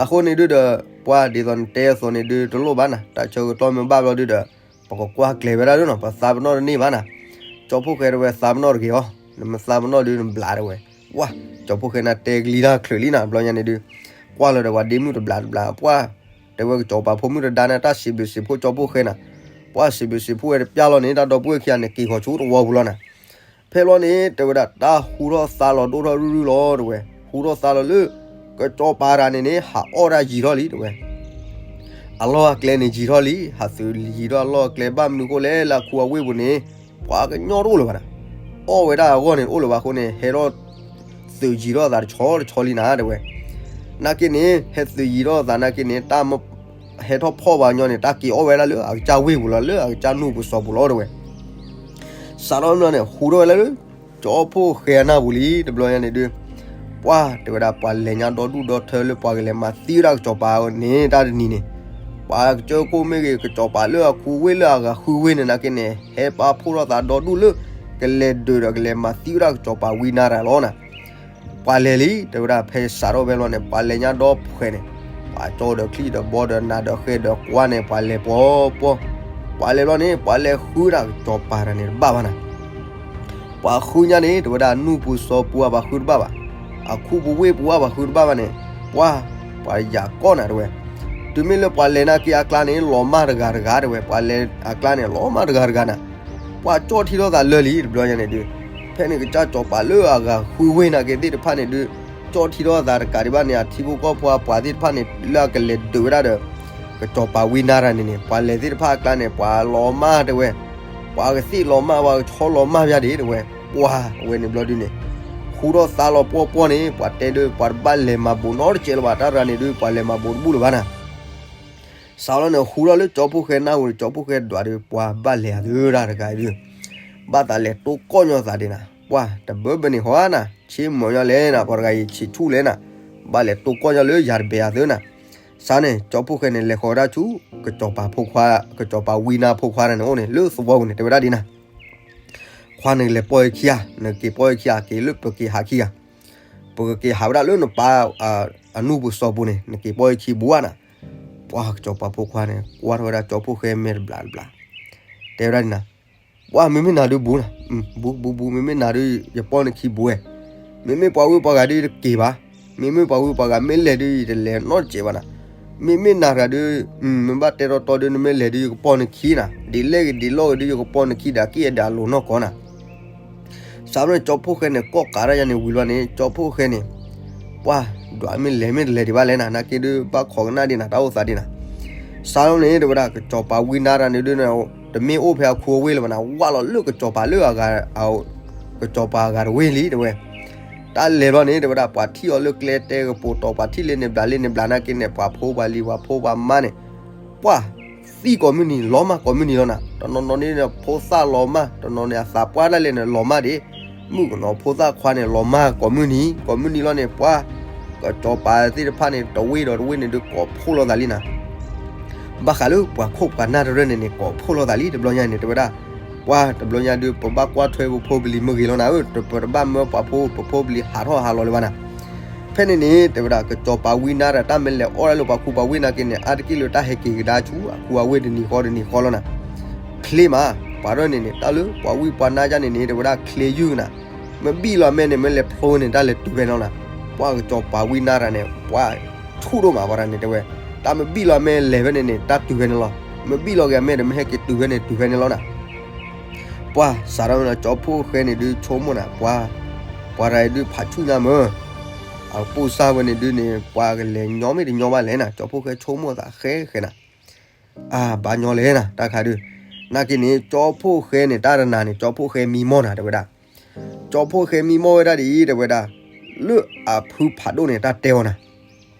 အဃိန့ၣ်ဒုးဒီး ပှၢ်ဒ်သိးနတဲအသိးန့ၣ်ဒုးတလိၣ်ဘၣ်နၤ, တၢ်ဆၢကတီၢ်မ့ၢ်ဘၣ်ဘျီဒုးဒီး ပကကွၢ်ကျဲၤဝဲဒၣ်ဒုးနီၤ, ပသးပနီၣ်တန့ၢ်ဘၣ်နၤ. ကၠီဖှိၣ်ဃဲတဲဝဲသးပနီၣ်တဂ့ၤအီၤ, နမ့ၢ်သးပနီၣ်ဒုးနဘျးတဲဝဲ. ပှၢ် ကၠီဖှိၣ်ဃဲန့ၣ်တဲကလံၤတၢ်ချုးလံနၤ တဘျီညါန့ၣ်ဒုး ကွၢ်လီၤဒီးပှၤဒ့မုၣ်တဘျးတဘျး ပှၢ် တဲဝဲကစီၤပၤဖိမုၣ်တဒါန့ၣ် တၢ်စံးဘျုးစံးဖှိၣ်ကၠီဖှိၣ်ဃဲနၤ, ပှၢ်စံးဘျုးစံးဖှိၣ်ဝဲတပျၢ်လီၤန့ၣ် တၢ်ဒီပုၢ်ဝဲၢ်ခံဂၤန့ၣ် က့ၤဃီၤဆူတဝီပူၤလီၤနၤ. ဖဲလီၤန့ၣ် တဲဝဲဒၣ် တၢ်ဟူထီၣ်သါလီၤဒိၣ်ထီၣ်ရုၢ်ရုၢ်လီၤ တဲဝဲ, ဟူထီၣ်သါလီၤလၢ ကစီၤပၤတဂၤန့ၣ်န့ၣ် ဟးအီၣ်တၢ်ယံၤထီၣ်လံ တဲဝဲ အလီၢ်အကျဲန့ၣ်ယံၤထီၣ်လံ, ဟးသုးယံၤထီၣ်အလီၢ်အကျဲ ဘၣ်မနုၤအဃိလဲၣ် လၢအခူအဝ့ၢ်ပူၤန့ၣ် ပှၤကညီတအိၣ်လၢၤဘၣ်နၤ, အီၣ်ဝဲဒၣ်အဂီၢ်န့ၣ်တအိၣ်လၢၤဘၣ်အဃိန့ၣ် ဟဲထီၣ်သုးယံၤထီၣ်အသးတဆီတဆီလံနၤ တဲဝဲ. နာ်က့န့ၣ် ဟဲသုးယံၤထီၣ်အသးနာ်က့န့ၣ် တၢ် ဟဲထီၣ်ဖီၣ်ပှၤကညီန့ၣ် တၢ်က့ၤအီၣ်ဝဲဒၣ်လၢအကစၢ်ဝ့ၢ်ပူၤလီၤ လၢအကစၢ်နူၢ်ပူၤစီၤပူၤလီၤ တဲဝဲ. စးထီၣ်မ့ၢ်လီၤန့ၣ် ဟူထီၣ်ဝဲဒၣ်လၢ ကၠီဖှိၣ်ဃဲအနၢ်ပူၤလံ တဘျီညါန့ၣ်ဒုး ပှၢ် တဲဝဲဒၣ် ပှၤလဲၤညါဒီဒူၣ်ဒီထၢလၢပှၤကလဲၤမၤသံဝဲဒၣ်ကစီၤပၤန့ၣ် တၢ်တနံၤန့ၣ် ပှၤကစၢၢ်ခိၣ်မ့ၢ်ဂ့ၤ ကစီၤပၤလၢအခူဝ့ၢ်လၢအဂၤဃုဝ့ၢ်န့ၣ်နာ်က့န့ၣ် ဟဲပာ်ဖှိၣ်ထီၣ်သးဒီဒူၣ်လၢ ကလဲၤဒုးဒီးကလဲၤမၤသံဝဲဒၣ်ကစီၤပၤဝံနါတဂၤလီၤနၤ. ပှၤလဲၤလံ တဲဝဲဒၣ် ဖဲစးထီၣ်ဖဲလီၤန့ၣ် ပှၤလဲၤညါဒီဖှဲးန့ၣ် ပှၤကၠီဒီးချံၣ်ဒီးဘီဒီးနးဒီးဃဲဒီးကွါန့ၣ် ပှၤလဲၤပှီၤပှီၤ, ပှၤလဲၤလီၤန့ၣ် ပှၤလဲၤဃုဒၣ်ကစီၤပၤတဂၤန့ၣ်တဘၣ်ဘၣ်နၤ. ပှၤဃုညါန့ၣ် တဲဝဲဒၣ် နူၢ်ပူၤစီၤပူၤအပှၤဃုတဘၣ်ဘၣ်, အခူပူၤဝ့ၢ်ပူၤအပှၤဃုတဘၣ်ဘၣ်န့ၣ် ပှၢ် ပှၤယၤကီၢ်နၤ တဲဝဲ. တုၤမ့ၢ်လၢပှၤလဲၤနာ်က့အကျါန့ၣ် လီၤမၢ်တဂၤတဂၤ တဲဝဲ, ပှၤလဲၤအကျါန့ၣ် လီၤမၢ်တဂၤတဂၤနၤ. ပှၤကၠီထံထီၣ်သးလၢာ်လံ တဘျီညါန့ၣ်ဒုး ဖဲန့ၣ်ကစၢ်စီၤပၤလၢအဂၤဃုဝ့ၢ်နာ်က့သ့ၣ်တဖၣ်န့ၣ်ဒုး ကၠီထံထီၣ်သးတကးဒံးဘၣ်န့ၣ် အထံဖိကီၢ်ဖိအပှၤသ့ၣ်တဖၣ်န့ၣ် လၢအကလဲၤဒုးဝဲဒၣ်ဒီး ကစီၤပၤဝံနါတဂၤန့ၣ်န့ၣ် ပှၤလဲၤသ့ၣ်တဖၣ်အကျါန့ၣ် ပှၤလီၤမၢ်တဲဝဲ, ပှၤကသ့ၣ်လီၤမၢ် ပှၤကဆီလီၤမၢ်ပၠးဒံး တဲဝဲ. ပှၢ်အဝဲန့ၣ်ဘျီဒုးန့ၣ် ဟူထီၣ်သါလီၤပှီၢ်ပှီၢ်န့ၣ် ပှၤတဲဒုး ပှၤတဘၣ်လဲၤမၤဘူးနီတစဲးလၢၤဘၣ် တၢ်တဂၤန့ၣ်ဒုး ပှၤလဲၤမၤဘူးတဘူၣ်လၢၤဘၣ်နၤ. စးလီၤန့ၣ် ဟူထီၣ်လၢကၠီဖှိၣ်ဃဲနၢ်ပူၤန့ၣ် ကၠီဖှိၣ်ဃဲဒွးဒုး ပှၤဘၣ်လဲၤအသးဒၣ်တဂၤအံၤဒုး ဘၣ်သးလဲၤတိၢ်ကီၢ်ညီသးဒံးနၤ, ပှၢ်တဘၢဘၢန့ၣ်ဟီဧါနၤ, ဆ့မိၤညီလဲၣ်နၤ, ပှၤတဂၤအံၤဆံးဆူၣ်လဲၣ်နၤ, ဘၣ်လဲၤတိၢ်ကီၢ်ညီလၢယၤတဘဲအသးနၤ. စးန့ၣ် ကၠီဖှိၣ်ဃဲန့ၣ် လဲၤဃီၤဝဲဒၣ်ဆူ ကစီၤပၤဖိခွါ ကစီၤပၤဝံနါဖိခွါန့ၣ်အိၣ်န့ၣ် လၢသဝီပူၤန့ၣ် တဲဝဲဒၣ်ဒ်နၤ ခွါန့ၣ်ကလဲၤပီၢ်အခံဧါ, နက့ၤပီၢ်အခံဧါ, က့ၤလၢပက့ၤဟးခံဂၤ, ပကက့ၤဟးဝဲဒၣ်လၢနပၢ် အနူၢ်ပူၤစီၤပူၤန့ၣ် နက့ၤပီၢ်အခံဘူးဧါနၤ. ပှၢ်ကစီၤပၤဖိခွါန့ၣ် ကွၢ်ထီၣ်ဝဲဒၣ်ကၠီဖှိၣ်ဃဲမဲာ်တဘျးတဘျး, တဲဝဲဒၣ်ဒ်နၤ, ပှၢ်မ့မ့ၢ်နၤဒုးဘူးနၤ, ဘူးဘူးဘူး မ့မ့ၢ်နၤဒုး ယပီၢ်နခံဘူးဝဲ, မ့မ့ၢ်ပှၤဝ့ၢ်ပှၤဂၤဒုးယတက့ၤဘၣ်, မ့မ့ၢ်ပှၤဝ့ၢ်ပှၤဂၤမ့ၢ်လဲၤဒုး ယတလဲၤနီတစဲးဘၣ်နၤ. မ့မ့ၢ်နၤတဂၤဒုး မ့ၢ်ဘၣ်တဲတီတီဒုး နမ့ၢ်လဲၤဒုး ယကပီၢ်နခံနၤ, ဒ်လဲၣ်ဂ့ၤဒ်လဲၣ်ဂ့ၤဒုး ယကပီၢ်နခံဒီး က့ၣ်အဲၣ်ဒၣ်လိၤနီၢ်ကီၢ်နၤ. စးဖဲန့ၣ် ကၠီဖှိၣ်ဃဲန့ၣ် ကိးကးတၢ်ယါန့ၣ်ဝံၤလီၤန့ၣ် ကၠီဖှိၣ်ဃဲန့ၣ် ပှၢ်ဒွးမ့ၢ်လဲၤမ့ၢ်တလဲၤဒံးဘၣ်လဲၣ်နၤ, နာ်က့ဒုး ဘၣ်ခိးကနၣ်ဒံးနၤ တၢ်အိၣ်သးဒံးနၤ. စးလီၤန့ၣ် တဲဝဲဒၣ် ကစီၤပၤဝံနါတဂၤန့ၣ်ဒုး တမ့ၢ်အိၣ်ဖဲအခူအဝ့ၢ်လၢၤဘၣ်နၤ, ဝၢ်လီၤလၢကစီၤပၤလၢအဂၤ ကစီၤပၤအဂၤတဝ့ၢ်လံ တဲဝဲ. တၢ်လဲၤဘျီန့ၣ် တဲဝဲဒၣ် ပှၤထံၣ်အီၤလၢကျဲတဲကပိာ်တီၤ ပှၤထံၣ်လၢန့ၣ်ဘျးလၢန့ၣ်ဘျးနာ်က့န့ၣ် ပှၤဖိပှၤလံၤ ပှၤဖိပှၤမါန့ၣ် ပှၢ်သံကိးမုၢ်နံၤ လီၤမၢ်ကိးမုၢ်နံၤလီၤနၤ. တနီၤနီၤန့ၣ် ဖိသၣ်လီၤမၢ်, တနီၤန့ၣ် အသးပှၢ်ဒၣ်လဲာ်န့ၣ် လီၤမၢ်ဒံး, မုၣ်ကနီၤဖိသၣ်ခွါန့ၣ် လီၤမၢ်ကိးမုၢ်နံၤ ကိးမုၢ်နံၤလီၤန့ၣ် ပှၢ်ကစီၤပၤသ့ၣ်တဖၣ်န့ၣ် တဝ့ၢ်ဒီးတဝ့ၢ်န့ၣ်ဒုး ကိးဖှိၣ်လိာ်သးလံနၤ. ဘၣ်ဃးလၢပှၤခိၣ်ပှၤနၢ်တရၢၢ်န့ၣ်န့ၣ် ကိးဖှိၣ်လိာ်သးလံ တဘျီညါန့ၣ် တဲဝဲဒၣ် ပှၢ်တဘျီညါဒုး ပဘၣ်ကွၢ်ထွဲပဖိပလံၤမ့ၢ်ဂ့ၤလီၤနၤဧၢ, ပတဘၣ်မၢပှၤဖိပဖိပလံၤဟးထီၣ်ဟးလီၤလၢၤဘၣ်နၤ. ဖဲန့ၣ်န့ၣ် တဲဝဲဒၣ် ကစီၤပၤဝံနါတဂၤ တၢ်မ့ၢ်လဲၤအီၣ်ဒၣ်လၢပှၤခူပှၤဝ့ၢ်နာ်က့န့ၣ် အါတက့ၢ်လၢတၢ်ဟဲက့ၤကဒါဆူအခူအဝ့ၢ်တနံၤဃီတနံၤဃီလီၤနၤ. ချ့မး ပှၤတဖၣ်န့ၣ်န့ၣ် တၢ်လၢပှၤဝံၢ်ပှၤနါယါန့ၣ်န့ၣ် တဲဝဲဒၣ်ချ့ယုၢ်နၤ, မ့ၢ်ဘံၣ်လီၤအမဲန့ၣ် မ့ၢ်လဲၤဖျိန့ၣ် တၢ်လဲၤတုၤဖဲန့ၣ်လီၤနၤ. ပှၤကစီၤပၤဝံနါတၢ်န့ၣ် ပှၤဆူၣ်ဒိၣ်မး ပှၤတဂၤန့ၣ်တဲဝဲ, တၢ်မ့ၢ်ဘံၣ်လီၤအမဲလဲၤဖဲန့ၣ်န့ၣ် တၢ်တုၤဖဲန့ၣ်လီၤ. မ့ၢ်ဘံၣ်လီၤက့ၤအမဲဒီး မ့ၢ်ဟဲက့ၤတုၤဖဲန့ၣ် တုၤဖဲန့ၣ်လီၤနၤ. ပှၤစးထီၣ်ဝဲန့ၣ် ကၠီဖှိၣ်ဃဲန့ၣ်ဒုးဆိကမိၣ်နၤ, ပှၤ, ပှၤတဂၤအံၤဒုးဖးဆူၣ်ညါမၢ်, အပိၢ်စၢ်ဝဲန့ၣ်ဒုးန့ၣ် ပှၤကလဲၤညီမ့ၢ်တညီဘၣ်လဲၣ်နၤ, ကၠီဖှိၣ်ဃဲဆိကမိၣ်သးဃဲဃဲနၤ. အါ ဘၣ်ညီလဲၣ်နၤ တၢ်ခါဒုး, နာ်က့န့ၣ် ကၠီဖှိၣ်ဃဲန့ၣ် တၢ်တနၤန့ၣ် ကၠီဖှိၣ်ဃဲမံမီၢ်နၤ တဲဝဲဒၣ်. ကၠီဖှိၣ်ဃဲမံမီၢ်ဝဲဒၣ်ဒ်အံၤ တဲဝဲဒၣ်, လၢအဖုဖးဒိၣ်န့ၣ် တၢ်တဲအီၤနၤ,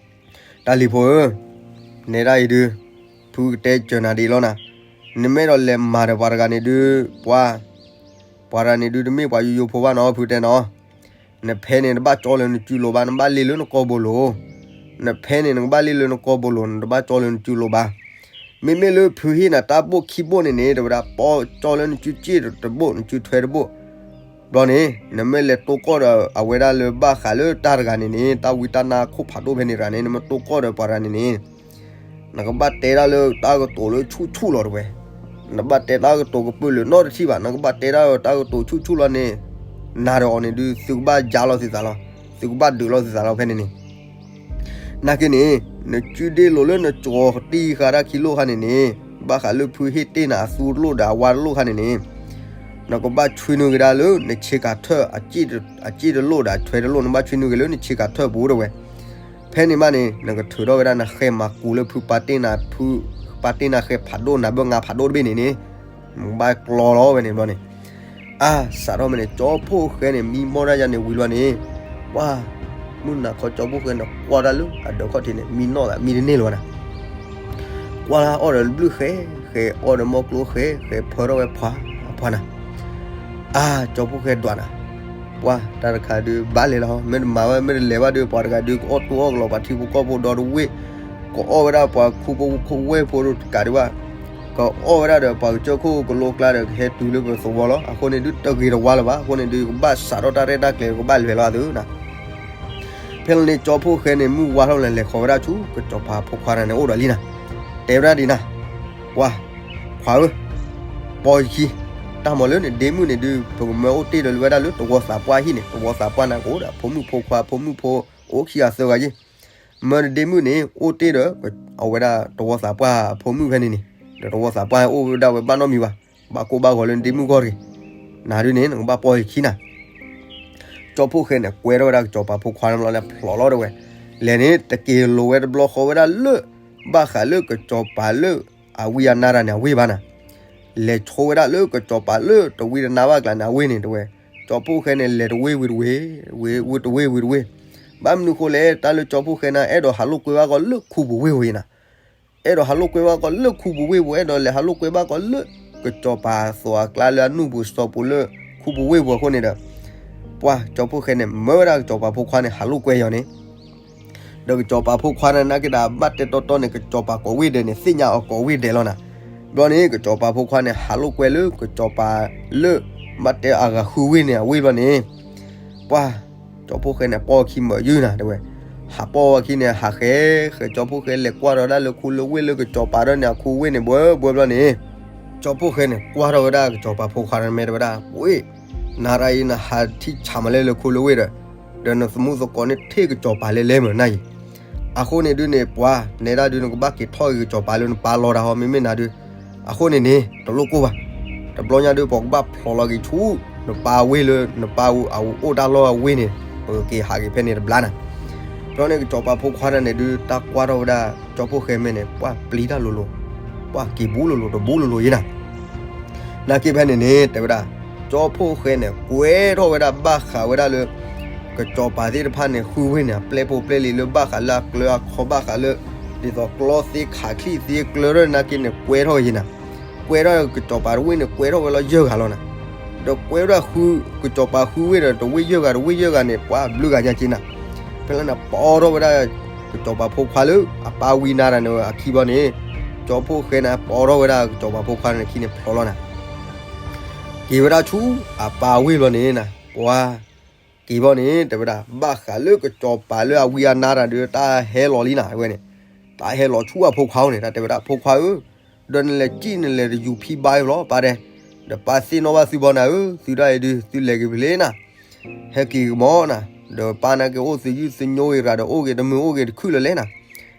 တၢ်လံၤဖိဧၢ, နဲဒၣ်အံၤဒုး, ဖုကတဲစၢၤနၤဒ်အံၤလီၤနၤ, နမ့ၢ်အဲၣ်ဒိးလဲၤမၤဒီးပှၤတဂၤန့ၣ်ဒုး, ပှၤ, ပှၤတဂၤန့ၣ်ဒုး တမ့ၢ်ပှၤယိယိဖိဘၣ်နီၤ ဖုတဲနီၤ. နဖဲန့ၣ် နဘၣ်ကၠီလၢနစုလိၤဘၣ်, နဘၣ်လ့လၢနကိာ်ဘိလိၤ, နဖဲန့ၣ် နကဘၣ်လ့လၢနကိာ်ဘိလိၤ, နတဘၣ်ကၠီလၢနစုလိၤဘၣ်. မ့မ့ၢ်လၢဖုဟ့ၣ်နၤတၢ်ဘိၣ်ခံဘိၣ်န့ၣ်န့ၣ် တဲဝဲဒၣ် ပီကၠီလၢနစုစ့ၣ်တဘိၣ် နစုထွဲတဘိၣ်, ဘျီန့ၣ် နမ့ၢ်လဲၤတိၢ်ကီၢ်ဒီးအဝဲဒၣ်လၢဘၣ်ဃးလၢတၢ်တဂၤန့ၣ်န့ၣ် တၢ်ဝံတၢ်နါခိၣ်ဖးဒိၣ်ဖဲန့ၣ်တဂၤန့ၣ် နမ့ၢ်တိၢ်ကီၢ်ဒီးပှၤတဂၤန့ၣ်န့ၣ် နကဘၣ်တဲဒၣ်လၢတၢ်ကတိၤလၢဆူၣ်ဆူၣ်လီၤတဝဲ, နဘၣ်တဲတၢ်ကတိၤကပုာ်လုာ်နီတထံၣ်ဘၣ်, နကဘၣ်တဲဒၣ်တၢ်ကတိၤဆူၣ်ဆူၣ်လီၤန့ၣ်, နၤဒီးအီၤန့ၣ်ဒုး သုကဘၣ်ယါလီၤသုသးလီၤ, သုကဘၣ်ဒုးလီၤသုသးလီၤဖဲန့ၣ်န့ၣ် နာ်က့န့ၣ် နစုဒ့လိၤလၢနကၠီတံၢ်ဃာ်တၢ်ခံလိၣ်ခါန့ၣ်န့ၣ်, ဘၣ်ဃးလၢဖုဟ့ၣ်တ့ၢ်နၤအသူတလိၣ်ဒီးအဝါတလိၣ်ခါန့ၣ်န့ၣ်, နကဘၣ်ဆွံနုာ်က့ၤဒၣ်လၢနဆ့ကၤထၢၣ်အစ့ၣ်တလိၣ်ဒီးအထွဲတလိၣ်, နဘၣ်ဆွံနုာ်က့ၤလၢနဆ့ကၤထၢၣ်ပူၤတဝဲ. ဖဲန့ၣ်မးန့ၣ် နကထုးထီၣ်ဝဲဒၣ်နဃဲမၤကူၤလၢဖုပာ်တ့ၢ်နၤ, ဖုပာ်တ့ၢ်နၤဃဲဖးဒိၣ်နၤဘၢၣ်ငါဖးဒိၣ်တဘ့ၣ်န့ၣ်န့ၣ်, နကဘၣ်ကျီလီၤဝဲန့ၣ်ဘျီန့ၣ် အါ စးထီၣ်မ့ၢ်န့ၣ် ကၠီဖှိၣ်ဃဲန့ၣ် မံမီၢ်ဒၣ်ယၤန့ၣ်ဝံၤလီၤန့ၣ်, ပှၤ, မုၢ်နၤခီကၠီဖှိၣ်ဃဲန့ၣ် ကွၢ်တၢ်လၢအဒၢးခီၣ်ထံးန့ၣ် မံနီၣ်သး မံတန့ၢ်လၢၤဝဲနၤ, ကွၢ်လၢအီၣ်ဒီးဘျုၣ်ဃဲဃဲ အီၣ်ဒီးမီၢ်ကျိဃဲဃဲ ဖၢထီၣ်ဝဲဖှါဖှါနၤ, အါ ကၠီဖှိၣ်ဃဲဒွးနၤ, ပှၤ တၢ်တခါဒုးဘၣ်လဲၤလီၤ, မ့ၢ်တမၤဝဲ မ့ၢ်တလဲၤဘၣ်ဒီး ပှၤတဂၤဒုး ကအီၣ်တူၢ်အီၣ်ကလီၤ ပှၤထံဖိကီၢ်ဖိဒီတဝ့ၢ်, ကအီၣ်ဝဲဒၣ်ပှၤခူဖိဝ့ၢ်ဖိတကးဒံးဘၣ် ကအီၣ်ဝဲဒၣ်ဒီးပှၤကစၢၢ်ခိၣ်ကလိကျါဒီး ကဟဲတုၤလၢပသဝီလီၤ. အဃိန့ၣ်ဒုး တဂ့ၤတဝါလၢၤဘၣ်. အဃိန့ၣ်ဒုး ကဘၣ်စးထီၣ်တၢ်ရဲၣ်တၢ်ကျဲၤ ကဘၣ်လဲၤလီၤအသးနၤ. ဖဲလီၤန့ၣ် ကၠီဖှိၣ်ဃဲန့ၣ် မုၢ်ဝါထီၣ်န့ၣ် လဲၤဃီၤဝဲဒၣ်ဆူ ကစီၤပၤဖိခွါန့ၣ်အိၣ်ဒီးလံနၤ. တဲဝဲဒၣ်ဒ်နၤ, ပှၤ, ခွါဧၢ, ပိာ်ယခံ, တၢ်မၤလၢနဒ့မုၣ်န့ၣ်ဒုး ပကမၢအိၣ်တ့ၢ်ဒီးလၢဝဲဒၣ်လၢတဝီသးပှၢ်ဟံၣ်န့ၣ်, တဝီသးပှၢ်န့ၣ်ကအိၣ်ဒီးဖိမုၣ်ဖိခွါ ဖိမုၣ်ဖိအိၣ်ခံဂၤသၢဂၤယ့ၢ် မၢနဒ့မုၣ်န့ၣ် အိၣ်တ့ၢ်ဒီး အဝဲဒၣ်တဝီသးပှၢ်အဖိမုၣ်ဖဲန့ၣ်န့ၣ်, ဒီးတဝီသးပှၢ်အိၣ်ဝဲဒၣ်ဝဲဘၣ်နီတမံၤဘၣ်. ဘၣ်ကိၢ်ဘၣ်ဂီၤလၢနဒ့မုၣ်ဂီၢ်တဂ့ၤ. နၤဒုးန့ၣ် နကဘၣ်ပိာ်ယခံနၤ. ကၠီဖှိၣ်ဃဲန့ၣ် ကွဲထီၣ်ဝဲဒၣ်ကစီၤပၤဖိခွါန့ၣ်ဘျီန့ၣ် ဖျိးလီၤဒီးဝဲ, လဲၤန့ၣ် တက့ၤလိၤဝဲတဘျီဃီဝဲဒၣ်လၢ ဘၣ်ဃးလၢကစီၤပၤလၢအဝံအနါတၢ်န့ၣ် အဝ့ၢ်ဘၣ်နၤ. လဲၤဆိဝဲဒၣ်လၢကစီၤပၤလၢတဝံတနါဘၣ်ကျါန့ၣ် အဝ့ၢ်န့ၣ်တဝဲ. ကၠီဖှိၣ်ဃဲန့ၣ် လဲၤတဝ့ၢ်ဝံၤတဝ့ၢ်, ဝ့ၢ်တဝ့ၢ်ဝံၤတဝ့ၢ်. ဘၣ်မနုၤဃိလဲၣ် တၢ်လၢကၠီဖှိၣ်ဃဲန့ၣ် အဲၣ်ဒိးဟးလိာ်ကွဲဘၣ်ကီးလၢခူပူၤဝ့ၢ်ပူၤအံၤနၤ. အဲၣ်ဒိးဟးလိာ်ကွဲဘၣ်ကီးလၢခူပူၤဝ့ၢ်ပူၤ, အဲၣ်ဒိးလဲၤဟးလိာ်ကွဲဘၣ်ကီးလၢ ကစီၤပၤအသိးအကျါလၢအနူၢ်ပူၤစီၤပူၤလၢ ခူပူၤဝ့ၢ်ပူၤအဃိန့ၣ်ဒီး, ပှၤကၠီဖှိၣ်ဃဲန့ၣ် မၢဝဲဒၣ်ကစီၤပၤဖိခွါန့ၣ် ဟးလိာ်ကွဲအီၤန့ၣ် ဒီးကစီၤပၤဖိခွါန့ၣ် နာ်က့ဒီး ဘၣ်တဲတီတီန့ၣ် ကစီၤပၤကိးဝ့ၢ်ဒဲးန့ၣ် သ့ၣ်ညါအီၤကိးဝ့ၢ်ဒဲးလီၤနၤ. ဘျီန့ၣ် ကစီၤပၤဖိခွါန့ၣ် ဟးလိာ်ကွဲလၢကစီၤပၤလၢ ဘၣ်တဲအဂၤဃုဝ့ၢ်န့ၣ်အဝ့ၢ်ဘျီန့ၣ်, ပှၤ, ကၠီဖှိၣ်ဃဲန့ၣ် ပိာ်ခံမၢယုၢ်နၤတဲဝဲ, ဟးပိာ်ဝဲခံန့ၣ် ဟးဃဲဃဲ ကၠီဖှိၣ်ဃဲလဲၤကွၢ်ထီၣ်ဝဲဒၣ်လၢခူလၢဝ့ၢ်လၢကစီၤပၤဒီးန့ၣ် အခူဝ့ၢ်န့ၣ် ဘှဲဘှဲဘျီန့ၣ် ကၠီဖှိၣ်ဃဲန့ၣ် ကွၢ်ထီၣ်ဝဲဒၣ်ကစီၤပၤဖိခွါန့ၣ် မ့ၢ်တဲဝဲဒၣ်, ဝ့ၢ်, နၤရၤအံၤ နဟးထံဆးမးလဲၣ်လၢခူလၢဝ့ၢ်ဒီး, ဒီးနသမူသကိးန့ၣ် ထံၣ်ကစီၤပၤလဲၣ်လဲၣ်မၢ်နၤအံၤ. အဃိန့ၣ်ဒုးန့ၣ် ပှၤ, နဲဒၣ်ဒုး နကဘၣ်က့ၤထီၣ်က့ၤကစီၤပၤလၢနပၢ်လီၤတၢ်ဟီ မ့မ့ၢ်နၤဒုး. အဃိန့ၣ်န့ၣ် တလိၣ်ကိၢ်ဘၣ်. တဘျီညါဒုး ပှၤကဘၣ်ဖျိးလီၤက့ၤဆူ နပၢ်ဝ့ၢ်လၢနပၢ်အအိၣ်တၢ်လီၢ်အဝ့ၢ်န့ၣ်, ပက့ၤဟးက့ၤဖဲန့ၣ်တဘျါနၤ. ဘျီန့ၣ် ကစီၤပၤဖိခွါန့ၣ်ဒုး တၢ်ကွၢ်ထီၣ်ဝဲဒၣ် ကၠီဖှိၣ်ဃဲမဲာ်န့ၣ် ပှၤပျံၤတၢ်လိၤလိၤ, ပှၤက့ၤဘူးလိၤလိၤ တဘူးလိၤလိၤယဲနၤ. နာ်က့ဖဲန့ၣ်န့ၣ် တဲဝဲဒၣ်, ကၠီဖှိၣ်ဃဲန့ၣ် ကွဲထီၣ်ဝဲဒၣ်ဘၣ်ဃးဝဲဒၣ်လၢ ကစီၤပၤသ့ၣ်တဖၣ်န့ၣ် ဃုဝ့ၢ်န့ၣ် အပျဲၢ်ဖိပျဲၢ်လံၤလၢဘၣ်ဃးလၢအကျၢၤအခီ ဘၣ်ဃးလၢ ဒ်သိးကျီသ့ခးချံသ့ကျၢၤထီၣ်နာ်က့န့ၣ် ကွဲထီၣ်ယဲနၤ. ကွဲထီၣ်ကစီၤပၤတဝ့ၢ်န့ၣ် ကွဲထီၣ်ဝဲလီၤယဲၢ်ဂၤလီၤနၤ. ဒီးကွဲဝဲဒၣ်ဃု, ကစီၤပၤဃုဝ့ၢ်ဒီး တဝ့ၢ်ယဲၢ်ဂၤ တဝ့ၢ်ယဲၢ်ဂၤန့ၣ် ပှၤဘျုးဂၤညါက့နၤ. ဖဲလၢနပိာ်ထီၣ်ဝဲဒၣ် ကစီၤပၤဖိခွါလၢ အပၢ်ဝံနါတၢ်န့ၣ်အခံဘျီန့ၣ်, ကၠီဖှိၣ်ဃဲန့ၣ် ပိာ်ထီၣ်ဝဲဒၣ်ကစီၤပၤဖိခွါန့ၣ်ခံန့ၣ်ဖျိးလီၤနၤ. က့ၤဝဲဒၣ်ဆူအပၢ်ဝ့ၢ်ဘျီန့ၣ်နၤ, ပှၤ, က့ၤဘျီန့ၣ် တဲဝဲဒၣ် ဘၣ်ဃးလၢကစီၤပၤလၢအဝံအနါတၢ်ဒီး တၢ်ဟဲလီၤလံနၤ ဝဲန့ၣ်, တၢ်ဟဲလီၤဆူအဖိခွါအိၣ်န့ၣ် တၢ်တဲဝဲဒၣ် ဖိခွါဧၢ, ဒီးနလဲၤစံၣ်နလဲၤတယူၤဖံဘါအံၤလီၤ ပၢ်တဲ, ဒီးပၢ်သ့ၣ်နီၣ်ဘၣ်သုဘျီနၤဧၢ, သုဒၣ်အံၤဒုး သုလဲၤက့ၤဖဲလဲၣ်နၤ. ဟဲက့ၤကမီၤနၤ, ဒီးပၢ်နာ်က့အိၣ်သယုၢ်သညိဂ့ၤရၤဒီး အိၣ်ဂ့ၤတမုာ်အိၣ်ဂ့ၤတခုၣ်လၢၤလဲၣ်နၤ,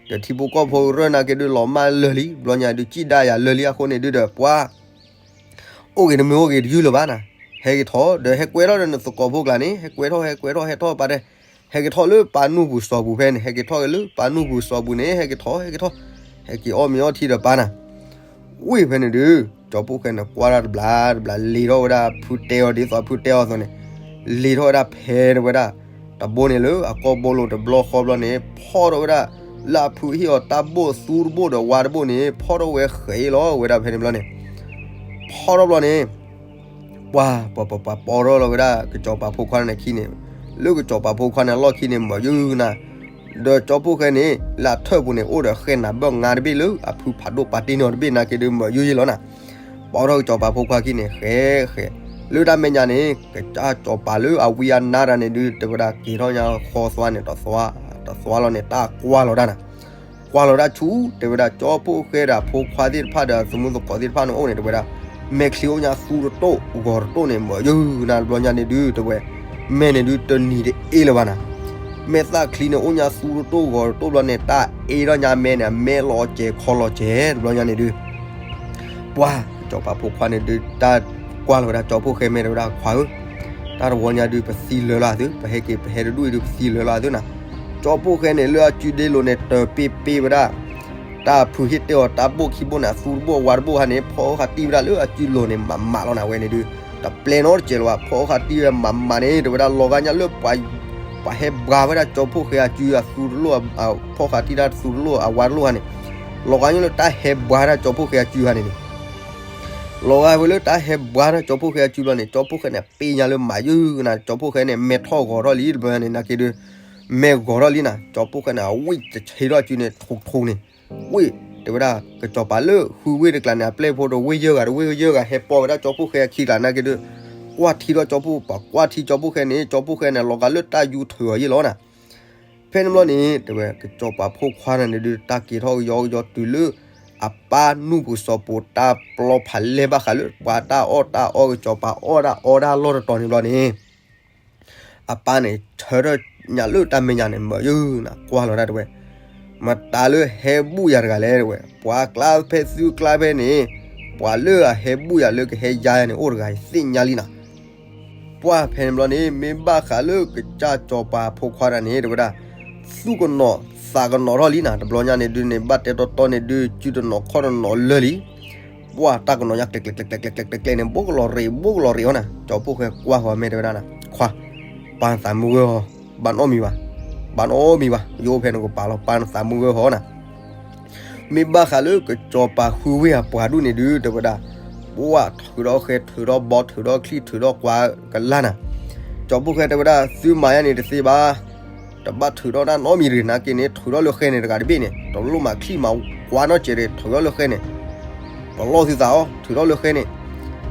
ဒီးထံဖိကီၢ်ဖိကရၢၢ်နာ်က့ဒုးလီၤမၢ်လၢာ်လံ, ဘျီညါဒုးစံၣ်ဒၣ်ယၤလၢာ်လံ, အဃိန့ၣ်ဒုးဒီးပှၤ အိၣ်ဂ့ၤတမုာ်အိၣ်ဂ့ၤတယုၢ်လၢၤဘၣ်နၤ, ဟဲက့ၤထီၣ် ဒီးဟဲကွဲထီၣ်ဒီးနသကိးဖိကျါန့ၣ် ဟဲကွဲထီၣ် ဟဲကွဲထီၣ် ဟဲထီၣ်ပာ်တဲ, ဟဲက့ၤထီၣ်လၢပၢ်နူၢ်ပူၤစီၤပူၤဖဲန့ၣ်, ဟဲက့ၤထီၣ်လၢပၢ်နူၢ်ပူၤစီၤပူၤန့ၣ် ဟဲက့ၤထီၣ် ဟဲက့ၤထီၣ်, ဟဲက့ၤအီၣ်မ့ၤအီထံဒီးပၢ်နၤ ဝ့ၢ်ဖဲန့ၣ်ဒုး ကၠီဖှိၣ်ဃဲန့ၣ် ကွၢ်တၢ်တဘျီတဘျီ လ့ၤထီၣ်ဝဲဒၣ်ဖုတဲအီၤ ဒ်သိးဖုတဲအီၤအသိးန့ၣ်, လ့ၤထီၣ်ဝဲဒၣ်ဖဲတဝဲဒၣ် တဘိန့ၣ်လၢအကီၢ်ဘိလိၤတဘျီဃီဘျီန့ၣ် ဖီၣ်ထီၣ်ဝဲဒၣ် လၢအဖုဟ့ၣ်အီၤတၢ်ဘိၣ်သူတဘိၣ်ဒီးဝါတဘိၣ်န့ၣ် ဖီၣ်ထီၣ်ဝဲဃဲလီၤဝဲဒၣ်ဖဲန့ၣ်ဘျီန့ၣ်, ဖီၣ်ထီၣ်ဘျီန့ၣ် ပှၤ ပှၤ ပှၤ ပှၤ ပီထီၣ်လီၤဝဲဒၣ် ကစီၤပၤဖိခွါန့ၣ်ခံန့ၣ်, လၢကစီၤပၤဖိခွါန့ၣ်အလီၢ်ခံန့ၣ် မၤယုၢ်နၤ, ဒီးကၠီဖှိၣ်ဃဲန့ၣ် လၢအထၢၣ်ပူၤန့ၣ် အိၣ်ဒီးဃဲနၤဘၢၣ်ငါတဘ့ၣ်လၢအဖုဖးဒိၣ်ပာ်တ့ၢ်န့ၢ်အီၤတဘ့ၣ်နာ်က့ဒုး မၤယုၢ်ယဲလီၤနၤ, ပီထီၣ်ကစီၤပၤဖိခွါခံန့ၣ် ဃဲ ဃဲ, လၢတၢ်မဲာ်ညါန့ၣ် ကစၢ်ကစီၤပၤလၢအဝံအနါတၢ်န့ၣ်ဒုး တဲဝဲဒၣ်က့ၤထီၣ်ညါဃီသွါန့ၣ် တသွါ တသွါလီၤန့ၣ် တၢ်ကွၢ်လီၤတၢ်နၤ ကွၢ်လီၤတၢ်ဆူ တဲဝဲဒၣ်ကၠီဖှိၣ်ဃဲဒီးဖိခွါသ့ၣ်တဖၣ်ဒီး သမူသကိးသ့ၣ်တဖၣ်န့ၣ်အိၣ်န့ၣ် တဲဝဲဒၣ် မဲာ်ချံအိၣ်ညါသူတတိၢ်ဂီၤတတိၢ်န့ၣ် မၤယုၢ်နၤတဘျီညါန့ၣ်ဒုး တဲဝဲ မဲာ်န့ၣ်ဒုးတနံၤတအ့ၣ်လၢၤဘၣ်နၤ, မဲာ်သၣ်ချံန့ၣ်အိၣ်ညါသူတတိၢ်ဂီၤတတိၢ်ဘျီန့ၣ် တၢ်အ့ၣ်ထီၣ်ညါမဲာ်န့ၣ် အမဲာ်လီၤစဲၤခီလီၤစဲၤတဘျီညါန့ၣ်ဒုး ပှၤ ကစီၤပၤဖိခွါန့ၣ်ဒုး တၢ်ကွၢ်လီၤဝဲဒၣ်ကၠီဖှိၣ်ဃဲမဲာ်တဲဝဲဒၣ်ခွါဧၢ, တၢ်တဝီညါဒုးပသံလၢာ်လီၤသု, ပဟဲက့ၤပဟဲတဒူၣ်အံၤဒုးပသံလၢာ်လီၤသုနၤ, ကၠီဖှိၣ်ဃဲန့ၣ် လၢအစုဒ့လိၤန့ၣ် တၢၤပ့ပ့ဝဲဒၣ် တၢ်ဖုဟ့ၣ်တဲအီၤတၢ်ဘိၣ်ခံဘိၣ်န့ၣ် အသူတဘိၣ်အဝါတဘိၣ်ဟါန့ၣ် ဖီအီၣ်ဃာ်တံၢ်ဝဲဒၣ်လၢအစုလိၤန့ၣ် မးမးလီၤနၤဝဲန့ၣ်ဒုး တပျဲနီတစဲးလၢၤဘၣ် ဖီအီၣ်ဃာ်တံၢ်ဝဲမးမးန့ၣ် တဲဝဲဒၣ်လီၤဂာ်ညါလၢ ပှၤဟဲဘှါဝဲဒၣ်ကၠီဖှိၣ်ဃဲအစုအသူတလိၣ် ဖီအီၣ်ဃာ်တံၢ်တၢ်သူတလိၣ်အဝါတလိၣ်ဟါန့ၣ် လီၤဂာ်ညါလၢတၢ်ဟဲဘှါတၢ်ကၠီဖှိၣ်ဃဲအစုဟါန့ၣ်န့ၣ် လီၤဂာ်ဝဲလၢတၢ်ဟဲဘှါတၢ်ကၠီဖှိၣ်ဃဲအစုဘျီန့ၣ် ကၠီဖှိၣ်ဃဲန့ၣ် ပ့ၢ်ညါလၢမၤယုၢ်နၤ ကၠီဖှိၣ်ဃဲန့ၣ် မဲာ်ထီၣ်ဂီၤထီၣ်လံတဘျီန့ၣ် နာ်က့ဒုး မဲာ်ဂီၤထီၣ်လံနၤ ကၠီဖှိၣ်ဃဲန့ၣ် အဝံၣ်တဆ့ထီၣ်အစုန့ၣ် ထူးထူးန့ၣ် ဝ့ၢ် တဲဝဲဒၣ် ကစီၤပၤလၢဃုဝ့ၢ်တကျါန့ၣ် အပျဲၢ်ဖိတဝ့ၢ်ယဲၢ်ဂၤ တဝ့ၢ်ယဲၢ်ဂၤ ဟဲပိာ်ဝဲဒၣ်ကၠီဖှိၣ်ဃဲအခံကျါနာ်က့ဒုး ကွၢ်ထံထီၣ်ကၠီဖှိၣ် ပှၤကွၢ်ထံကၠီဖှိၣ်ဃဲန့ၣ် ကၠီဖှိၣ်ဃဲန့ၣ် လီၤဂာ်လၢတၢ်ယူၤထုးအီၤယဲၢ်လီၤနၤ ဖဲန့ၣ်ဘျီန့ၣ် တဲဝဲ ကစီၤပၤဖိခွါန့ၣ်ဒုး တၢ်က့ၤထီၣ်ကယီကယီတုၤလၢ အပၢ်နူၢ်ပူၤစီၤပူၤ တၢ်ပျီဖးလဲၢ်ဘၣ်ဃးလၢ ပှၤတၢ်အီၣ်တၢ်အီ ကစီၤပၤအီၣ်တၢ်အီတၢ်လီၢ်တတီၤန့ၣ်ဘျီန့ၣ် အပၢ်န့ၣ် ဆၢထၢၣ်ညါလၢတၢ်မဲာ်ညါန့ၣ် မၤယုၢ်နၤ ကွၢ်လီၤတၢ်တဲဝဲ မတၤလၢဟဲဘူၣ်ယၤတဂၤလဲၣ်တဲဝဲ ပှၤကျါဖဲသုကျါဖဲန့ၣ် ပှၤလၢအဟဲဘူၣ်ယၤလၢကဟဲယါယၤန့ၣ် အိၣ်တဂၤသ့ၣ်ညါလံနၤ ပှၢ်ဖဲန့ၣ်ဘျီန့ၣ် မ့ၢ်ဘၣ်ဃးလၢကစၢ်စီၤပၤဖိခွါတဂၤန့ၣ် တဲဝဲဒၣ် သူၣ်ကနီၤသးကနီၤထီၣ်လံနၤ တဘျီညါန့ၣ်ဒုးန့ၣ် ဘၣ်တဲတီတီန့ၣ်ဒုး စုတနီၤခီၣ်တနီၤလၢာ်လံ ပှၢ်တၢ်ကနီၤညါ ကျဲကျဲကျဲကျဲကျဲကျဲန့ၣ် ဘိကလီၤရ့ၣ် ဘိကလီၤရ့ၣ်အီၤနၤ ကၠီဖှိၣ်ဃဲကွၢ်ဃီၤမဲာ်တဲဝဲဒၣ်နၤ ခွါ ပၢ်နသးမုာ်ဂၢၢ်ဟီ ဘၣ်နအီၣ်မံၤဘၣ် ဘၣ်နအီၣ်မံၤဘၣ် ယအိၣ်ဖဲနကပၤလီၤ ပၢ်နသးမုာ်ဂၢၢ်ဟီနၤ မ့ၢ်ဘၣ်ဃးလၢကစီၤပၤဃုဝ့ၢ်အပှၤဒူၣ်န့ၣ်ဒုး တဲဝဲဒၣ် ပှၢ်ထုးထီၣ်ဃဲ ထုးထီၣ်ဘီ ထုးထီၣ်ချံ ထုးထီၣ်ကွၢ်ကလါနၤ ကၠီဖှိၣ်ဃဲတဲဝဲဒၣ် သုမၤယါန့ၣ်တသ့ဘၣ် တဘၣ်ထုးထီၣ်တၢ်နီတမံၤတဂ့ၤ နာ်က့န့ၣ် ထုးထီၣ်လၢဃဲန့ၣ်တဂၤတဘ့ၣ်န့ၣ် တလိၣ်မၤချံမၤကွၢ်နီတစဲးတဂ့ၤ ထုးထီၣ်လၢဃဲန့ၣ် ပလီၢ်သုသးအီၤ ထုးထီၣ်လၢဃဲန့ၣ်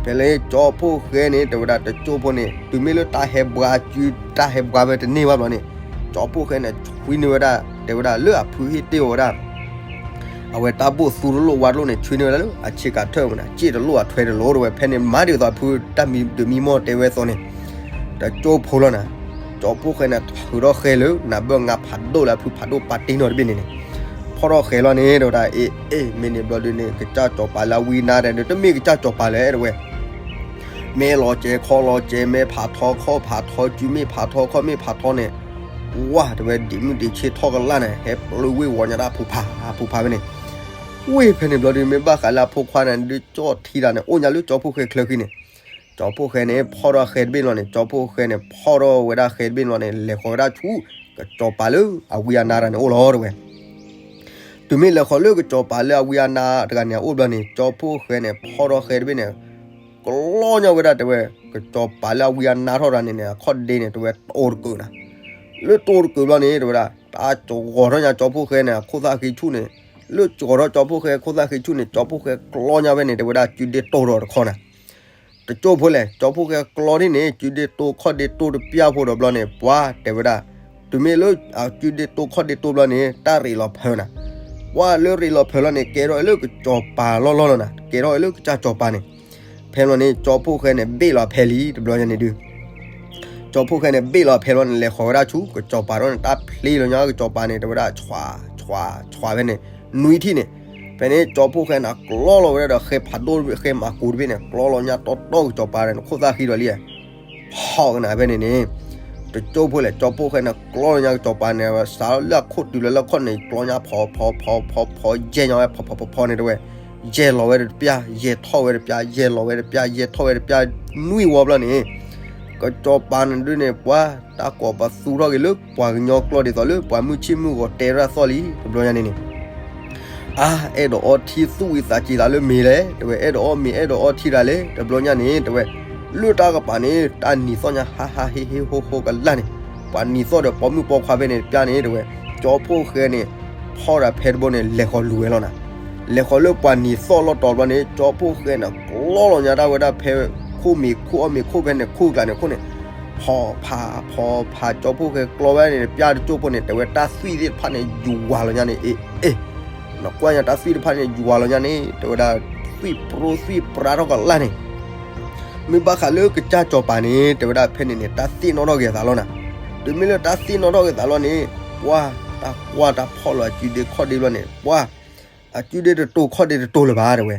ဖဲလၢကၠီဖှိၣ်ဃဲန့ၣ် တဲဝဲဒၣ်တကၠိဖိန့ၣ် တုၤမ့ၢ်လၢတၢ်ဟဲဘှါစု တၢ်ဟဲဘှါဝဲတန့ၢ်ဘၣ်ဘျီန့ၣ် ကၠီဖှိၣ်ဃဲန့ၣ် ဆွံန့ၢ်ဝဲဒၣ် တဲဝဲဒၣ်လၢအဖုဟ့ၣ်တ့ၢ်အီၤဝဲဒၣ် အဝဲတၢ်ဘိၣ်သူတလိၣ်ဝါတလိၣ်န့ၣ် ဆွံန့ၢ်ဝဲဒၣ်လၢအဆ့ကၤထၢၣ်မနၤ စ့ၢ်တလိၣ်အထွဲတလိၣ်တဲဝဲ ဖဲန့ၣ်မၤဒ်သိးအဖုတၢ်မံဒုးမံမီၢ်တဲဝဲအသိးန့ၣ် တကၠိဖိလီၤနၤ ကၠီဖှိၣ်ဃဲန့ၣ် ထုးထီၣ်ဃဲလၢ နၢ်ဘၢၣ်ငါဖးဒိၣ်လၢအဖုဖးဒိၣ်ပာ်တ့ၢ်နီၣ်တဘ့ၣ်န့ၣ်န့ၣ် ဖီၣ်ထီၣ်ဃဲလီၤန့ၣ် တဲဝဲဒၣ် အ့ အ့ မ့ၢ်န့ၣ်ဘျီဒုးန့ၣ် ကစၢ်စီၤပၤလၢအဝံအနါဒီး တမ့ၢ်ကစၢ်စီၤပၤလဲၣ်တဲဝဲ မဲာ်လီၤစဲၤခီလီၤစဲၤ မဲာ်ဖးထီခီဖးထီ စုမ့ၢ်ဖးထီခီမ့ၢ်ဖးထီန့ၣ် ဝါ တဲဝဲဒ့မုၣ်ဒ့ဆ့ထီၣ်ကလါန့ၣ် ဟဲပျုၢ်ဝ့ၢ်ဝီၤညါတၢ်ဖူးဖးဖူးဖးဖဲန့ၣ် ဝ့ၢ်ဖဲန့ၣ်ဘျီဒုး မ့ၢ်ဘၣ်ဃးလၢအဖိခွါန့ၣ် ဒုးကၠီၣ်ထံတၢ်န့ၣ် အိၣ်ညါလၢကၠီဖှိၣ်ဃဲချၢဃံန့ၣ် ကၠီဖှိၣ်ဃဲန့ၣ် ဖီၣ်ထီၣ်ဃဲတဘ့ၣ်လီၤန့ၣ် ကၠီဖှိၣ်ဃဲန့ၣ် ဖီၣ်ထီၣ်ဝဲဒၣ်ဃဲတဘ့ၣ်လီၤန့ၣ် လဲၤဃီၤဝဲဒၣ်ဆူ ကစီၤပၤလၢအဝံအနါတၢ်န့ၣ်အိၣ်လီၤတဲဝဲ တုၤမ့ၢ်လဲၤဃီၤလၢကစီၤပၤလၢအဝံအနါတဂၤန့ၣ်အအိၣ်ဘျီန့ၣ် ကၠီဖှိၣ်ဃဲန့ၣ် ဖီၣ်ထီၣ်ဃဲတဘ့ၣ်န့ၣ် ကလီညါဝဲဒၣ်တဲဝဲ ကစီၤပၤလၢအဝံအနါထီၣ်တဂၤန့ၣ်န့ၣ် အခီၣ်ဒ့န့ၣ် တဲဝဲတအိၣ်တကုာ်နၤ လၢတအိၣ်တကုာ်ဘျီန့ၣ် တဲဝဲဒၣ် တၢ်ကဂီၤထီၣ်ညါကၠီဖှိၣ်ဃဲန့ၣ် အခိၣ်သၣ်ဃံဆူၣ်န့ၣ် လၢကဂီၤထီၣ်ကၠီဖှိၣ်ဃဲခိၣ်သၣ်ဃံဆူၣ်န့ၣ် ကၠီဖှိၣ်ဃဲကလီညါဝဲန့ၣ် တဲဝဲဒၣ် စုဒ့တိၢ်ဒီးတခီနၤ တကၠိဖိလဲၣ် ကၠီဖှိၣ်ဃဲကျီန့ၣ်န့ၣ် စုဒ့တိၢ်ခီၣ်ဒ့တိၢ်တပျၢ်ဖိဒီးဘျီန့ၣ် ပှၤတဲဝဲဒၣ် တုၤမ့ၢ်လၢ စုဒ့တိၢ်ခီၣ်ဒ့တိၢ်ဘျီန့ၣ် တၢ်ရ့းလီၤဖၢနၤ ပှၤလၢရ့းလီၤဖၢလီၤန့ၣ် ကဲထီၣ်လၢကစီၤပၤလီၢ်လီၢ်လီၤနၤ ကဲထီၣ်လၢကစၢ်စီၤပၤန့ၣ် ဖဲလီၤန့ၣ် ကၠီဖှိၣ်ဃဲန့ၣ် ဘ့ၣ်လီၤဖဲလံ တဘျီညါန့ၣ်ဒုး ကၠီဖှိၣ်ဃဲန့ၣ် ဘ့ၣ်လီၤဖဲလီၤန့ၣ် လဲၤဃီၤဝဲဒၣ်ဆူ ကၠီပၤဒီးန့ၣ် တၢ်ဖျ့လီၤညါကၠီပၤန့ၣ် တဲဝဲဒၣ် ဆွး ဆွး ဆွးဖဲန့ၣ် နွံထံၣ်န့ၣ်, ဖဲန့ၣ် ကၠီဖှိၣ်ဃဲန့ၣ် ကျီလီၤဝဲဒၣ်ဒီးဃဲဖးဒိၣ်တဘ့ၣ် ဃဲမၤကူတဘ့ၣ်န့ၣ် ကျီလီၤညါတီတီကၠီပၤန့ၣ် ခိၣ်သၣ်ဃံဒီးလံ ဖီၣ်ကနၣ်ဖဲန့ၣ်န့ၣ်, တကၠိဖိလဲၣ် ကၠီဖှိၣ်ဃဲန့ၣ် ကျီလီၤညါကၠီပၤန့ၣ် စးလၢအခိၣ်တုၤလၢလၢခီၣ်န့ၣ် ကျီညါဖီဖီဖီဖီဖီ ယဲၢ်ညါဝဲ ဖီဖီဖီဖီန့ၣ်တဲဝဲ, ယဲၢ်လီၤဝဲတပျၢ် ယဲၢ်ထီၣ်ဝဲတပျၢ် ယဲၢ်လီၤဝဲတပျၢ် ယဲၢ်ထီၣ်ဝဲတပျၢ် နွံဝီဘျီန့ၣ်, ကၠီပၤန့ၣ်ဒုးန့ၣ် ပှၤတၢ်ကိးပသူထီၣ်က့ၤလၢ ပှၤကညီကျိာ်ဒ်သိးလၢ ပှၤမုၢ်ဆ့ၣ်မုၢ်ဂီၤတဲဝဲဒၣ်သီၣ်လံ တဘျီညါန့ၣ်န့ၣ် အါ အဲၣ်ဒိးအီထံသူၣ်ဝံသးစူၤသးလၢမ့ၢ်လဲၣ် တဲဝဲ အဲၣ်ဒိးအီမ့ၤ အဲၣ်ဒိးအီထံသးလဲၣ် တဘျီညါန့ၣ် တဲဝဲ, လၢတၢ်ကပၤန့ၣ် တၢ်နံၤသီၣ်ညါ ဟါဟါဟ့ၣ်ဟ့ၣ်ဟိၣ်ဟိၣ်ကလၢ်န့ၣ်, ပှၤနံၤသီၣ်ဒီးပိာ်မုၣ်ပိာ်ခွါဖဲန့ၣ် တပျၢ်န့ၣ် တဲဝဲ, ကၠီဖှိၣ်ဃဲန့ၣ် ဖီၣ်ဒီးဖဲတဘိန့ၣ် လဲၤဃီၤလူၤဝဲလီၤနၤ, လဲၤဃီၤလၢပှၤနံၤသီၣ်လီၢ်တီၤဘျီန့ၣ် ကၠီဖှိၣ်ဃဲန့ၣ် ကျီလီၤညါတၢ်ဝဲဒၣ်ဖဲ ခိၣ်မ့ၤခိၣ်အီၣ်မ့ၤခိၣ်ဖဲန့ၣ် ခိၣ်ကျးန့ၣ်ခိၣ်န့ၣ် ဖီၣ်ဖးဖီၣ်ဖး ကၠီဖှိၣ်ဃဲကျီဝဲန့ၣ် ပျၢ်တကၠိဖိန့ၣ် တဲဝဲတၢ်သွံၣ်သ့ၣ်တဖၣ်န့ၣ် ယူၤဝၤလီၤညါန့ၣ် အ့ အ့ နကွၢ်ညါတၢ်သွံၣ်တဖၣ်န့ၣ် ယူၤဝၤလီၤညါန့ၣ် တဲဝဲဒၣ် သွံၣ်ပြိသွံၣ်ပြါထီၣ်ကလၢ်န့ၣ်, မ့ၢ်ဘၣ်ဃးလၢကစၢ်ကၠီပၤန့ၣ် တဲဝဲဒၣ်ဖဲန့ၣ်န့ၣ် တၢ်သ့ၣ်နီၣ်ထီၣ်က့ၤအသးလီၤနၤ, တုၤမ့ၢ်လၢတၢ်သ့ၣ်နီၣ်ထီၣ်က့ၤအသးလီၤန့ၣ် ပှၢ်တၢ်ကွၢ်တၢ်ဖီၣ်လီၤအစုဒ့ခီၣ်ဒ့ဘျီန့ၣ် ပှၢ် အစုဒ့တတိၤခီၣ်ဒ့တတိၤလၢၤဘၣ် တဲဝဲ,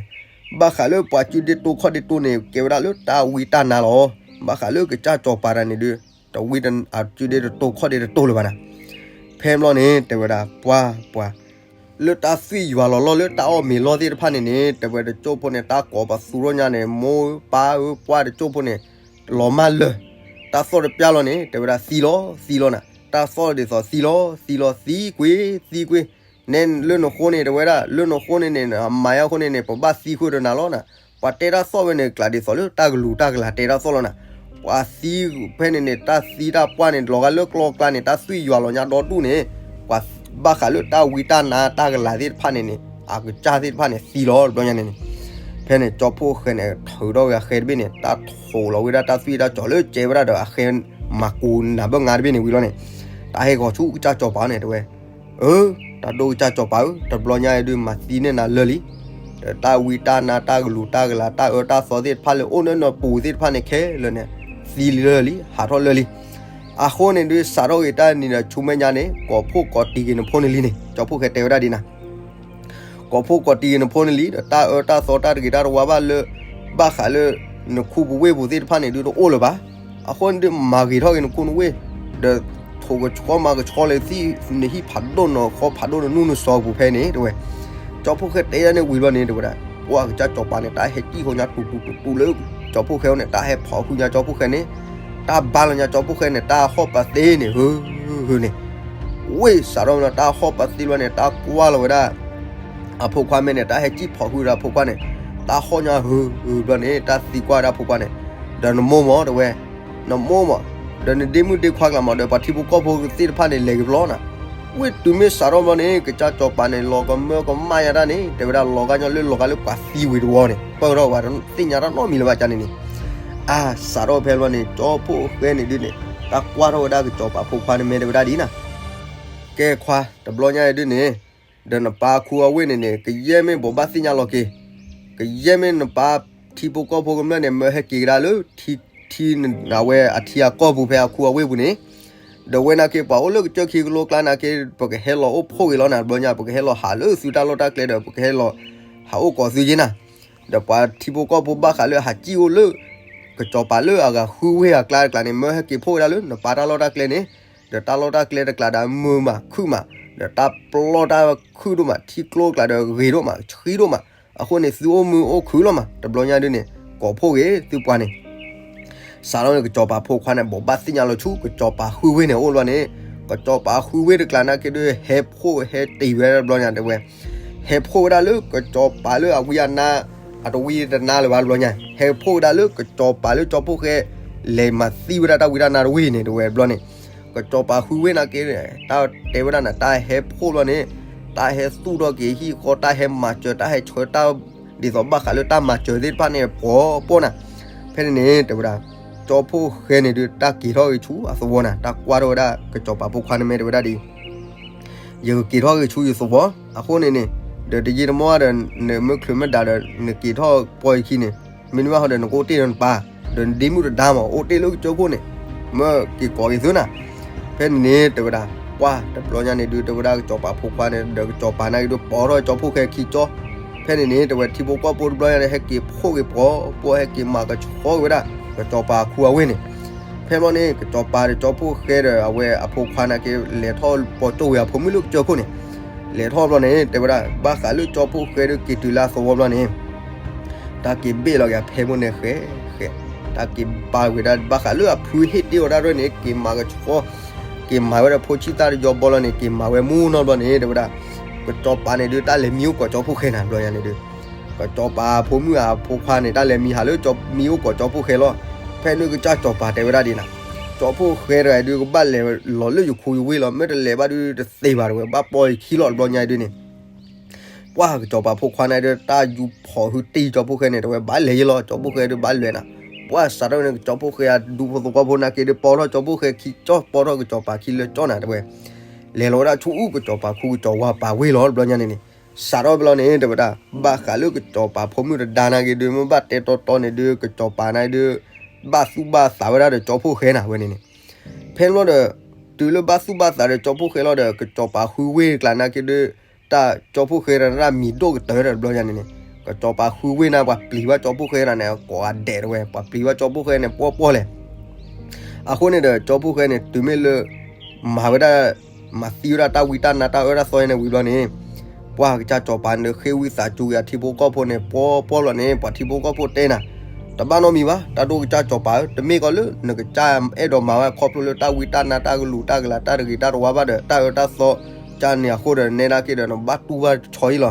ဘၣ်ဃးလၢပှၤစုဒ့တိၤခီၣ်ဒ့တိၤန့ၣ် ကဲဝဲဒၣ်လၢတၢ်ဝံတၢ်နါလီၤ, ဘၣ်ဃးလၢကစၢ်ကၠီပၤတၢ်န့ၣ်ဒုး တဝံအစုဒ့တတိၤခီၣ်ဒ့တတိၤလၢၤဘၣ်နၤ, ဖဲဘျီန့ၣ် တဲဝဲဒၣ် ပှၢ်ပှၢ် လၢတၢ်သွံၣ်ယွၤလီၤလီၢ်လၢတၢ်အီၣ်မ့ၤလီၢ်သ့ၣ်တဖၣ်န့ၣ်န့ၣ် တဲဝဲတကၠိဖိန့ၣ် တၢ်ကိးပသူထီၣ်ညါန့ၣ် မိၢ်ပၢ်ဧၢ ပှၢ်တကၠိဖိန့ၣ် လီၤမၢ်လၢာ်, တၢ်သီၣ်တပျၢ်လီၤန့ၣ် တဲဝဲဒၣ်သံလီၤသံလီၤနၤ, တၢ်သီၣ်ဒ်သိးသံလီၤသံလီၤ သံကွ့သံကွ့, နဲလၢနဃိန့ၣ် တဲဝဲဒၣ် လၢနဃိန့ၣ်န့ၣ် အမၤယါဃိန့ၣ်န့ၣ် ပဘၣ်သံဃုာ်ဒီးနၤလီၤနၤ, ပှၤတဲတၢ်သီၣ်ဝဲန့ၣ် ကျးဒ်သိးလၢတၢ်ကလူၤတၢ်ကလၤတဲတၢ်သီၣ်လီၤနၤ, ပှၤသံဖဲန့ၣ်န့ၣ် တၢ်သံတၢ်ပှၢ်န့ၣ် လီၤဂာ်လၢကျီကျါန့ၣ် တၢ်သွံၣ်ယွၤလီၤညါဒီဒူၣ်န့ၣ်, ပှၤဘၣ်ဃးလၢတၢ်ဝံတၢ်နါတၢ်ကလၤသ့ၣ်တဖၣ်န့ၣ်န့ၣ် အကစၢ်သ့ၣ်တဖၣ်န့ၣ်သံလီၤ တဘျီညါန့ၣ်န့ၣ်, ဖဲန့ၣ်ကၠီဖှိၣ်ဃဲန့ၣ် ထုးထီၣ်ဝဲအဃဲတဘ့ၣ်န့ၣ် တၢ်ထိးလီၤဝဲဒၣ်တၢ်သွံၣ်တၢ်စီၤလၢကဲဝဲဒၣ်ဒီးအဃဲမၤကူနၤဘၢၣ်ငါတဘ့ၣ်န့ၣ်ဝံၤလီၤန့ၣ်, တၢ်ဟဲဂီၤဆူကစၢ်ကၠီပၤန့ၣ် တဲဝဲ အၢ တၢ်ဒိၣ်ကစၢ်ကၠီပၤဧၢ တဘျီညါအံၤဒုးမၤသံန့ၢ်နၤလၢာ်လံ, ဒီးတၢ်ဝံတၢ်နါတၢ်ကလူၤတၢ်ကလၤတၢ်အၢတၢ်သီသ့ၣ်တဖၣ်လၢအိၣ်လၢနပူၤသ့ၣ်တဖၣ်န့ၣ်ခဲလၢာ်န့ၣ် သံလၢာ်လံ ဟးထီၣ်လၢာ်လံ, အဃိန့ၣ်ဒုးစးထီၣ်ဂ့ၤတၢ်နံၤဒီးဆူမဲာ်ညါန့ၣ် ကိးဖှိၣ်ကိးတံၢ်က့ၤနဖိန့ၣ်လံန့ၣ် ကၠီဖှိၣ်ဃဲတဲဝဲဒၣ်ဒ်နၤ ကိးဖှိၣ်ကိးတံၢ်က့ၤနဖိန့ၣ်လံ ဒီးတၢ်အၢတၢ်သီတၢ်တဂ့ၤတၢ်တဝါဘၣ်လၢ ဘၣ်ဃးလၢ နခူပဝ့ၢ်ပူၤသ့ၣ်တဖၣ်န့ၣ်ဒုးတအိၣ်လၢၤဘၣ်, အဃိန့ၣ်ဒုးမၤဂ့ၤထီၣ်က့ၤနခူနဝ့ၢ်, ဒီးထိးကဆှီမၤကဆှီလၢသံ နဟံၣ်ဖးဒိၣ်နခီဖးဒိၣ်နနူၢ်နစီပူၤဖဲန့ၣ် တဲဝဲ ကၠီဖှိၣ်ဃဲတဲယါန့ၣ်ဝံၤဘျီန့ၣ် တဲဝဲဒၣ် ပှၢ်ကစၢ်ကၠီပၤန့ၣ် တၢ်ဟဲစံၣ်ဃီညါတူတူတူတူလၢ ကၠီဖှိၣ်ဃဲအအိၣ်န့ၣ် တၢ်ဟဲဖီၣ်ဃုာ်ညါကၠီဖှိၣ်ဃဲန့ၣ်, တၢ်ဘါလီၤညါကၠီဖှိၣ်ဃဲန့ၣ် တၢ်ဟီၣ်ပသ့န့ၣ် ဟု ဟုန့ၣ်, ဝ့ၢ်စးထီၣ်ဝဲလီၤ တၢ်ဟီၣ်ပသ့ဘျီန့ၣ် တၢ်ကွၢ်လီၤဝဲဒၣ် အဖိခွါမဲာ်န့ၣ် တၢ်ဟဲစံၣ်ဖီၣ်ဃုာ်ဒီးအဖိခွါန့ၣ်, တၢ်ဟီၣ်ညါဟု ဟုဘျီန့ၣ် တၢ်သံကွၢ်ဝဲဒၣ်အဖိခွါန့ၣ်, ဒီးနမိၢ်မး တဲဝဲ, နမိၢ်မး, ဒီးနဒ့မုၣ်ဒ့ခွါကျါမး ဒီးပှၤထံဖိကီၢ်ဖိသ့ၣ်တဖၣ်န့ၣ် လဲၤက့ၤဘျီနၤ, ဝ့ၢ်တုၤမ့ၢ်စးထီၣ်ဘျီန့ၣ် ကစၢ်ကၠီပၤန့ၣ် လီၤကမၢကမၣ်ညါတၢ်န့ၣ် တဲဝဲဒၣ်လီၤဂာ်ညီလၢလီၤဂာ်လၢပှၤသံဝံၤတဝီန့ၣ် ပၢၢ်ထီၣ်ဝဲ သ့ၣ်ညါတၢ်နီတမံၤလၢၤဘၣ်ကန့ၣ်န့ၣ်, အါ စးထီၣ်ဖဲဘျီန့ၣ် ကၠီဖှိၣ်ဃဲန့ၣ်ဒုးန့ၣ် တၢ်ကွၢ်ထီၣ်ဝဲဒၣ်ကစၢ်ကၠီပၤဖိခွါန့ၣ်မဲာ်တဲဝဲဒၣ်ဒ်နၤ ကဲခွါ တဘျီညါအံၤဒုးန့ၣ်, ဒီးနပၢ်ခူအဝ့ၢ်န့ၣ်န့ၣ် ကယဲၢ်မ့ၢ်ဘိးဘၣ်သ့ၣ်ညါလီၤက့ၤ, ကယဲၢ်မ့ၢ်နပၢ်ထံဖိကီၢ်ဖိကမျၢၢ်န့ၣ် မၢဟဲက့ၤကဒါလၢ ထံ ထံ အဝဲအထံအကီၢ်ပူၤဖဲအခူအဝ့ၢ်ပူၤန့ၣ်, ဒီးဝဲနာ်က့ ပှၤအိၣ်လၢကစၢၢ်ခံကလိကျါနာ်က့ ပကဟဲလီၤအိၣ်ဖှိၣ်ဂ့ၤလီၤနၤ တဘျီညါ ပကဟဲလီၤဟးလၢသုတၢ်လီၢ်တၢ်ကျဲဒီး ပကဟဲလီၤ ဟးအိၣ်ကိးသုက့ၤနၤ, ဒီးပှၤထံဖိကီၢ်ဖိဘၣ်ဃးလၢဟးစံၣ်အိၣ်လၢ ကစီၤပၤလၢအဂၤဃုဝ့ၢ်အကျါတကျါန့ၣ် မၢဟဲက့ၤဖှိၣ်ဝဲဒၣ်လၢနပၢ်တၢ်လီၢ်တၢ်ကျဲန့ၣ်, ဒီးတၢ်လီၢ်တၢ်ကျဲတကျါဒီးမုာ်မးခုၣ်မး, ဒီးတၢ်ပျီတၢ်ခုၣ်ဒိၣ်မး ထံကျိတကျါဒီးဂ့ၤဒိၣ်မးဆှံဒိၣ်မး, အဃိန့ၣ်သုအိၣ်မုာ်အိၣ်ခုၣ်လီၤမး တဘျီညါဒုးန့ၣ် ကိးဖှိၣ်ဂ့ၤသုပှၤန့ၣ် စးထီၣ်န့ၣ် ကစီၤပၤဖိခွါန့ၣ် ဘိးဘၣ်သ့ၣ်ညါလီၤဆူ ကစီၤပၤဃုဝ့ၢ်န့ၣ်အိၣ်လီၤန့ၣ်, ကစီၤပၤဃုဝ့ၢ်တကျါနာ်က့ဒုး ဟဲဖှိၣ်ဟဲတ့ၢ်ဝဲတဘျီညါတဲဝဲ, ဟဲဖှိၣ်ဝဲဒၣ်လၢကစီၤပၤလၢအဝံအနါ အတဝံတနါလၢၤဘၣ်တဘျီညါ, ဟဲဖှိၣ်ဝဲဒၣ်လၢကစီၤပၤလၢကၠီဖှိၣ်ဃဲ လဲၤမၤသံဝဲဒၣ်တၢ်ဝံတၢ်နါတဝံန့ၣ်တဲဝဲတဘျီန့ၣ်, ကစီၤပၤဃုဝ့ၢ်နာ်က့ တၢ်တဲဝဲဒၣ်န့ၣ် တၢ်ဟဲဖှိၣ်ဘျီန့ၣ်, တၢ်ဟဲသူၣ်ထီၣ်က့ၤဟံၣ်ဃီ တၢ်ဟဲမၤစၢၤ တၢ်ဟဲဆှၢတၢ် ဒ်သိးဘၣ်ဃးလၢတၢ်မၤစၢၤသ့ၣ်တဖၣ်န့ၣ် ပှီၤပိၢ်နၤ, ဖဲန့ၣ်န့ၣ် တဲဝဲဒၣ် ကၠီဖှိၣ်ဃဲန့ၣ်ဒုး တၢ်က့ၤထီၣ်ဂ့ၤဆူအသဝီနၤ, တၢ်ကွၢ်ထီၣ်ဝဲဒၣ် ကစီၤပၤဖိခွါန့ၣ်မ့ၢ်တဲဝဲဒၣ်ဒ် ယကက့ၤထီၣ်ဂ့ၤဆူယသဝီ, အဃိန့ၣ်န့ၣ်, ဒီးတယံာ်တမီၢ်ဒီး နမ့ၢ်ချုးမ့ၢ်ဒါဒီး နက့ၤထီၣ်ပီယခံန့ၣ်, မ့တမ့ၢ်ဟီဒီးနကအိၣ်တ့ၢ်ဒီးနပၢ်, ဒီးနဒ့မုၣ်တဒါမး အိၣ်တ့ၢ်လၢကစၢၢ်ခိၣ်န့ၣ်, မၢက့ၤကိးက့ၤသုနၤ. ဖဲန့ၣ်န့ၣ် တဲဝဲဒၣ် ပှၢ်တဘျီညါန့ၣ်ဒုး တဲဝဲဒၣ်ကစီၤပၤဖိခွါန့ၣ် ဒီးကစီၤပၤနာ်က့ဒုး ပိာ်ထီၣ်ကၠီဖှိၣ်ဃဲခံကၠီ. ဖဲန့ၣ်န့ၣ်တဲဝဲထံဖိကီၢ်ဖိတဘျီညါန့ၣ် ဟဲက့ၤဖှိၣ်က့ၤပှီၤပှီၢ် ဟဲက့ၤမၤကဆှီက့ၤဝဲဒၣ် ကစီၤပၤခူအဝ့ၢ်န့ၣ်. ဖဲဘျီန့ၣ် ကစီၤပၤဒီးကၠီဖှိၣ်ဃဲဒီးအဝဲအဖိခွါနာ်က့ လဲၤထီၣ်ပိာ်ကၠိဝဲအဖိမုၣ်လၢကစၢၢ်ခိၣ်န့ၣ်. လဲၤထီၣ်ဘျီန့ၣ် တဲဝဲဒၣ် ဘၣ်ဃးလၢကၠီဖှိၣ်ဃဲဒီးက့ၤတုၤလၢအသဝီဘျီန့ၣ် တၢ်က့ၤဘ့ၣ်လီၤက့ၤအဖဲမိၢ်န့ၣ်ဃဲဃဲ, တၢ်က့ၤပာ်ဝဲဒၣ် ဘၣ်ဃးလၢအဖုဟ့ၣ်တ့ၢ်ဝဲဒၣ်ရဲၣ်န့ၣ် က့ၤမၤကဆှီ, က့ၤမၤဝဲဒၣ်ဖိဆံးသၣ်တယီဘီလီၤန့ၣ် က့ၤမၤဝဲမူနီတဘျီန့ၣ် တဲဝဲဒၣ် ကစီၤပၤန့ၣ်ဒုး တၢ်လဲၤမံအိၣ်ကိးကၠီဖှိၣ်ဃဲနၤ ဘျီညါန့ၣ်ဒုး ကစီၤပၤဖိမုၣ်အဖိခွါန့ၣ် တၢ်လဲၤမံဟးလၢမံအိၣ်ကိးကၠီဖှိၣ်ဃဲလီၤ. ဖဲန့ၣ်ကစၢ်စီၤပၤတဲဝဲဒၣ်ဒ်နၤ, ကၠီဖှိၣ်ဃဲတဂၤဒုး ကဘၣ်လဲၤလီၤလၢယခူယဝ့ၢ်လီၤ, မ့ၢ်တလဲၤဘၣ်ဒုးတသ့ဘၣ် တဲဝဲ, ဘၣ်ပိာ်ယခံလီၤ တဘျီညါဒုးန့ၣ် ပှၢ်ကစီၤပၤဖိခွါန့ၣ်ဒီး တၢ်ယူဖီၣ်ဟုတ့ၢ်ကၠီဖှိၣ်ဃဲန့ၣ် တဲဝဲ ဘၣ်လဲၤယလီၤ, ကၠီဖှိၣ်ဃဲဒုးဘၣ်လဲၤနၤ. ပှၢ်စးထီၣ်န့ၣ် ကစီၤဖှိၣ်ဃဲအဒူဖိသဝီဖိနာ်က့ဒုး ပိာ်ထီၣ်ကၠီဖှိၣ်ဃဲခံကၠီ ပိာ်ထီၣ်ကစီၤပၤခံလၢကၠီနၤ တဲဝဲ, လဲၤလီၤဝဲဒၣ်ဆူအူကစီၤပၤခူကစီၤဝါပာ်ဝ့ၢ်လီၤ တဘျီညါန့ၣ်န့ၣ်. စးထီၣ်ဘျီန့ၣ် တဲဝဲဒၣ် ဘၣ်ဃးလၢကစီၤပၤဖိမုၣ်တဒါနာ်က့ဒုး မ့ၢ်ဘၣ်တဲတီတီန့ၣ်ဒုး ကစီၤပၤန့ၣ်ဒုး ဘၣ်သူၣ်ဘၣ်သးဝဲဒၣ်ဒီးကၠီဖှိၣ်ဃဲနၤ ဝဲန့ၣ်န့ၣ်. ဖဲန့ၣ်ဘျီဒီး တုၤလၢဘၣ်သူၣ်ဘၣ်သးဒီးကၠီဖှိၣ်ဃဲလီၤဒီး ကစီၤပၤဃုဝ့ၢ်ကျါနာ်က့ဒုး တၢ်ကၠီဖှိၣ်ဃဲတၢ်မံၤဒိၣ်ကတၢၢ်ဒီး တဘျီညါန့ၣ်န့ၣ် ကစီၤပၤဃုဝ့ၢ်န့ၣ် ပှၤပျံၤဘၣ်ကၠီဖှိၣ်ဃဲတၢ်န့ၣ် ကိးဂၤဒဲး တဲဝဲ, ပှၤပျံၤဘၣ်ကၠီဖှိၣ်ဃဲန့ၣ် ပှီၢ်ပှီၢ်လဲၣ်. အဃိန့ၣ်ဒီး ကၠီဖှိၣ်ဃဲန့ၣ် တုၤမ့ၢ်လၢ မၤဝဲဒၣ် မၤသံဝဲဒၣ်တၢ်ဝံတၢ်နါတၢ်အၢတၢ်သီန့ၣ်ဝံၤဘျီန့ၣ် ပှၢ်ကစၢ်စီၤပၤန့ၣ် ဃ့ဝံသးစူၤက့ၤအထံဖိကီၢ်ဖိန့ၣ် ပှီၢ်ပှီၢ်လီၤန့ၣ် ပှၤထံဖိကီၢ်ဖိတဲနၤ, တဘၣ်နီတမံၤဘၣ် တၢ်ဒိၣ်ကစၢ်စီၤပၤဧၢ, တမ့ၢ်ကီးလၢနကစၢ်အဲၣ်ဒိးမၤဝဲခီဖျိလၢတၢ်ဝံတၢ်နါတၢ်ကလုာ်တၢ်ကလၤတၢ်တဂ့ၤတၢ်တဝါဘၣ်ဒီး တၢ်အၢတၢ်သီ ကန့ၣ်အဃိဒီး နဲဒၣ်က့ၤဒီး နဘၣ်တူၢ်ဘၣ်ဆီအံၤလီၤ.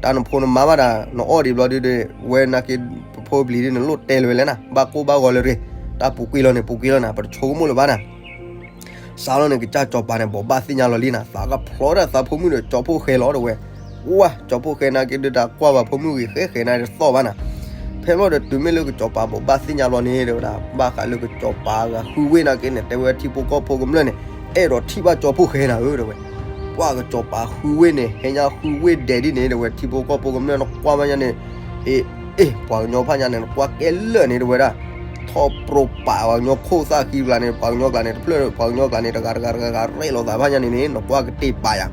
တၢ်နဖိနမါဘၣ်ဒၣ် နအီၣ်ဒံးဘျီဒုးဒီး ဝဲနာ်က့ ပဖိပလံၤဒုး နလိၣ်တဲလၢၤဝဲလဲၣ်နၤ, ဘၣ်ကိၢ်ဘၣ်ဂီၤလၢၤတဂ့ၤ, တၢ်ပူၤကွံာ်လီၤန့ၣ် ပူၤကွံာ်လီၤနၤ, ပတဆိကမိၣ်လၢၤဘၣ်နၤ. စးထီၣ်န့ၣ် ကစၢ်စီၤပၤန့ၣ် ဘိးဘၣ်သ့ၣ်ညါလီၤလံနၤ, သးကဖျီဒၣ်သးဖိမုၣ်ဒီးကၠီဖှိၣ်ဃဲလီၤ တဲဝဲ. ဝါ ကၠီဖှိၣ်ဃဲနာ်က့ဒုး တၢ်ကွၢ်ဘၣ်ဖိမုၣ်ဂ့ၤဃဲဃဲနာ်က့တသီၣ်ဘၣ်နၤ. ဖဲလီၤဒီးတုၤမ့ၢ်လၢကစီၤပၤဘိးဘၣ်သ့ၣ်ညါလီၤန့ၣ် တဲဝဲဒၣ် ဘၣ်ဃးလၢကစီၤပၤအဂၤဃုဝ့ၢ်နာ်က့န့ၣ် တဲဝဲထံဖိကီၢ်ဖိကမျၢၢ်န့ၣ် အဲၣ်ဒိးထံၣ်ဘၣ်ကၠီဖှိၣ်ဃဲနၤဧၢ တဲဝဲ. ပှၢ်ကစီၤပၤဃုဝ့ၢ်န့ၣ် ဟဲညါဃုဝ့ၢ်ဒဲးဒ်န့ၣ် တဲဝဲ ထံဖိကီၢ်ဖိကမျၢၢ်နကွၢ်ဘၣ်ညါန့ၣ်, အ့ အ့ ပှၤကညီဖးညါန့ၣ် နကွၢ်ကဲလၢာ်န့ၣ် တဲဝဲဒၣ်, ထီၣ်ပြိးပာ်ပှၤကညီခိၣ်သၣ်ဃံကျါန့ၣ် ပှၤကညီကျါန့ၣ် တဖျၢၣ် ပှၤကညီကျါန့ၣ် တဂၤတဂၤတဂၤဂၤရဲၣ်လိာ်သးဖးညါန့ၣ်န့ၣ် နကွၢ်ကတ့ၢ်ပာ်ယၤ.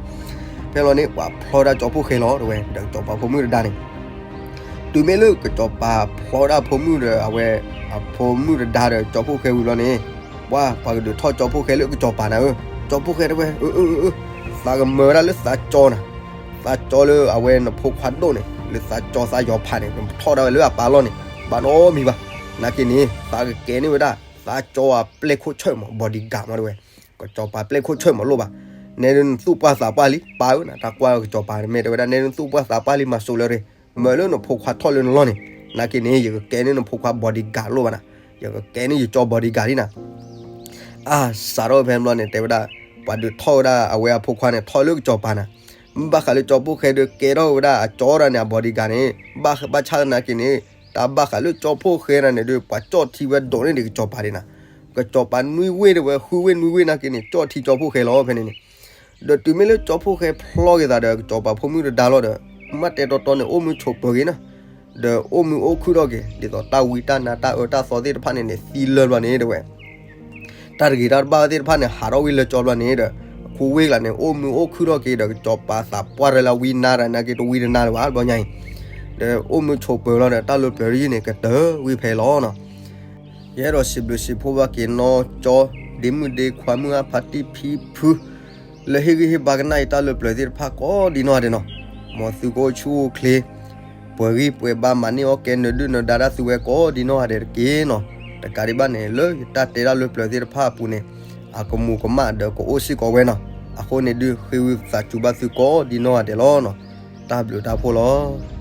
ဖဲလီၤန့ၣ် ပှၤဖျီဒၣ်ကၠီဖှိၣ်ဃဲလီၤ တဲဝဲ ဒီးကစီၤပၤဖိမုၣ်တဒါန့ၣ် တုၤမ့ၢ်လၢကစီၤပၤဖျီဒၣ်ဖိမုၣ်ဒီးအဝဲ အဖိမုၣ်တဒါဒီးကၠီဖှိၣ်ဃဲဝံၤလီၤန့ၣ်, ပှၢ်ပှၤကဒုးထီၣ်ကၠီဖှိၣ်ဃဲလၢကစီၤပၤနၤဧၢ, ကၠီဖှိၣ်ဃဲတဲဝဲ အၢ အၢ အၢ အၢ, သးကမၢဝဲဒၣ်လၢသးကၠီနၤ, သးကၠီလၢအဝဲနဖိခွါဒိၣ်န့ၣ် လၢသးကၠီသးယီၤဖးန့ၣ် နထီၣ်ဒၣ်ဝဲလၢအပၢ်လီၢ်န့ၣ် ဘၣ်နီတမံၤဘၣ်. နာ်က့န့ၣ် သးကကဲန့ၢ်ဝဲဒၣ် သးကၠီအပျဲၢ်ခိၣ်ဆၢၣ်မး bodyguard မးတဲဝဲ, ကစီၤပၤပျဲၢ်ခိၣ်ဆၢၣ်မးလိၣ်ဘၣ်. နဲဒုးနသူၣ်ပှၢ်သးပှၢ်လံ ပၢ်ဧၢနၤ, တၢ်ကွၢ်ကစီၤပၤမ့ၢ်တဲဝဲဒၣ် နဲဒုးနသူၣ်ပှၢ်သးပှၢ်လံ မၤစိးလၢၤတဂ့ၤ, မၢလၢနဖိခွါထီၣ်လၢနလီၢ်န့ၣ်, နာ်က့န့ၣ် ယကကဲန့ၢ်နဖိခွါ bodyguard လိၣ်ဘၣ်နၤ, ယကကဲန့ၢ်ယကၠီ bodyguard လံနၤ. အါ စးထီၣ်ဖဲဘျီန့ၣ် တဲဝဲဒၣ် ပှၤဒုးထီၣ်ဝဲဒၣ်အဝဲအဖိခွါန့ၣ် ထီၣ်လၢကစီၤပၤနၤ, ဘၣ်ဃးလၢကၠီဖှိၣ်ဃဲဒုးကဲထီၣ်ဝဲဒၣ်အကၠီဒၣ်န့ၣ် အ bodyguard န့ၣ်, ဘၣ်ဆၣ်သနာ်က့န့ၣ် တၢ်ဘၣ်ဃးလၢကၠီဖှိၣ်ဃဲဒၣ်န့ၣ်ဒုး ပှၤကၠီၣ်ထံဝဲဒိးန့ၢ်ဒံးကစီၤပၤဒံးနၤ, ကစီၤပၤနွံဝ့ၢ်တဲဝဲ ဃုဝ့ၢ်နွံဝ့ၢ်နာ်က့န့ၣ် ကၠီၣ်ထံကၠီဖှိၣ်ဃဲလီၤဖဲန့ၣ်န့ၣ်. ဒီးတုၤမ့ၢ်လၢကၠီဖှိၣ်ဃဲဖျီက့ၤသးဒီး ကစီၤပၤဖိမုၣ်တဒါလီၤဒီး မ့ၢ်တဲတီတီန့ၣ် အိၣ်မုာ်ဆိးပၢၤက့ၤနၤ, ဒီးအိၣ်မုာ်အိၣ်ခုၣ်ထီၣ်က့ၤ ဒ်သိးတၢ်ဝံတၢ်နါတၢ်အၢတၢ်သီသ့ၣ်တဖၣ်န့ၣ်န့ၣ် သံလၢာ်ဘျီန့ၣ်တဲဝဲ တၢ်တဂ့ၤတၢ်တဘၣ်သ့ၣ်တဖၣ်န့ၣ် ဟးထီၣ်ဝံၤလၢကၠီဘျီန့ၣ်ဒီး အခိၣ်ဝ့ၢ်ကျါန့ၣ် အိၣ်မုာ်အိၣ်ခုၣ်ထီၣ်က့ၤဒီး ကစီၤပၤသးပှၢ်ရဲလၢဝံနါတၢ်နာ်က့ တဝံတနါလၢၤဘၣ်ဘျီညါအံၤ, ဒီးအိၣ်မုာ်ဆိးပၢၤလီၤဒီး တၢ်လၢပျၢၤတယုၢ်န့ၣ် ကတၢၢ်ဝံၤဖဲလီၤနီၤ. ယအဲၣ်ဒိးစံးဘျုးစံးဖှိၣ်ဘၣ်က့ၤနီၢ်ကၠီ ဒ့မုၣ်ဒ့ခွါမုၣ်အါဖါတံၢ်ဖံဖု လၢဟ့ၣ်ဂံၢ်ဟ့ၣ်ဘါကနၣ်အံၤတၢ်လၢပျၢၤသ့ၣ်တဖၣ်ကိးဒံနီၢ်ဂၤဒဲးနီၤ, မ်သုကအိၣ်ဆူၣ်အိၣ်ချ့ ပှဲၤဂံၢ်ပှဲၤဘါမၤန့ၢ်အီၣ်ကဲနၢၤဒုၣ်နၢၤဒါဒၣ်သုဝဲကိးဒံနီၢ်ဂၤဒဲးတက့ၢ်နီၤ. တကးဒံးဘၣ်န့ၣ် လၢယတၢ်တဲတၢ်လၢပျၢၤသ့ၣ်တဖၣ်အပူၤန့ၣ် အကမူၤကမၣ်ဒီးကအိၣ်စ့ၢ်ကီးဝဲနီၤ. အဃိန့ၣ်ဒုး ဃ့ဝံသးစူၤဘၣ်သုကိးဒံနီၢ်ဂၤဒဲးလီၤနီၤ. တၢ်ဘျုးတၢ်ဖှိၣ်လီၤ.